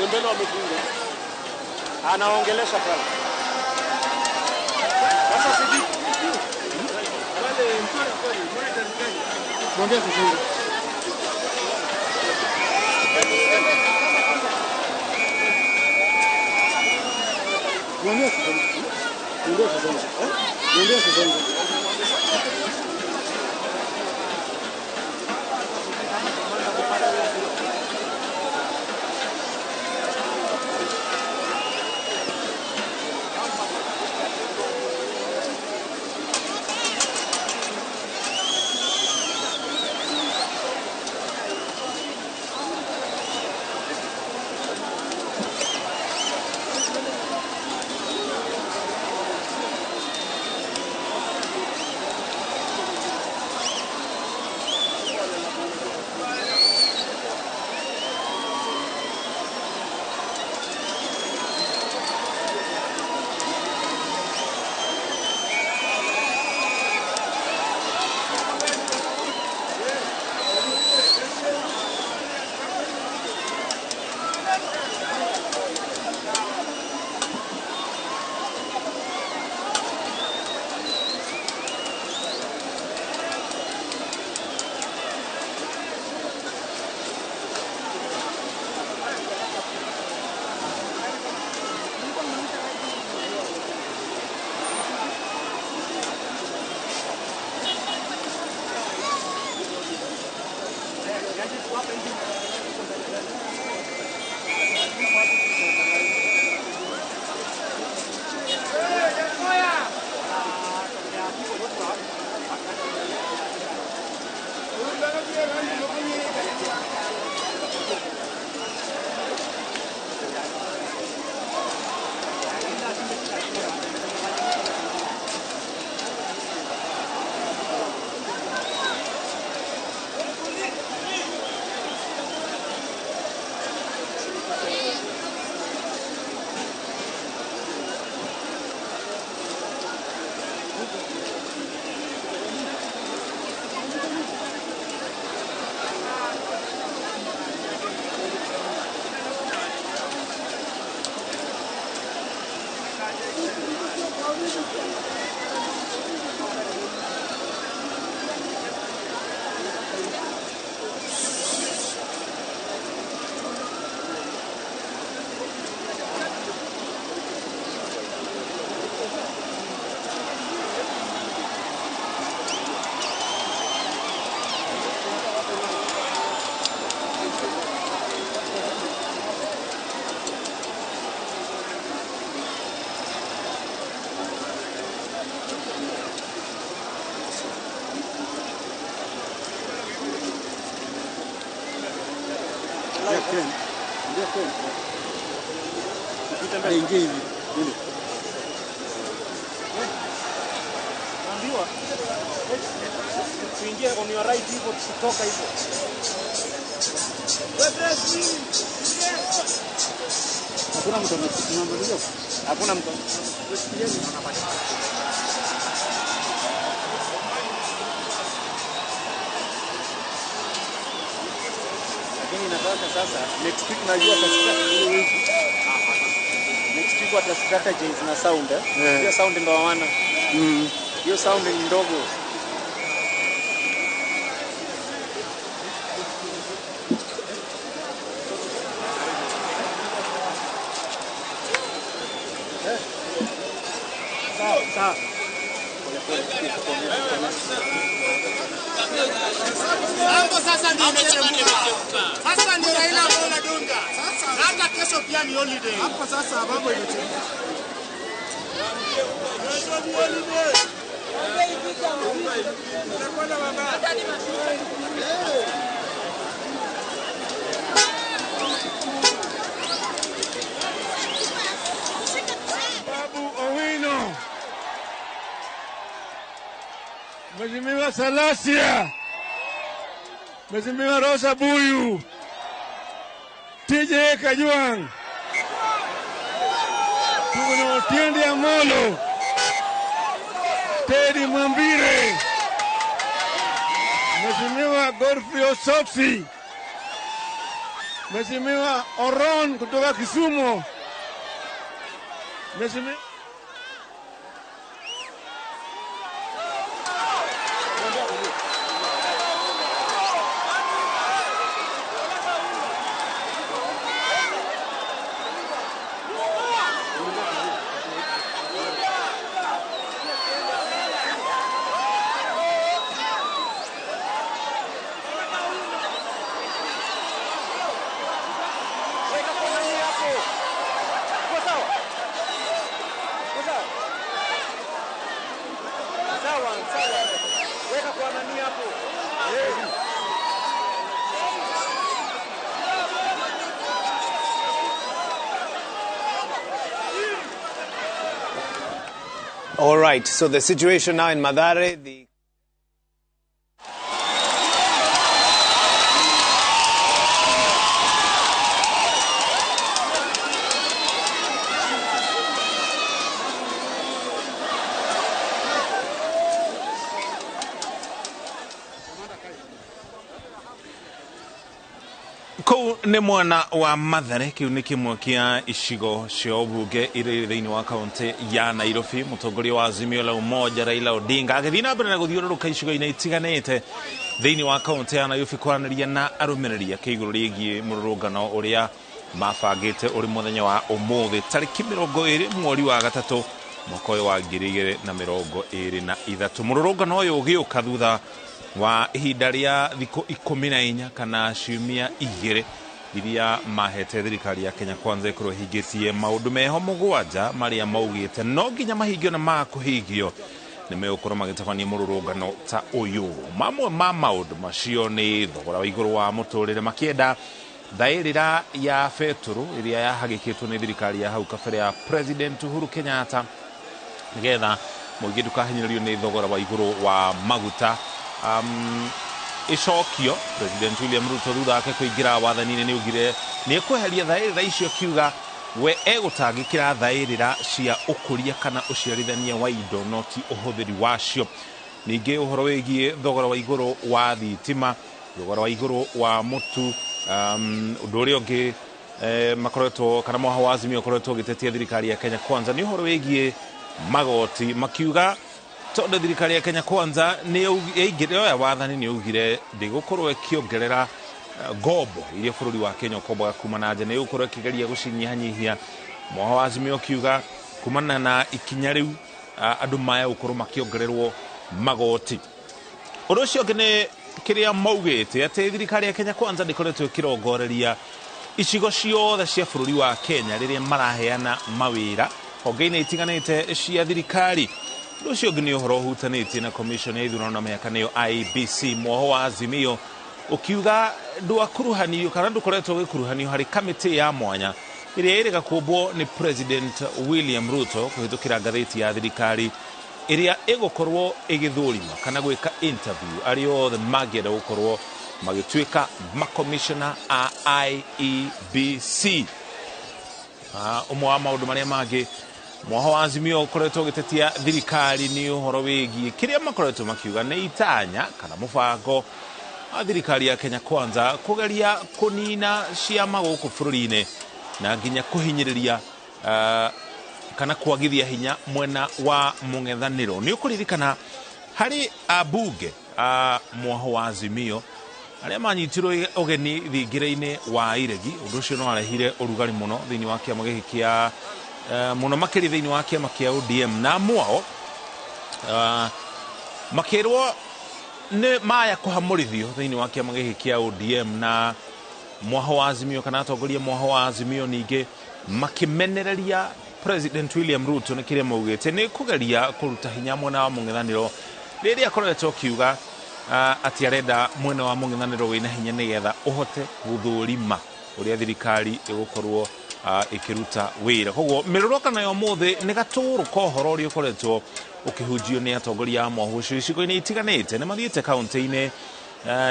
C: Mbele wamefunga. Anaongelesha pale. Sasa sijui. Pale mwambie kufunga. Mwambie kufunga. Mwambie kufunga. Mwambie kufunga. Aingie hivi.
B: Naambiwa tuingie on your right hivyo tusitoka hivyo.
C: Hakuna mtu amesimama.
B: Hakuna mtu. Lakini nataka sasa
C: next week najua atasikia.
B: Next week wata strategize na sound eh. Hiyo yeah. Sound ndo hawana. Hiyo sound ni ndogo. Sawa, sawa.
K: Hapo sasa ndio imechemka. Sasa ndio Raila Amolo Odinga. Sasa hata kesho pia ni holiday. Hapo sasa mambo imechemka. Kesho ni holiday.
E: Babu Owino. Mheshimiwa Salasia, Mheshimiwa Rosa Buyu, TJ Kajwang', tuko na Otiende Amolo, Teddy Mwambire, Mheshimiwa Godfrey Osotsi, Mheshimiwa Oron kutoka Kisumu, Mheshimiwa
H: All right, so the situation now in Mathare, the
G: Kũu nĩ mwena wa Mathare, kĩu nĩ kĩmwe kĩa icigo cia ũmbunge iria irĩ thĩinĩ wa kaũntĩ ya Nairobi. Mũtongoria wa Azimio la Umoja Raila Odinga agĩthiĩ na mbere na gũthiũrũrũka icigo-inĩ itiganĩte thĩinĩ wa kaũntĩ ya Nairobi kwaranĩria na arũmĩrĩri ake igũrũ rĩgiĩ mũrũrũngano ũrĩa mabangĩte ũrĩ mũthenya wa ũmũthĩ tarĩki 20 mweri wa gatatũ mwaka ũyũ wa 2023. Mũrũrũngano ũyũ ũgĩũka thutha wa ihinda rĩa thikũ 14 kana ciumia 2 iria mahete thirikari ya Kenya Kwanza ĩkorwo ĩhingĩtie maũndũ meho 7 marĩa maugĩte no nginya mahingio na makũhingio nĩ megũkorwo magĩtabania mũrũrũngano ta ũyũ. Mamwe ma maũndũ macio nĩ thogora wa igũrũ wa mũtũrĩre, makĩenda thaĩrĩra ya betũrũ ĩrĩa yahagĩkĩtwo nĩ thirikari ya hau kabere ya President Uhuru Kenyatta nĩgetha mũingĩ ndũkahinyĩrĩrio nĩ thogora wa igũrũ wa maguta. Icokio President William Ruto thutha wake kũingĩra wathani-inĩ nĩ augire nĩ ekweheria thaĩrĩra icio, akiuga we egũtangĩkĩra thaĩrĩra cia ũkũria kana ũciarithania wa indo no ti ũhũthĩri wacio. Ningĩ ũhoro wĩgiĩ thogora wa igũrũ wa thitima, thogora wa igũrũ wa mũtu, ũndũ ũrĩa ũngĩ makoretwo kana mwaho wa Azimio ũkoretwo ũgĩtetia thirikari ya Kenya Kwanza nĩ ũhoro wĩgiĩ magoti, makiuga tondũ thirikari ya Kenya Kwanza nĩ yaingĩra wathani nĩ augire ndĩgũkorwo ĩkĩongerera ngombo iria bũrũri wa Kenya ũkomboga kuma na nja, nĩ ĩgũkorwo ĩkĩgeria gũcinyihanyihia. Mwaho wa Azimio ũkiuga kumana na ikinya rĩu andũ maya gũkorwo makĩongererwo magoti. Ũndũ ũcio ũngĩ nĩ kĩrĩa maugĩte atĩ thirikari ya Kenya Kwanza ndĩkoretwo ĩkĩrongoreria icigo ciothe cia bũrũri wa Kenya rĩrĩa maraheana mawĩra honge-inĩ itiganĩte cia thirikari. Ũndũ ũcio ũngĩ nĩ ũhoro ũhutanĩtie na commission ya ithurano na mĩhaka nĩyo IEBC. Mwoho wa Azimio ũkiuga ndwakuruhanio kana ndũkoretwo ũgĩkuruhanio harĩ kamĩtĩ ya mwanya ĩrĩa ĩrĩga kũmbwo nĩ President William Ruto kũhĩtũkĩra ngathĩti ya thirikari ĩrĩa ĩgũkorwo ĩgĩthũrima kana gwĩka interview arĩa othe mangĩenda gũkorwo magĩtuĩka makomishona a IEBC. Ũmwe wa maũndũ marĩa mangĩ mwaho wa Azimio ũkoretwo ũgĩtetia thirikari nĩ ũhoro wĩgiĩ kĩrĩa makoretwo makiuga nĩ itanya kana mũbango wa thirikari ya Kenya Kwanza kũgeria kũnina ciama gũkũ bũrũri-inĩ na nginya kũhinyĩrĩria kana kwagithia hinya mwena wa mũng'ethanĩro. Nĩ ũkũririkana harĩ ambunge a mwaho wa Azimio arĩa manyitirwo ũgeni thingira-inĩ wa Iregi, ũndũ ũcio no warehire ũrugarĩ mũno thĩinĩ wa kĩama gĩkĩ kĩa mũno makĩria thĩinĩ wa kĩama kĩa ODM na mwao makĩrwo nĩ maya kũhamũrithio thĩinĩ wa kĩama gĩkĩ kĩa ODM na mwaho wa Azimio kana atongoria mwaho wa Azimio ningĩ makĩmenereria President William Ruto nĩ kĩrĩa maugĩte nĩ kũgeria kũruta hinya mwena wa mũng'ethanĩro rĩrĩa akoretwo akiuga atĩ arenda mwena wa mũng'ethanĩro wĩna hinya nĩgetha ũhote gũthũrima ũrĩa thirikari ĩgũkorwo ĩkĩruta wĩra. Koguo mĩrũrũngano ya ũmũthĩ nĩ gatũrũ ka ũhoro ũrĩa ũkoretwo ũkĩhunjio nĩ atongoria a mwahũ ũcio icigo-inĩ itiganĩte. Nĩ mathiĩte kaũntĩ-inĩ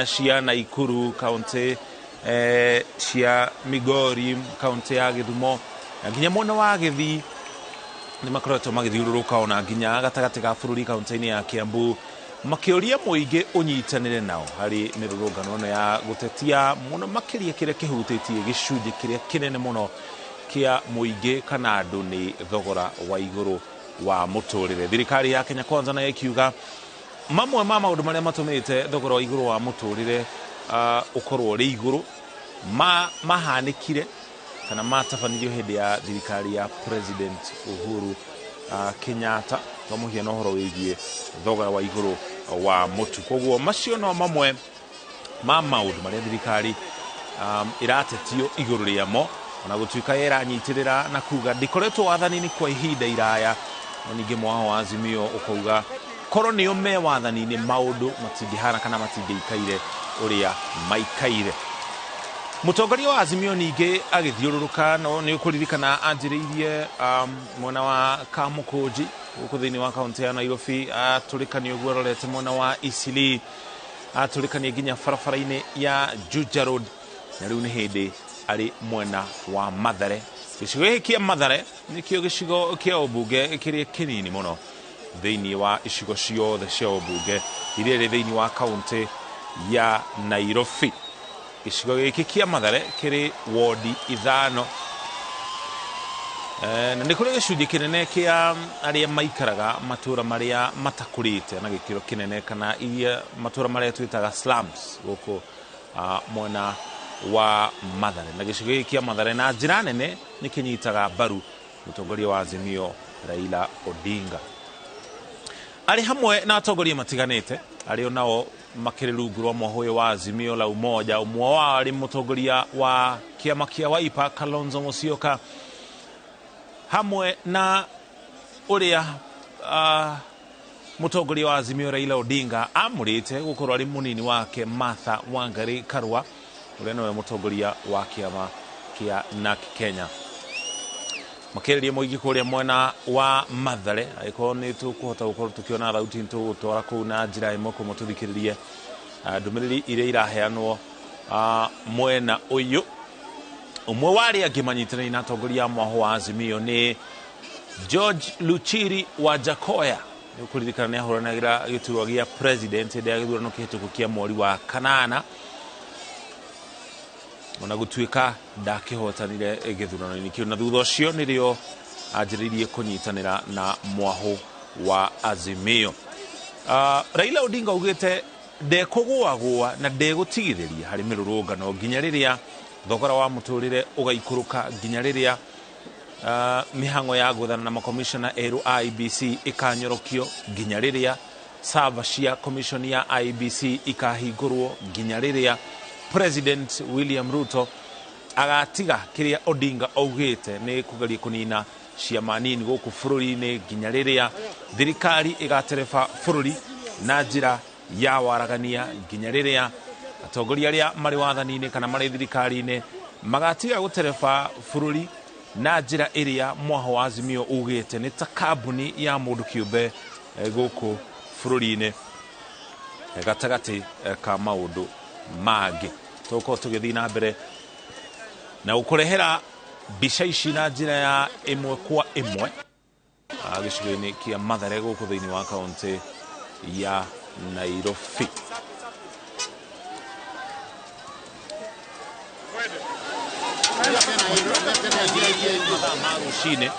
G: cia Naikuru, kaũntĩ cia Migori, kaũntĩ ya Gĩthumo na nginya mwena wa Gĩthii. Nĩ makoretwo magĩthiũrũrũka ona nginya gatagatĩ ga bũrũri kaũntĩ-inĩ ya Kiambu, makĩũria mũingĩ ũnyitanĩre nao harĩ mĩrũrũngano ĩno ya gũtetia mũno makĩria kĩrĩa kĩhutĩtie gĩcunjĩ kĩrĩa kĩnene mũno kĩa mũingĩ kana andũ nĩ thogora wa igũrũ wa mũtũrĩre. Thirikari ya Kenya Kwanza nayo ĩkiuga mamwe ma maũndũ marĩa matũmĩte thogora wa igũrũ wa mũtũrĩre ũkorwo ũrĩ igũrũ mahanĩkire kana matabanirio hĩndĩ ya thirikari ya President Uhuru Kenyatta, kwa mũhiano ũhoro wĩgiĩ thogora wa igũrũ wa mũtu. Koguo macio no mamwe ma maũndũ marĩa thirikari ĩratetio igũrũ rĩamo, ona gũtuĩka ĩranyitĩrĩra na kuga ndĩkoretwo wathani-inĩ kwa ihinda iraya. No ningĩ mwaho wa Azimio ũkauga korwo nĩo me wathani-inĩ maũndũ matingĩhana kana matingĩikaire ũrĩa maikaire. Mũtongoria wa Azimio ningĩ agĩthiũrũrũka, no nĩ ũkũririkana anjĩrĩirie mwena wa Kamũkũnji gũkũ thĩinĩ wa kaũntĩ ya Nairobi, atũrĩkanie ũguo arorete mwena wa Eastleigh, atũrĩkanie nginya barabara-inĩ ya Juja Road, na rĩu nĩ hĩndĩ arĩ mwena wa Mathare. Gĩcigo gĩkĩ kĩa Mathare nĩkĩo gĩcigo kĩa ũmbunge kĩrĩa kĩnini mũno thĩinĩ wa icigo ciothe cia ũmbunge iria irĩ thĩinĩ wa kaũntĩ ya Nairobi. Gĩcigo gĩkĩ kĩa Mathare kĩrĩ wodi 5, na nĩ kũrĩ gĩcunjĩ kĩnene kĩa arĩa maikaraga matũra marĩa matakũrĩte na gĩkĩro kĩnene, kana iria matũra marĩa twĩtaga slums gũkũ mwena wa Mathare. Na gĩcigo gĩkĩ kĩa Mathare na njĩra nene nĩ kĩnyitaga mbaru mũtongoria wa Azimio Raila Odinga. Arĩ hamwe na atongoria matiganĩte arĩa nao makĩrĩ rungu rwa mwahũ ũyũ wa Azimio la Umoja. Ũmwe wao arĩ mũtongoria wa kĩama kĩa Wiper Kalonzo Musyoka, hamwe na ũrĩa mũtongoria wa Azimio Raila Odinga amũrĩte gũkorwo arĩ mũnini wake Martha Wangari Karua, ũrĩa nĩwe mũtongoria wa kĩama kĩa NARC Kenya. Makĩrĩria mũingĩ kũrĩa mwena wa Mathare, angĩkorwo nĩ tũkũhota gũkorwo tũkĩona thauti nĩ tũgũtwara kũu na njĩra ĩmwe kwa ĩmwe tũthikĩrĩrie ndũmĩrĩri iria iraheanwo mwena ũyũ. Ũmwe wa arĩa angĩ manyitanĩire na atongoria a mwahũ wa Azimio nĩ George Luchiri wa Jakoya. Nĩ ũkũririkana nĩ ahũranagĩra gĩturwa gĩa president hĩndĩ ya gĩthurano kĩhĩtũku kĩa mweri wa kanana, ona gũtuĩka ndakĩhotanire gĩthurano-inĩ kĩu, na thutha ũcio nĩrĩo anjĩrĩirie kũnyitanĩra na mwahũ wa Azimio. Raila Odinga augĩte ndekũgũagũa na ndegũtigithĩria harĩ mĩrũrũngano nginya rĩrĩa thogora wa mũtũrĩre ũgaikũrũka, nginya rĩrĩa mĩhang'o ya gwethana na makomishona erũ a IEBC ĩkanyorokio, nginya rĩrĩa server cia commission ya IEBC ikahingũrwo, nginya rĩrĩa President William Ruto agatiga kĩrĩa Odinga augĩte nĩ kũgeria kũnina ciama nini gũkũ bũrũri-inĩ, nginya rĩrĩa thirikari ĩgatereba bũrũri na njĩra ya waragania, nginya rĩrĩa atongoria arĩa marĩ wathani-inĩ kana marĩ thirikari-inĩ magatiga gũtereba bũrũri na njĩra ĩrĩa mwaho wa Azimio ugĩte nĩ ta kambuni ya mũndũ kĩũmbe gũkũ bũrũri-inĩ gatagatĩ ka maũndũ mangĩ. Tũgũkorwo tũgĩthiĩ na mbere na gũkũrehera mbica ici na njĩra ya ĩmwe kwa ĩmwe gĩcigo-inĩ kĩa Mathare gũkũ thĩinĩ wa kaũntĩ ya Nairobi. Mathaa ma rũcinĩ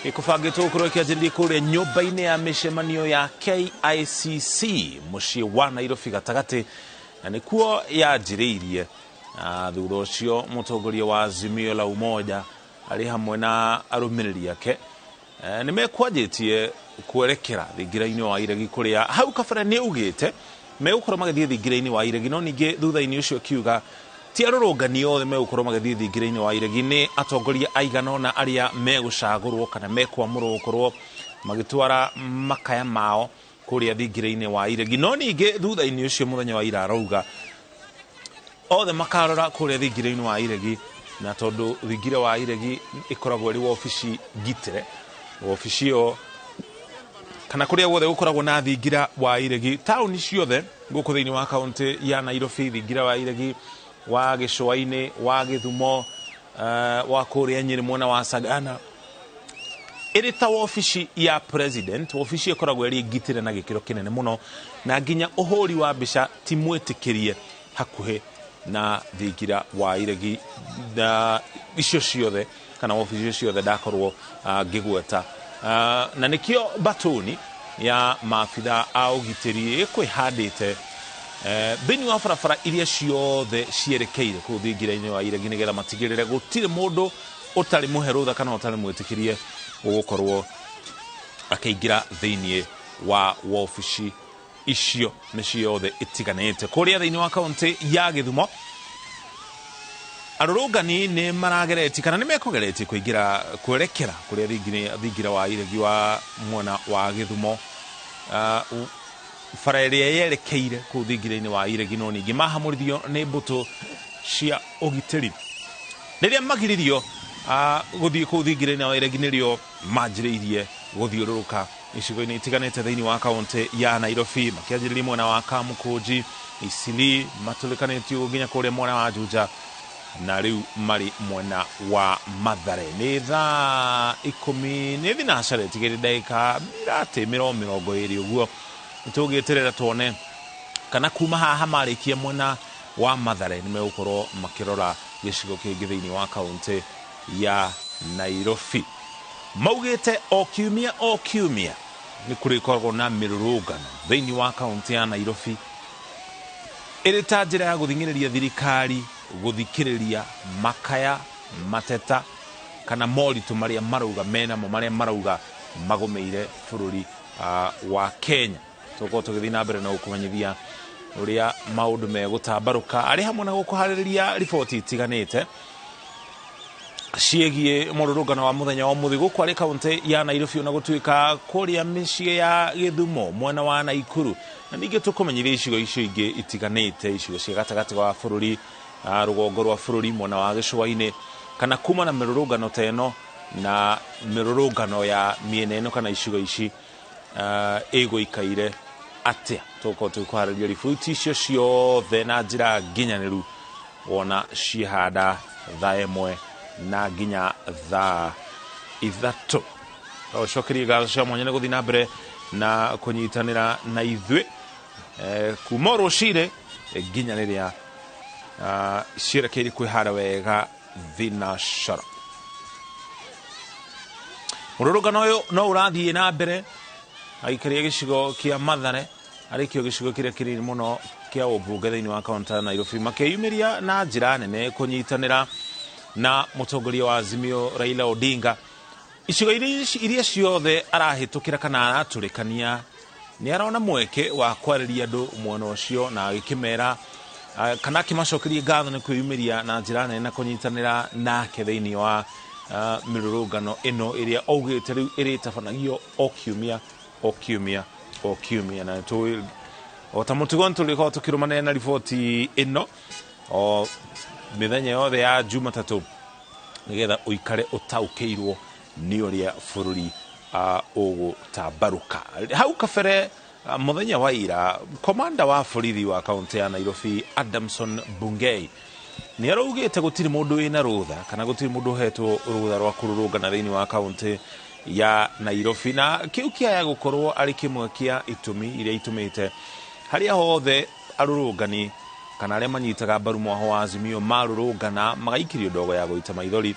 G: gĩkũbangĩtwo gũkorwo kĩanjĩrĩria kũrĩa nyũmba-inĩ ya mĩcemanio ya KICC mũciĩ wa Nairobi gatagatĩ, na nĩkuo yanjĩrĩirie. Thutha ũcio mũtongoria wa Azimio la Umoja arĩ hamwe na arũmĩrĩri ake nĩ mekwanjĩtie kwerekera thingira-inĩ wa iregi kũrĩa hau kabere nĩ augĩte megũkorwo magĩthiĩ thingira-inĩ wa iregi, no ningĩ thutha-inĩ ũcio akiuga ti arũrũngani othe megũkorwo magĩthiĩ thingira-inĩ wa iregi, nĩ atongoria aigana ũna arĩa megũcagũrwo kana mekwamũrwo gũkorwo magĩtwara makaya mao kũrĩa thingira-inĩ wa iregi. No ningĩ thutha-inĩ ũcio mũthenya wa ira arauga othe makarora kũrĩa thingira-inĩ wa iregi Na tondũ thingira wa iregi ĩkoragwo ĩrĩ wabici ngitĩre, wabici ĩyo kana kũrĩa guothe gũkoragwo na thingira wa iregi, taũni ciothe gũkũ thĩinĩ wa kaũntĩ ya Nairobi, thingira wa iregi wa Gĩcũa-inĩ, wa Gĩthumo, wa kũrĩa Nyĩrĩ mwena wa Sagana, ĩrĩ ta wabici ya president, wabici ĩkoragwo ĩrĩ ngitĩre na gĩkĩro kĩnene mũno, na nginya ũhũri wa mbica ti mwĩtĩkĩrie hakuhĩ na thingira wa iregi na icio ciothe kana wabici icio ciothe ndakorwo ngĩgweta. Na nĩkĩo batoni ya maabitha a ũgitĩri ĩkwĩhandĩte thĩinĩ wa barabara iria ciothe cierekeire kũu thingira-inĩ wa iregi, nĩgetha matigĩrĩre gũtirĩ mũndũ ũtarĩ mũhe rũtha kana ũtarĩ mwĩtĩkĩrie ũgũkorwo akĩingĩra thĩinĩ wa wabici icio mĩciĩ yothe ĩtiganĩte. Kũrĩa thĩinĩ wa kaũntĩ ya Gĩthumo, arũrũngani nĩ marageretie kana nĩ mekũgeretie kũingĩra kwerekera kũrĩa thingira wa iregi wa mwena wa Gĩthumo, bara ĩrĩa yerekeire kũu thingira-inĩ wa iregi, no ningĩ mahamũrithio nĩ mbũtũ cia ũgitĩri. Rĩrĩa magiririo gũthiĩ kũu thingira-inĩ wa iregi, nĩrĩo manjĩrĩirie gũthiũrũrũka icigo-inĩ itiganĩte thĩinĩ wa kaũntĩ ya Nairobi, makĩanjĩrĩria mwena wa Kamũkũnji, Isili, matũrĩkanĩtio nginya kũrĩa mwena wa Juja, na rĩu marĩ mwena wa Mathare. Nĩ thaa 10 nĩ thinacara ĩtigĩrĩ ndagĩka iratĩ 20 ũguo. Nĩtũgĩeterera tuone kana kuma haha marĩkia mwena wa Mathare nĩ megũkorwo makĩrora gĩcigo kĩngĩ thĩinĩ wa kaũntĩ ya Nairobi. Maugĩte o kiumia o kiumia nĩ kũrĩkoragwo na mĩrũrũngano thĩinĩ wa kaũntĩ ya Nairobi, ĩrĩ ta njĩra ya gũthing'ĩrĩria thirikari gũthikĩrĩria makaya, mateta kana moritũ marĩa marauga menamo, marĩa marauga magũmĩire bũrũri wa Kenya. Tũgũkorwo tũgĩthiĩ na mbere na gũkũmenyithia ũrĩa maũndũ megũtambarũka, arĩ hamwe na gũkũharĩrĩria riboti itiganĩte ciĩgiĩ mũrũrũngano wa mũthenya wa ũmũthĩ gũkũ arĩ kaũntĩ ya Nairobi, ona gũtuĩka kũrĩa mĩciĩ ya Gĩthumo mwena wa Naikuru, na ningĩ tũkũmenyithia icigo icio ingĩ itiganĩte, icigo cia gatagatĩ wa bũrũri, rũgongo rwa bũrũri mwena wa Gĩcũa-inĩ, kana kuma na mĩrũrũngano ta ĩno na mĩrũrũngano ya mĩena ĩno kana icigo ici ĩgũikaire atĩa. Tũgũkorwo tũgĩkũharĩria riboti icio ciothe na njĩra nginyanĩru, wona ciĩhanda thaa 1 na nginya thaa 3. Ũcokerie ngatho cia mwanya nĩ gũthiĩ na mbere na kũnyitanĩra na ithuĩ kuma o rũcinĩ nginya rĩrĩa cierekeire kwĩhara wega thinacara. Mũrũrũngano ũyũ no ũrathiĩ na mbere aikaria gĩcigo kĩa Mathare, arĩ kĩo gĩcigo kĩrĩa kĩnini mũno kĩa ũmbunge thĩinĩ wa kaũntĩ ya Nairobi, makĩyumĩria na njĩra nene kũnyitanĩra na mũtongoria wa Azimio Raila Odinga. Icigo iria ciothe arahĩtũkĩra kana aratũrĩkania, nĩ arona mweke wa kwarĩria andũ mwena ũcio na agĩkĩmera kana akĩmacokeria ngatho nĩ kwĩyumĩria na njĩra nene na kũnyitanĩra nake thĩinĩ wa mĩrũrũngano ĩno ĩrĩa augĩte rĩu ĩrĩtabanagio o kiumia o kiumia o kiumia. Na o ta mũtugo nĩtũrĩkorwo tũkĩrũmanĩra na riboti ĩno o mĩthenya yothe ya Jumatatũ, nĩgetha ũikare ũtaũkĩirwo nĩ ũrĩa bũrũri ũgũtambarũka. Hau kabere mũthenya wa ira, komanda wa borithi wa kaũntĩ ya Nairobi Adamson Bungei nĩ araugĩte gũtirĩ mũndũ wĩna rũtha kana gũtirĩ mũndũ ũhetwo rũtha rwa kũrũrũngana thĩinĩ wa kaũntĩ ya Nairobi, na kĩu kĩaya gũkorwo arĩ kĩmwe kĩa itũmi iria itũmĩte harĩa hothe arũrũngani kana arĩa manyitaga mbaru mwaho wa Azimio marũrũngana magaikĩrio ndogo ya gũita maithori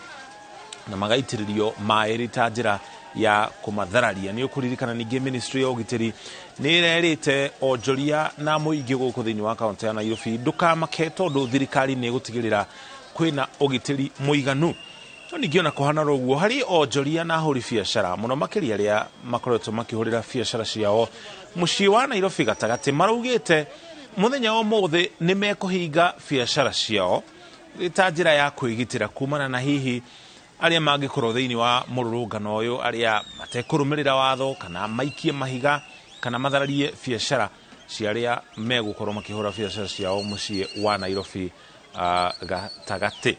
G: na magaitĩrĩrio maĩ ta njĩra ya kũmathararia. Nĩ ũkũririkana ningĩ ministry ya ũgitĩri nĩ ĩrerĩte onjoria na mũingĩ gũkũ thĩinĩ wa kaũntĩ ya Nairobi ndũkamake, tondũ thirikari nĩ ĩgũtigĩrĩra kwĩna ũgitĩri mũiganu. No ningĩ ona kũhana ũguo, harĩ onjoria na ahũri biacara mũno makĩria arĩa makoretwo makĩhũrĩra biacara ciao mũciĩ wa Nairobi gatagatĩ, maraugĩte mũthenya wa ũmũthĩ nĩ mekũhinga biacara ciao ta njĩra ya kwĩgitĩra kumana na hihi arĩa mangĩkorwo thĩinĩ wa mũrũrũngano ũyũ, arĩa matekũrũmĩrĩra watho kana maikie mahiga kana mathararie biacara cia arĩa megũkorwo makĩhũra biacara ciao mũciĩ wa Nairobi gatagatĩ.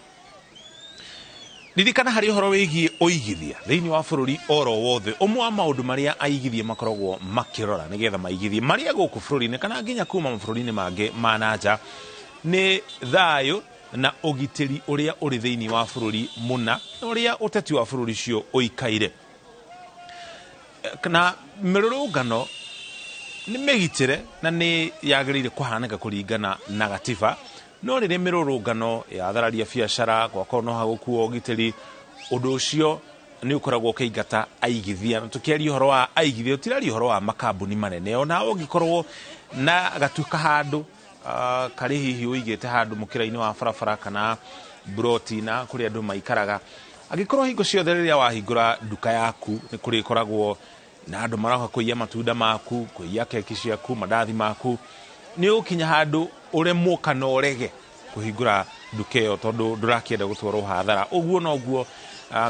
G: Ririkana harĩ ũhoro wĩgiĩ ũigithia thĩinĩ wa bũrũri oro wothe, ũmwe wa maũndũ marĩa aigithia makoragwo makĩrora nĩgetha maigithie marĩa gũkũ bũrũri-inĩ kana nginya kuma mabũrũri-inĩ mangĩ ma na nja nĩ thayũ na ũgitĩri ũrĩa ũrĩ thĩinĩ wa bũrũri mũna na ũrĩa ũteti wa bũrũri ũcio ũikaire. Na mĩrũrũngano nĩ mĩgitĩre na nĩ yagĩrĩire kũhanĩka kũringana na gatiba, no rĩrĩa mĩrũrũngano yathararia biacara gwakorwo no hagũkuo ũgitĩri, ũndũ ũcio nĩ ũkoragwo ũkĩingata aigithia. Na tũkĩaria ũhoro wa aigithia tũtiraria ũhoro wa makambuni manene, ona ũngĩkorwo na gatuka handũ karĩ hihi ũigĩte handũ mũkĩra-inĩ wa barabara kana mburoti na kũrĩa andũ maikaraga, angĩkorwo hingo ciothe rĩrĩa wahingũra nduka yaku nĩ kũrĩkoragwo na andũ maroka kũiya matunda maku, kũiya keki ciaku, mandathi maku, nĩ ũgũkinya handũ ũremwo kana ũrege kũhingũra nduka ĩyo tondũ ndũrakĩenda gũtwarwo hathara. Ũguo noguo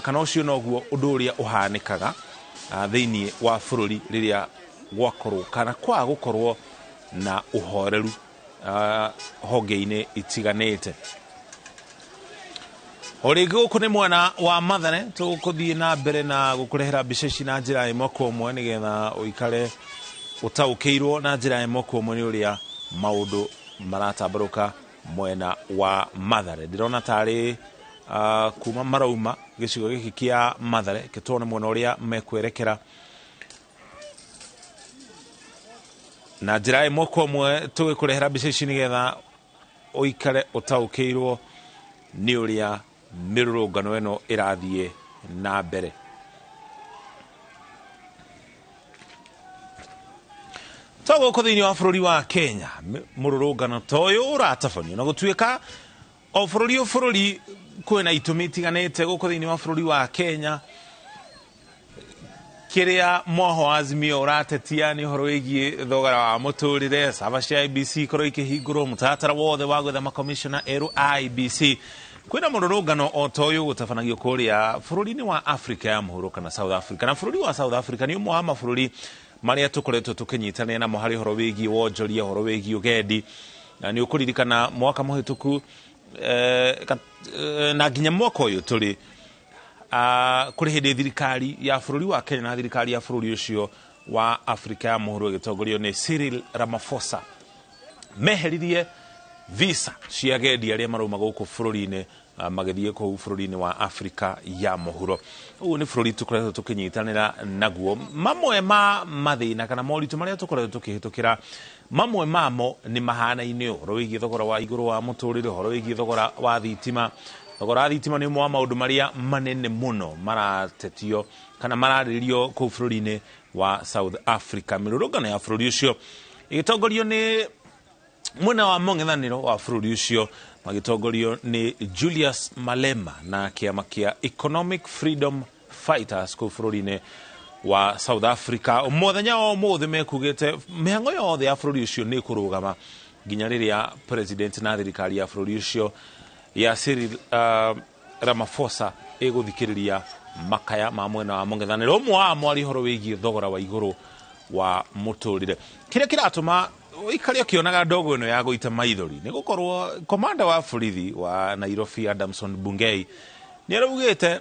G: kana ũcio noguo ũndũ ũrĩa ũhanĩkaga thĩinĩ wa bũrũri rĩrĩa gwakorwo kana kwaga gũkorwo na ũhoreru honge-inĩ itiganĩte. O rĩngĩ gũkũ nĩ mwena wa Mathare, tũgũthiĩ na mbere na gũkũrehera mbica ici na njĩra ĩmwe kwa ĩmwe nĩgetha ũikare ũtaũkĩirwo na njĩra ĩmwe kwa ĩmwe nĩ ũrĩa maũndũ maratambarũka mwena wa Mathare. Ndĩrona tarĩ kuma marauma gĩcigo gĩkĩ kĩa Mathare, kĩtuone mwena ũrĩa mekwerekera na njĩra ĩmwe kwa ĩmwe tũgĩkũrehera mbica ici nĩgetha ũikare ũtaũkĩirwo nĩ ũrĩa mĩrũrũngano ĩno ĩrathiĩ na mbere. To gũkũ thĩinĩ wa bũrũri wa Kenya, mũrũrũngano ta ũyũ ũratabanio na gũtuĩka o bũrũri o bũrũri kwĩna itũmi itiganĩte. Gũkũ thĩinĩ wa bũrũri wa Kenya, kĩrĩa mwoho wa Azimio ũratetia nĩ ũhoro wĩgiĩ thogora wa mũtũrĩre, saba cia IEBC ikorwo ikĩhingũrwo, mũtaratara wothe wa gwetha makomishona erũ a IEBC. Kwĩna mũrũrũngano o ta ũyũ gũtabanagio kũrĩa bũrũri-inĩ wa Afrika ya mũhuro kana South Africa. Na bũrũri wa South Africa nĩ ũmwe wa mabũrũri marĩa tũkoretwo tũkĩnyitanĩra namo harĩ ũhoro wĩgiĩ wonjoria, ũhoro wĩgiĩ ũgendi. Na nĩ ũkũririkana mwaka mũhĩtũku na nginya mwaka ũyũ tũrĩ kũrĩ hĩndĩ thirikari ya bũrũri wa Kenya na thirikari ya bũrũri ũcio wa Afrika ya mũhuro ĩgĩtongorio nĩ Cyril Ramaphosa meheririe visa cia agendi arĩa marauma gũkũ bũrũri-inĩ magĩthiĩ kũu bũrũri-inĩ wa Afrika ya mũhuro. Ũguo nĩ bũrũri tũkoretwo tũkĩnyitanĩra naguo. Mamwe ma mathĩna kana moritũ marĩa tũkoretwo tũkĩhĩtũkĩra, mamwe mamo nĩ mahanaine, ũhoro wĩgiĩ thogora wa igũrũ wa mũtũrĩre, ũhoro wĩgiĩ thogora wa thitima. Thogora wa thitima nĩ ũmwe wa maũndũ marĩa manene mũno maratetio kana mararĩrĩrio kũu bũrũri-inĩ wa South Africa. Mĩrũrũngano ya bũrũri ũcio ĩgĩtongorio nĩ mwena wa mũng'ethanĩro wa bũrũri ũcio magĩtongorio nĩ Julius Malema na kĩama kĩa Economic Freedom Fighters kũu bũrũri-inĩ wa South Africa. Mũthenya wa ũmũthĩ mekugĩte mĩhang'o yothe ya bũrũri ũcio nĩ ĩkũrũgama nginya rĩrĩa president na thirikari ya bũrũri ũcio ya Cyril Ramaphosa ĩgũthikĩrĩria makaya ma mwena wa mũng'ethanĩro. Ũmwe wamo arĩ ũhoro wĩgiĩ thogora wa igũrũ wa mũtũrĩre. Kĩrĩa kĩratũma ũikare ũkĩonaga ndogo ĩno ya gũita maithori nĩ gũkorwo komanda wa borithi wa Nairobi Adamson Bungei nĩ araugĩte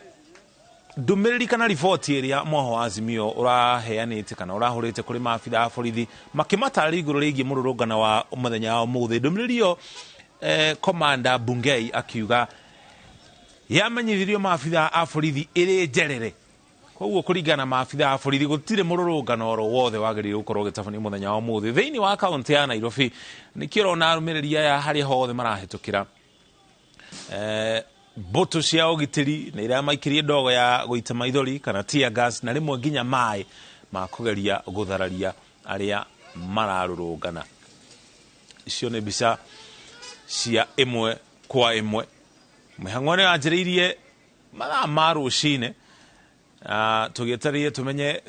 G: ndũmĩrĩri kana riboti ĩrĩa mwoho wa Azimio ũraheanĩte kana ũrahũrĩte kũrĩ maabitha a borithi makĩmatarĩria igũrũ rĩgiĩ mũrũrũngano wa mũthenya wa ũmũthĩ. Ndũmĩrĩri ĩyo komanda Bungei akiuga yamenyithirio maabitha a borithi ĩrĩ njerere. Koguo kũringana na maabitha a borithi gũtirĩ mũrũrũngano oro wothe wagĩrĩire gũkorwo ũgĩtabanio mũthenya wa ũmũthĩ thĩinĩ wa kaũntĩ ya Nairobi. Nĩkĩo ũrona arũmĩrĩri aya harĩa hothe marahĩtũkĩra mbũtũ cia ũgitĩri nĩ iramaikĩrie ndogo ya gũita maithori kana tear gas na rĩmwe nginya maĩ ma kũgeria gũthararia arĩa mararũrũngana. Icio nĩ mbica cia ĩmwe kwa ĩmwe. Mĩhang'o ĩno yanjĩrĩirie mathaa ma rũcinĩ, tũgĩetereire tũmenye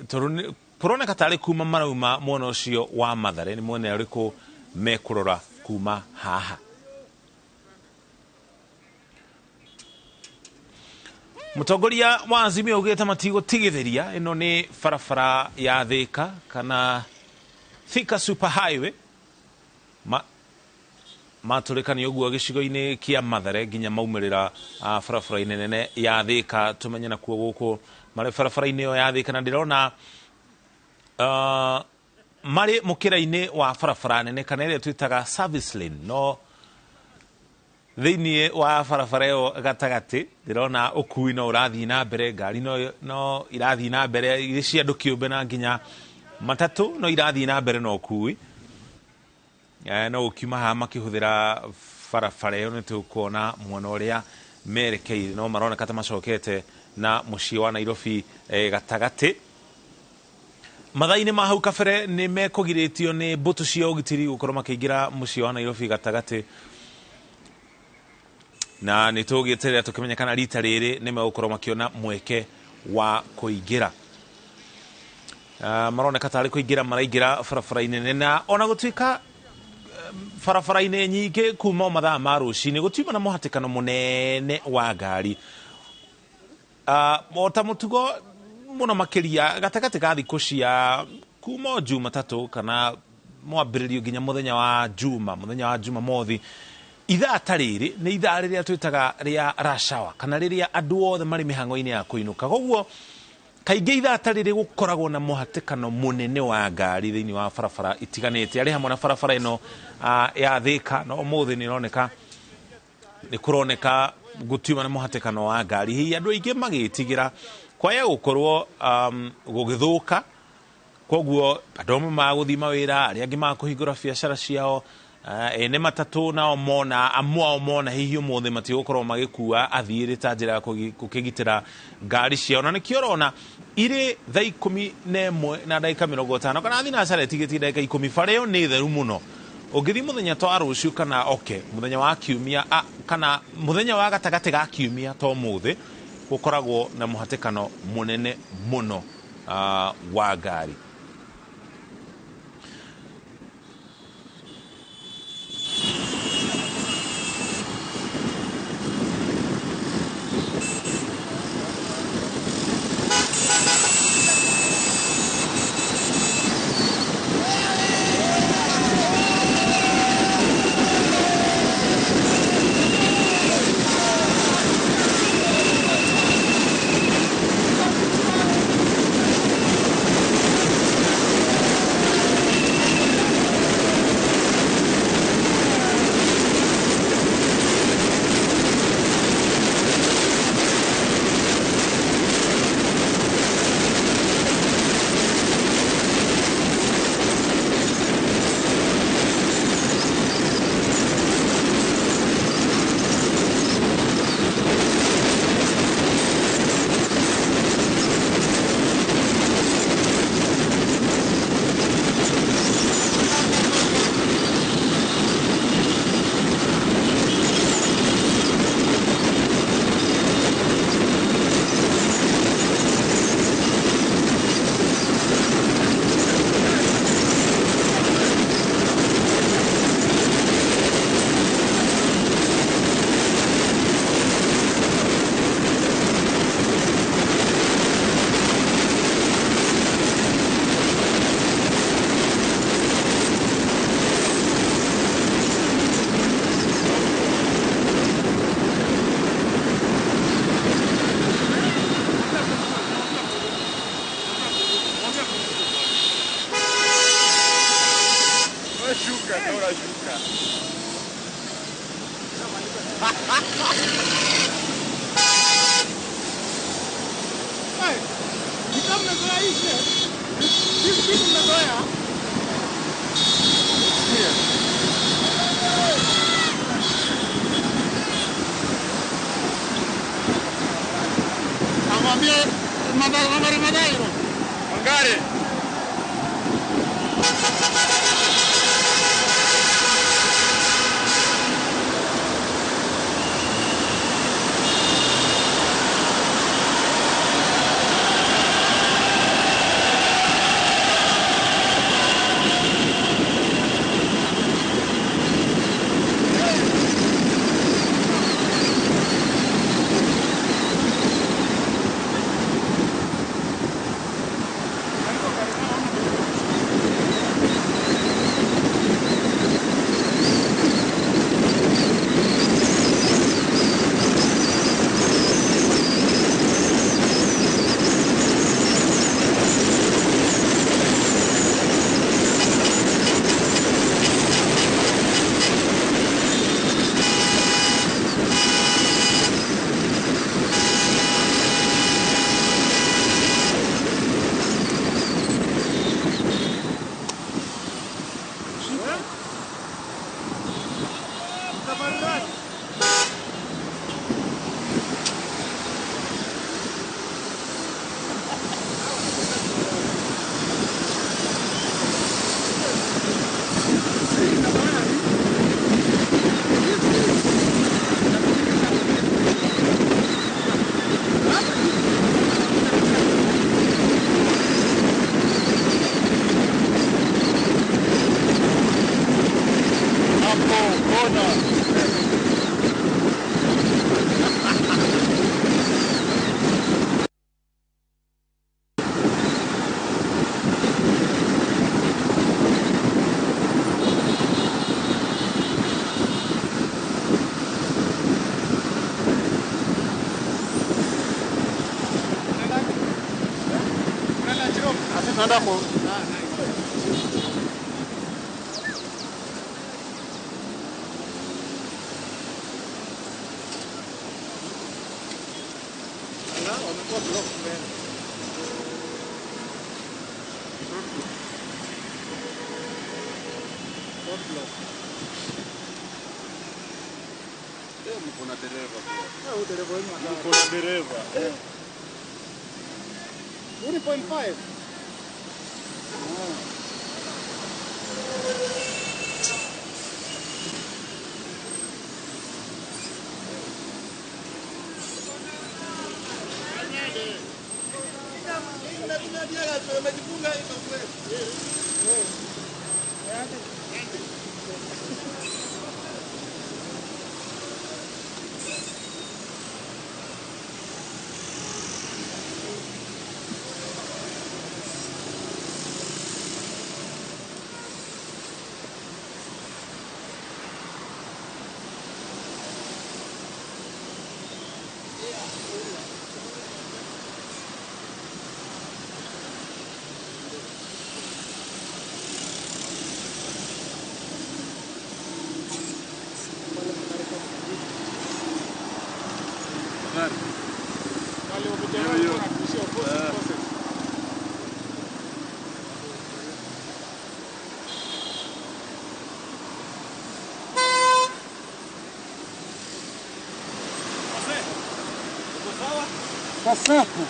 G: kũroneka tarĩ kuma marauma mwena ũcio wa Mathare nĩ mwena ũrĩkũ mekũrora kuma haha. Mũtongoria wa Azimio augĩte matigũtigithĩria ĩno nĩ barabara ya Thika kana Thika Super Highway. Matũrĩkanio ũguo gĩcigo-inĩ kĩa Mathare nginya maumĩrĩra barabara-inĩ nene ya Thĩka. Tũmenye nakuo gũkũ marĩ barabara-inĩ ĩyo ya Thĩka, na ndĩrona marĩ mũkĩra-inĩ wa barabara nene kana ĩrĩa twĩtaga service lane, no thĩinĩ wa barabara ĩyo gatagatĩ ndĩrona ũkui no ũrathiĩ na mbere, ngari no irathiĩ na mbere irĩ cia andũ kĩũmbe na nginya matatũ no irathiĩ na mbere na ũkui. No ũkiuma haha makĩhũthĩra barabara ĩyo nĩ tũkuona mwena ũrĩa merekeire, no maroneka ta macokete na mũciĩ wa Nairobi gatagatĩ. Mathaa-inĩ ma hau kabere nĩ mekũgirĩtio nĩ mbũtũ cia ũgitĩri gũkorwo makĩingĩra mũciĩ wa Nairobi gatagatĩ, na nĩ tũgĩeterera tũkĩmenya kana rita rĩrĩ nĩ megũkorwo makĩona mweke wa kũingĩra. Maroneka tarĩ kũingĩra maraingĩra barabara-inĩ nene, na ona gũtuĩka barabara-inĩ nyingĩ kuma mathaa ma rũcinĩ gũtiuma na mũhatĩkano mũnene wa ngari. O ta mũtugo mũno makĩria gatagatĩ ga thikũ cia kuma Jumatatũ kana mwambĩrĩrio nginya mũthenya wa Juma, mũthenya wa Jumamothi, ithaa ta rĩrĩ nĩ ithaa rĩrĩa twĩtaga rĩa rush hour, kana rĩrĩa andũ othe marĩ mĩhang'o-inĩ ya kũinũka. Koguo kaingĩ ithaa ta rĩrĩ gũkoragwo na mũhatĩkano mũnene wa ngari thĩinĩ wa barabara itiganĩte, arĩ hamwe na barabara ĩno ya Thĩka. No ũmũthĩ nĩ ĩroneka nĩ kũroneka gũtiuma na mũhatĩkano wa ngari, hihi andũ aingĩ magĩtigĩra kwaya gũkorwo gũgĩthũka. Koguo andũ amwe magũthiĩ mawĩra, arĩa angĩ makũhingũra biacara ciao, ene matatũ nao mona, amwe ao mona hihi ũmũthĩ matigũkorwo magĩkua athiĩrĩ ta njĩra ya gũkĩgitĩra ngari ciao. Na nĩkĩo ũrona irĩ thaa 11 na ndagĩka 50 kana thinacara ĩtigĩtie ndagĩka 10, bara ĩyo nĩ theru mũno. Ũngĩthiĩ mũthenya ta wa rũciũ kana oke mũthenya wa kiumia, kana mũthenya wa gatagatĩ ga kiumia ta ũmũthĩ, gũkoragwo na mũhatĩkano mũnene mũno wa ngari.
E: Tunaenda kwa
K: wamekuwa block mbele. Road block.
E: Mko na dereva pia.
K: Huyu dereva wenu
E: Mko na dereva.
K: 1.5.
E: Sapo.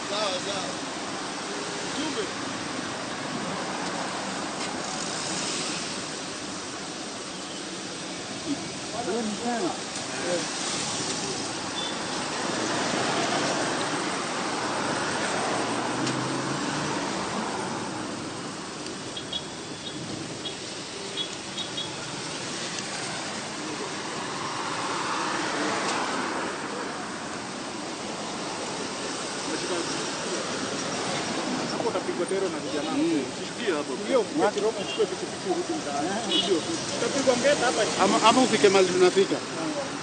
J: Sawa sawa. Jumbe.
E: Ama ufike mahali tunafika.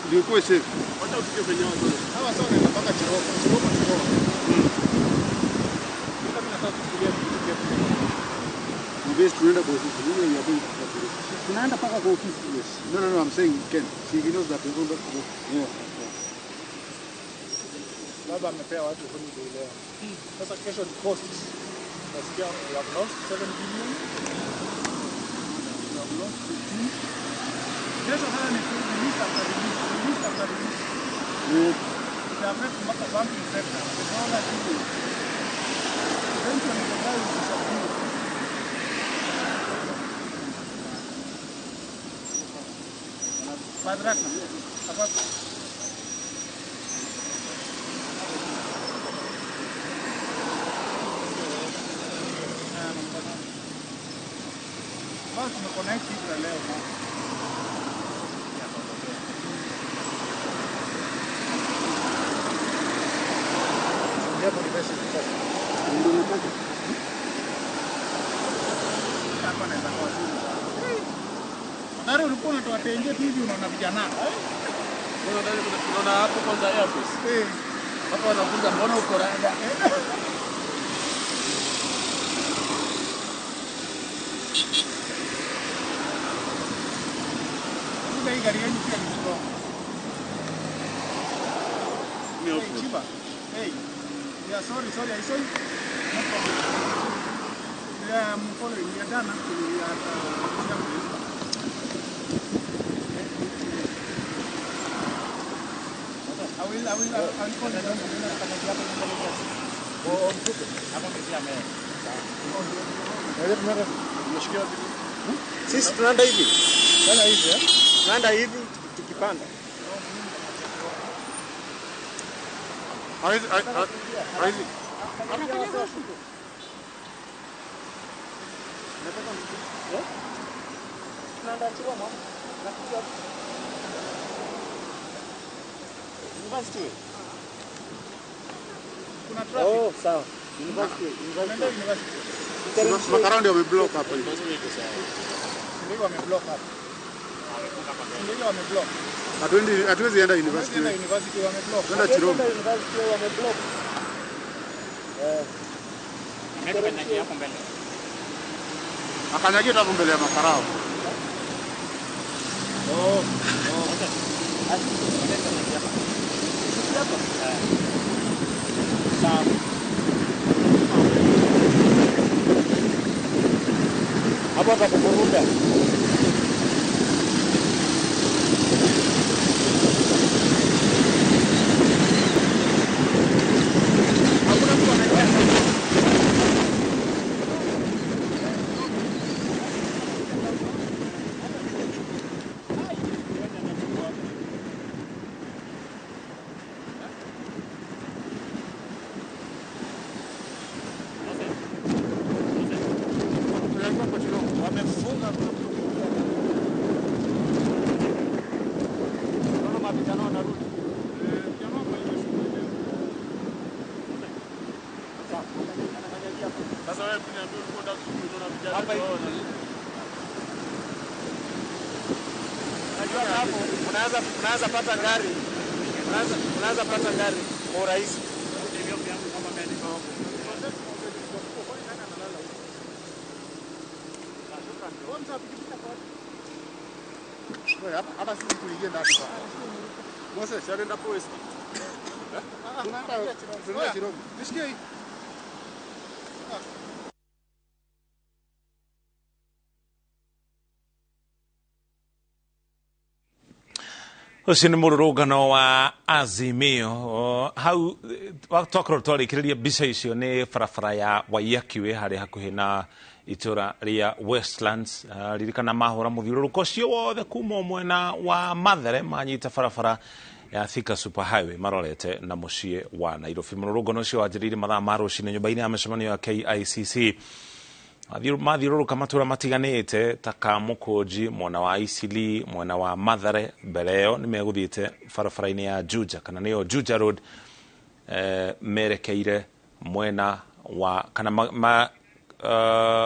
E: Ndio kuwe safe.
K: Wacha ufike penye watu. Hawa sasa wanaenda mpaka Chiromo. Chiromo ni poa. Mimi nataka kuchukulia pikipiki hapo.
E: Mbesi tunaenda kwa ofisi. Mimi ya bei. Tunaenda mpaka kwa ofisi. Yes. No, no, no, I'm saying Ken. She knows that we go back to the yeah.
K: Baba amepea watu holiday leo. Sasa kesho ni cost. Nasikia we have lost 7 billion. We have lost 15. Kesho sasa ni release after release, release after release. It affects mpaka banking sector. The dollar is pension is the guy who disappear. Badraka. About basi tumeconnect hivi leo. Hapo ni basi sasa.
E: Ndio nataka.
K: Hapa naweza kwa simu. Madhara ulikuwa unatoa tenje tu hivi unaona vijana.
B: Unaona hapo kwanza Airforce.
K: Eh.
B: Hapo wanafunza mbona uko rada?
K: Sasa hii gari yenu pia ni strong. Hey, Chiba. Hey. Yeah, sorry, I saw you. No problem. Yeah, I'm following. We are done actually. We are at I will call you.
H: Sisi tunaenda hivi. Tunaenda hivi eh? Tunaenda hivi tukipanda.
E: Haizi.
B: Tunaenda Chiromo. Nakuja. University.
K: Kuna traffic.
B: Oh, sawa. University.
K: University.
E: Makarandi wameblock hapa hivi.
K: Ndio wameblock hapa. Ndio wameblock.
E: Hatuwezi enda university.
K: Enda university wameblock.
E: Tuenda Chiromo.
A: University wameblock.
E: Akanyagia hapo mbele ya makarao.
K: Oh. Sawa. Hapo atakuvuruga. Hakuna mtu anaingia.
B: Unaweza pata gari. Unaweza pata gari kwa urahisi.
E: Hapa sisi tuingie ndani. Moses, anaenda post. Tunaenda Chiromo. Nishikie hii.
G: Ũcio nĩ mũrũrũngano wa Azimio. Hau twakorwo twarĩkĩrĩria mbica icio nĩ barabara ya Waiyaki wĩ harĩa hakuhĩ na itũra rĩa Westlands. Ririkana mahũra mũthiũrũrũko ũcio wothe kuma mwena wa Mathare manyita barabara ya Thika Super Highway marorete na mũciĩ wa Nairobi. Mũrũrũngano ũcio wanjĩrĩirie mathaa ma rũcinĩ nyũmba-inĩ ya mĩcemanio ya KICC. Mathiũrũrũka matũra matiganĩte ta Kamũkũnji, mwena wa Isili, mwena wa Mathare. Mbere ĩyo nĩ megũthiĩte barabara-inĩ ya Juja kana nĩyo Juja Road, merekeire mwena wa kana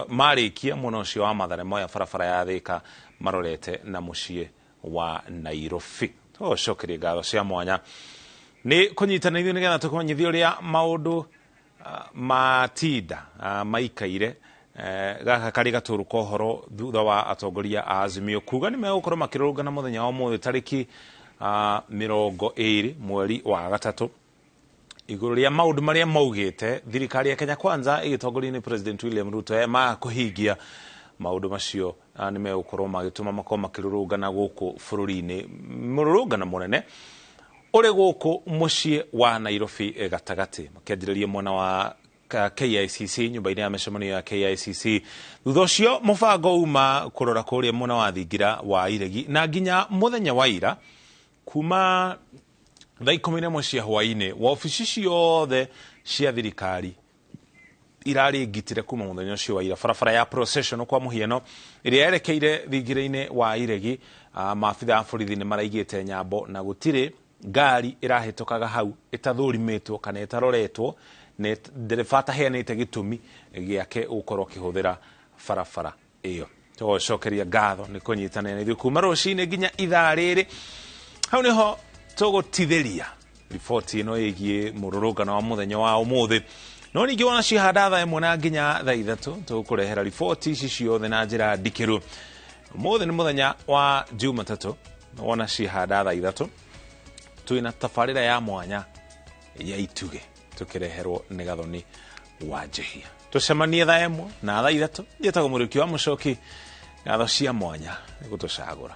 G: marĩkia mwena ũcio wa Mathare moya barabara ya Thika marorete na mũciĩ wa Nairobi. Tũgũcokeria ngatho cia mwanya nĩ kũnyitanĩra ithuĩ nĩgetha tũkũmenyithie ũrĩa maũndũ matinda maikaire. Gaka karĩ gatũrũ ka ũhoro thutha wa atongoria a Azimio kuga nĩ megũkorwo makĩrũrũngana mũthenya wa ũmũthĩ tarĩki 20 mweri wa gatatũ igũrũ rĩa maũndũ marĩa maugĩte thirikari ya Kenya Kwanza ĩgĩtongorio nĩ President William Ruto ma kũhingia maũndũ macio nĩ megũkorwo magĩtũma makorwo makĩrũrũngana gũkũ bũrũri-inĩ. Mũrũrũngano mũnene ũrĩ gũkũ mũciĩ wa Nairobi gatagatĩ makĩanjĩrĩria mwena wa KICC nyũmba-inĩ ya mĩcemanio ya KICC. Thutha ũcio mũbango uma kũrora kũrĩa mwena wa thingira wa Iregi na nginya mũthenya wa ira kuma thaa 11 cia hwaĩ-inĩ wabici ciothe cia thirikari irarĩ ngitĩre kuma mũthenya ũcio wa ira. Barabara ya procession kwa mũhiano ĩrĩa yerekeire thingira-inĩ wa Iregi, maabitha a borithi nĩ maraigĩte nyambo na gũtirĩ ngari ĩrahĩtũkaga hau ĩtathũrimĩtwo kana ĩtaroretwo nĩ ndereba ataheanĩte gĩtũmi gĩake gũkorwo akĩhũthĩra barabara ĩyo. Tũgũcokeria ngatho nĩ kũnyitanĩra na ithuĩ kuma rũcinĩ nginya ithaa rĩrĩ. Hau nĩho tũgũtithĩria riboti ĩno ĩgiĩ mũrũrũngano wa mũthenya wa ũmũthĩ. No ningĩ wona cihanda thaa 1 na nginya thaa 3 tũgũkũrehera riboti ici ciothe na njĩra ndikĩru. Ũmũthĩ nĩ mũthenya wa Jumatatũ, wona cihanda thaa 3 twĩna tabarĩra ya mwanya ya Ituge tukireherwo nĩ Gathoni wa Njehia. Tũcemanie thaa 1 na thaa 3. Njĩtagwo Mũriũki wa Mũcoki. Ngatho cia mwanya nĩ gũtũcagũra.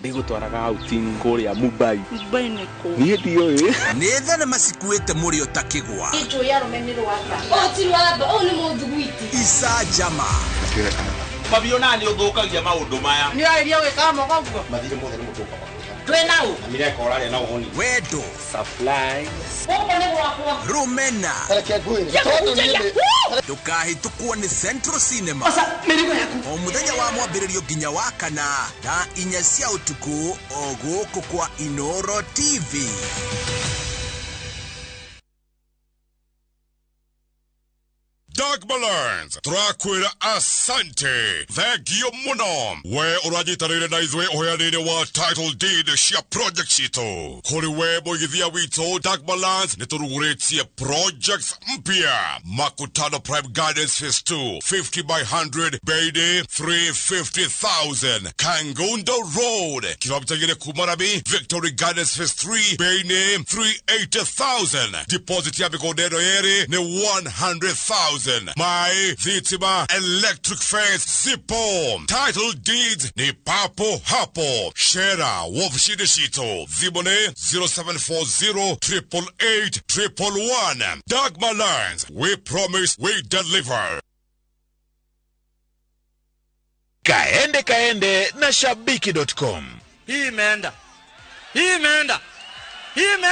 L: Ndigũtwaraga outing kũrĩa Mumbai.
M: Mumbai nĩ kũ?
L: Niĩ ndiũĩ.
F: Nĩ thenema cikuĩte mũrĩo ta kĩgwa.
M: Njũĩ arũme nĩ rwamba. Ũũ ti rwamba, ũũ nĩ mũthuguiti.
F: Icanjama.
N: Mabiũ nani ũthũkagia maũndũ maya.
A: Nĩ ũrarĩria gwĩkaga moko ũguo?
I: Mathirĩ mothe nĩ mũtũka.
M: Twĩ nau.
I: Mireka ũraria na ũhũni. Wendo. Supplies.
M: Gũkũ nĩ gwakwa.
F: Rũmena.
J: Reke ngwĩre. Tondũ niĩ ndĩ-
F: Ndũkahĩtũkwo nĩ Central Cinema.
M: Mĩrigo yaku.
F: O mũthenya wa mwambĩrĩrio nginya wa kana thaa 4 cia ũtukũ o gũkũ kwa Inoro TV.
N: Dagmalands turakwira asante thengio muno we uranyitanĩire na ithuĩ ũheanĩire wa title deed cia project citũ kũrĩ we mũigithia witũ Dagmalands nĩ tũrugũrĩtie projects mpya Makutano Prime Gardens Phase 2 50 by 100 bei 350,000 Kangundo Road kilomita 2 kuma Rami Victory Gardens Phase 3 bei 380,000 deposit ya mĩgũnda ĩno yerĩ nĩ 100,000 my thitima electric fence sipo title deeds ni papo hapo shera wofishini citũ thimũ nĩ 0740 888 111 Dagmar Lands, we promise we deliver.
O: Kaende kaende na shabiki.com.
P: Hii imeenda. Hii imeenda. Hii imeenda.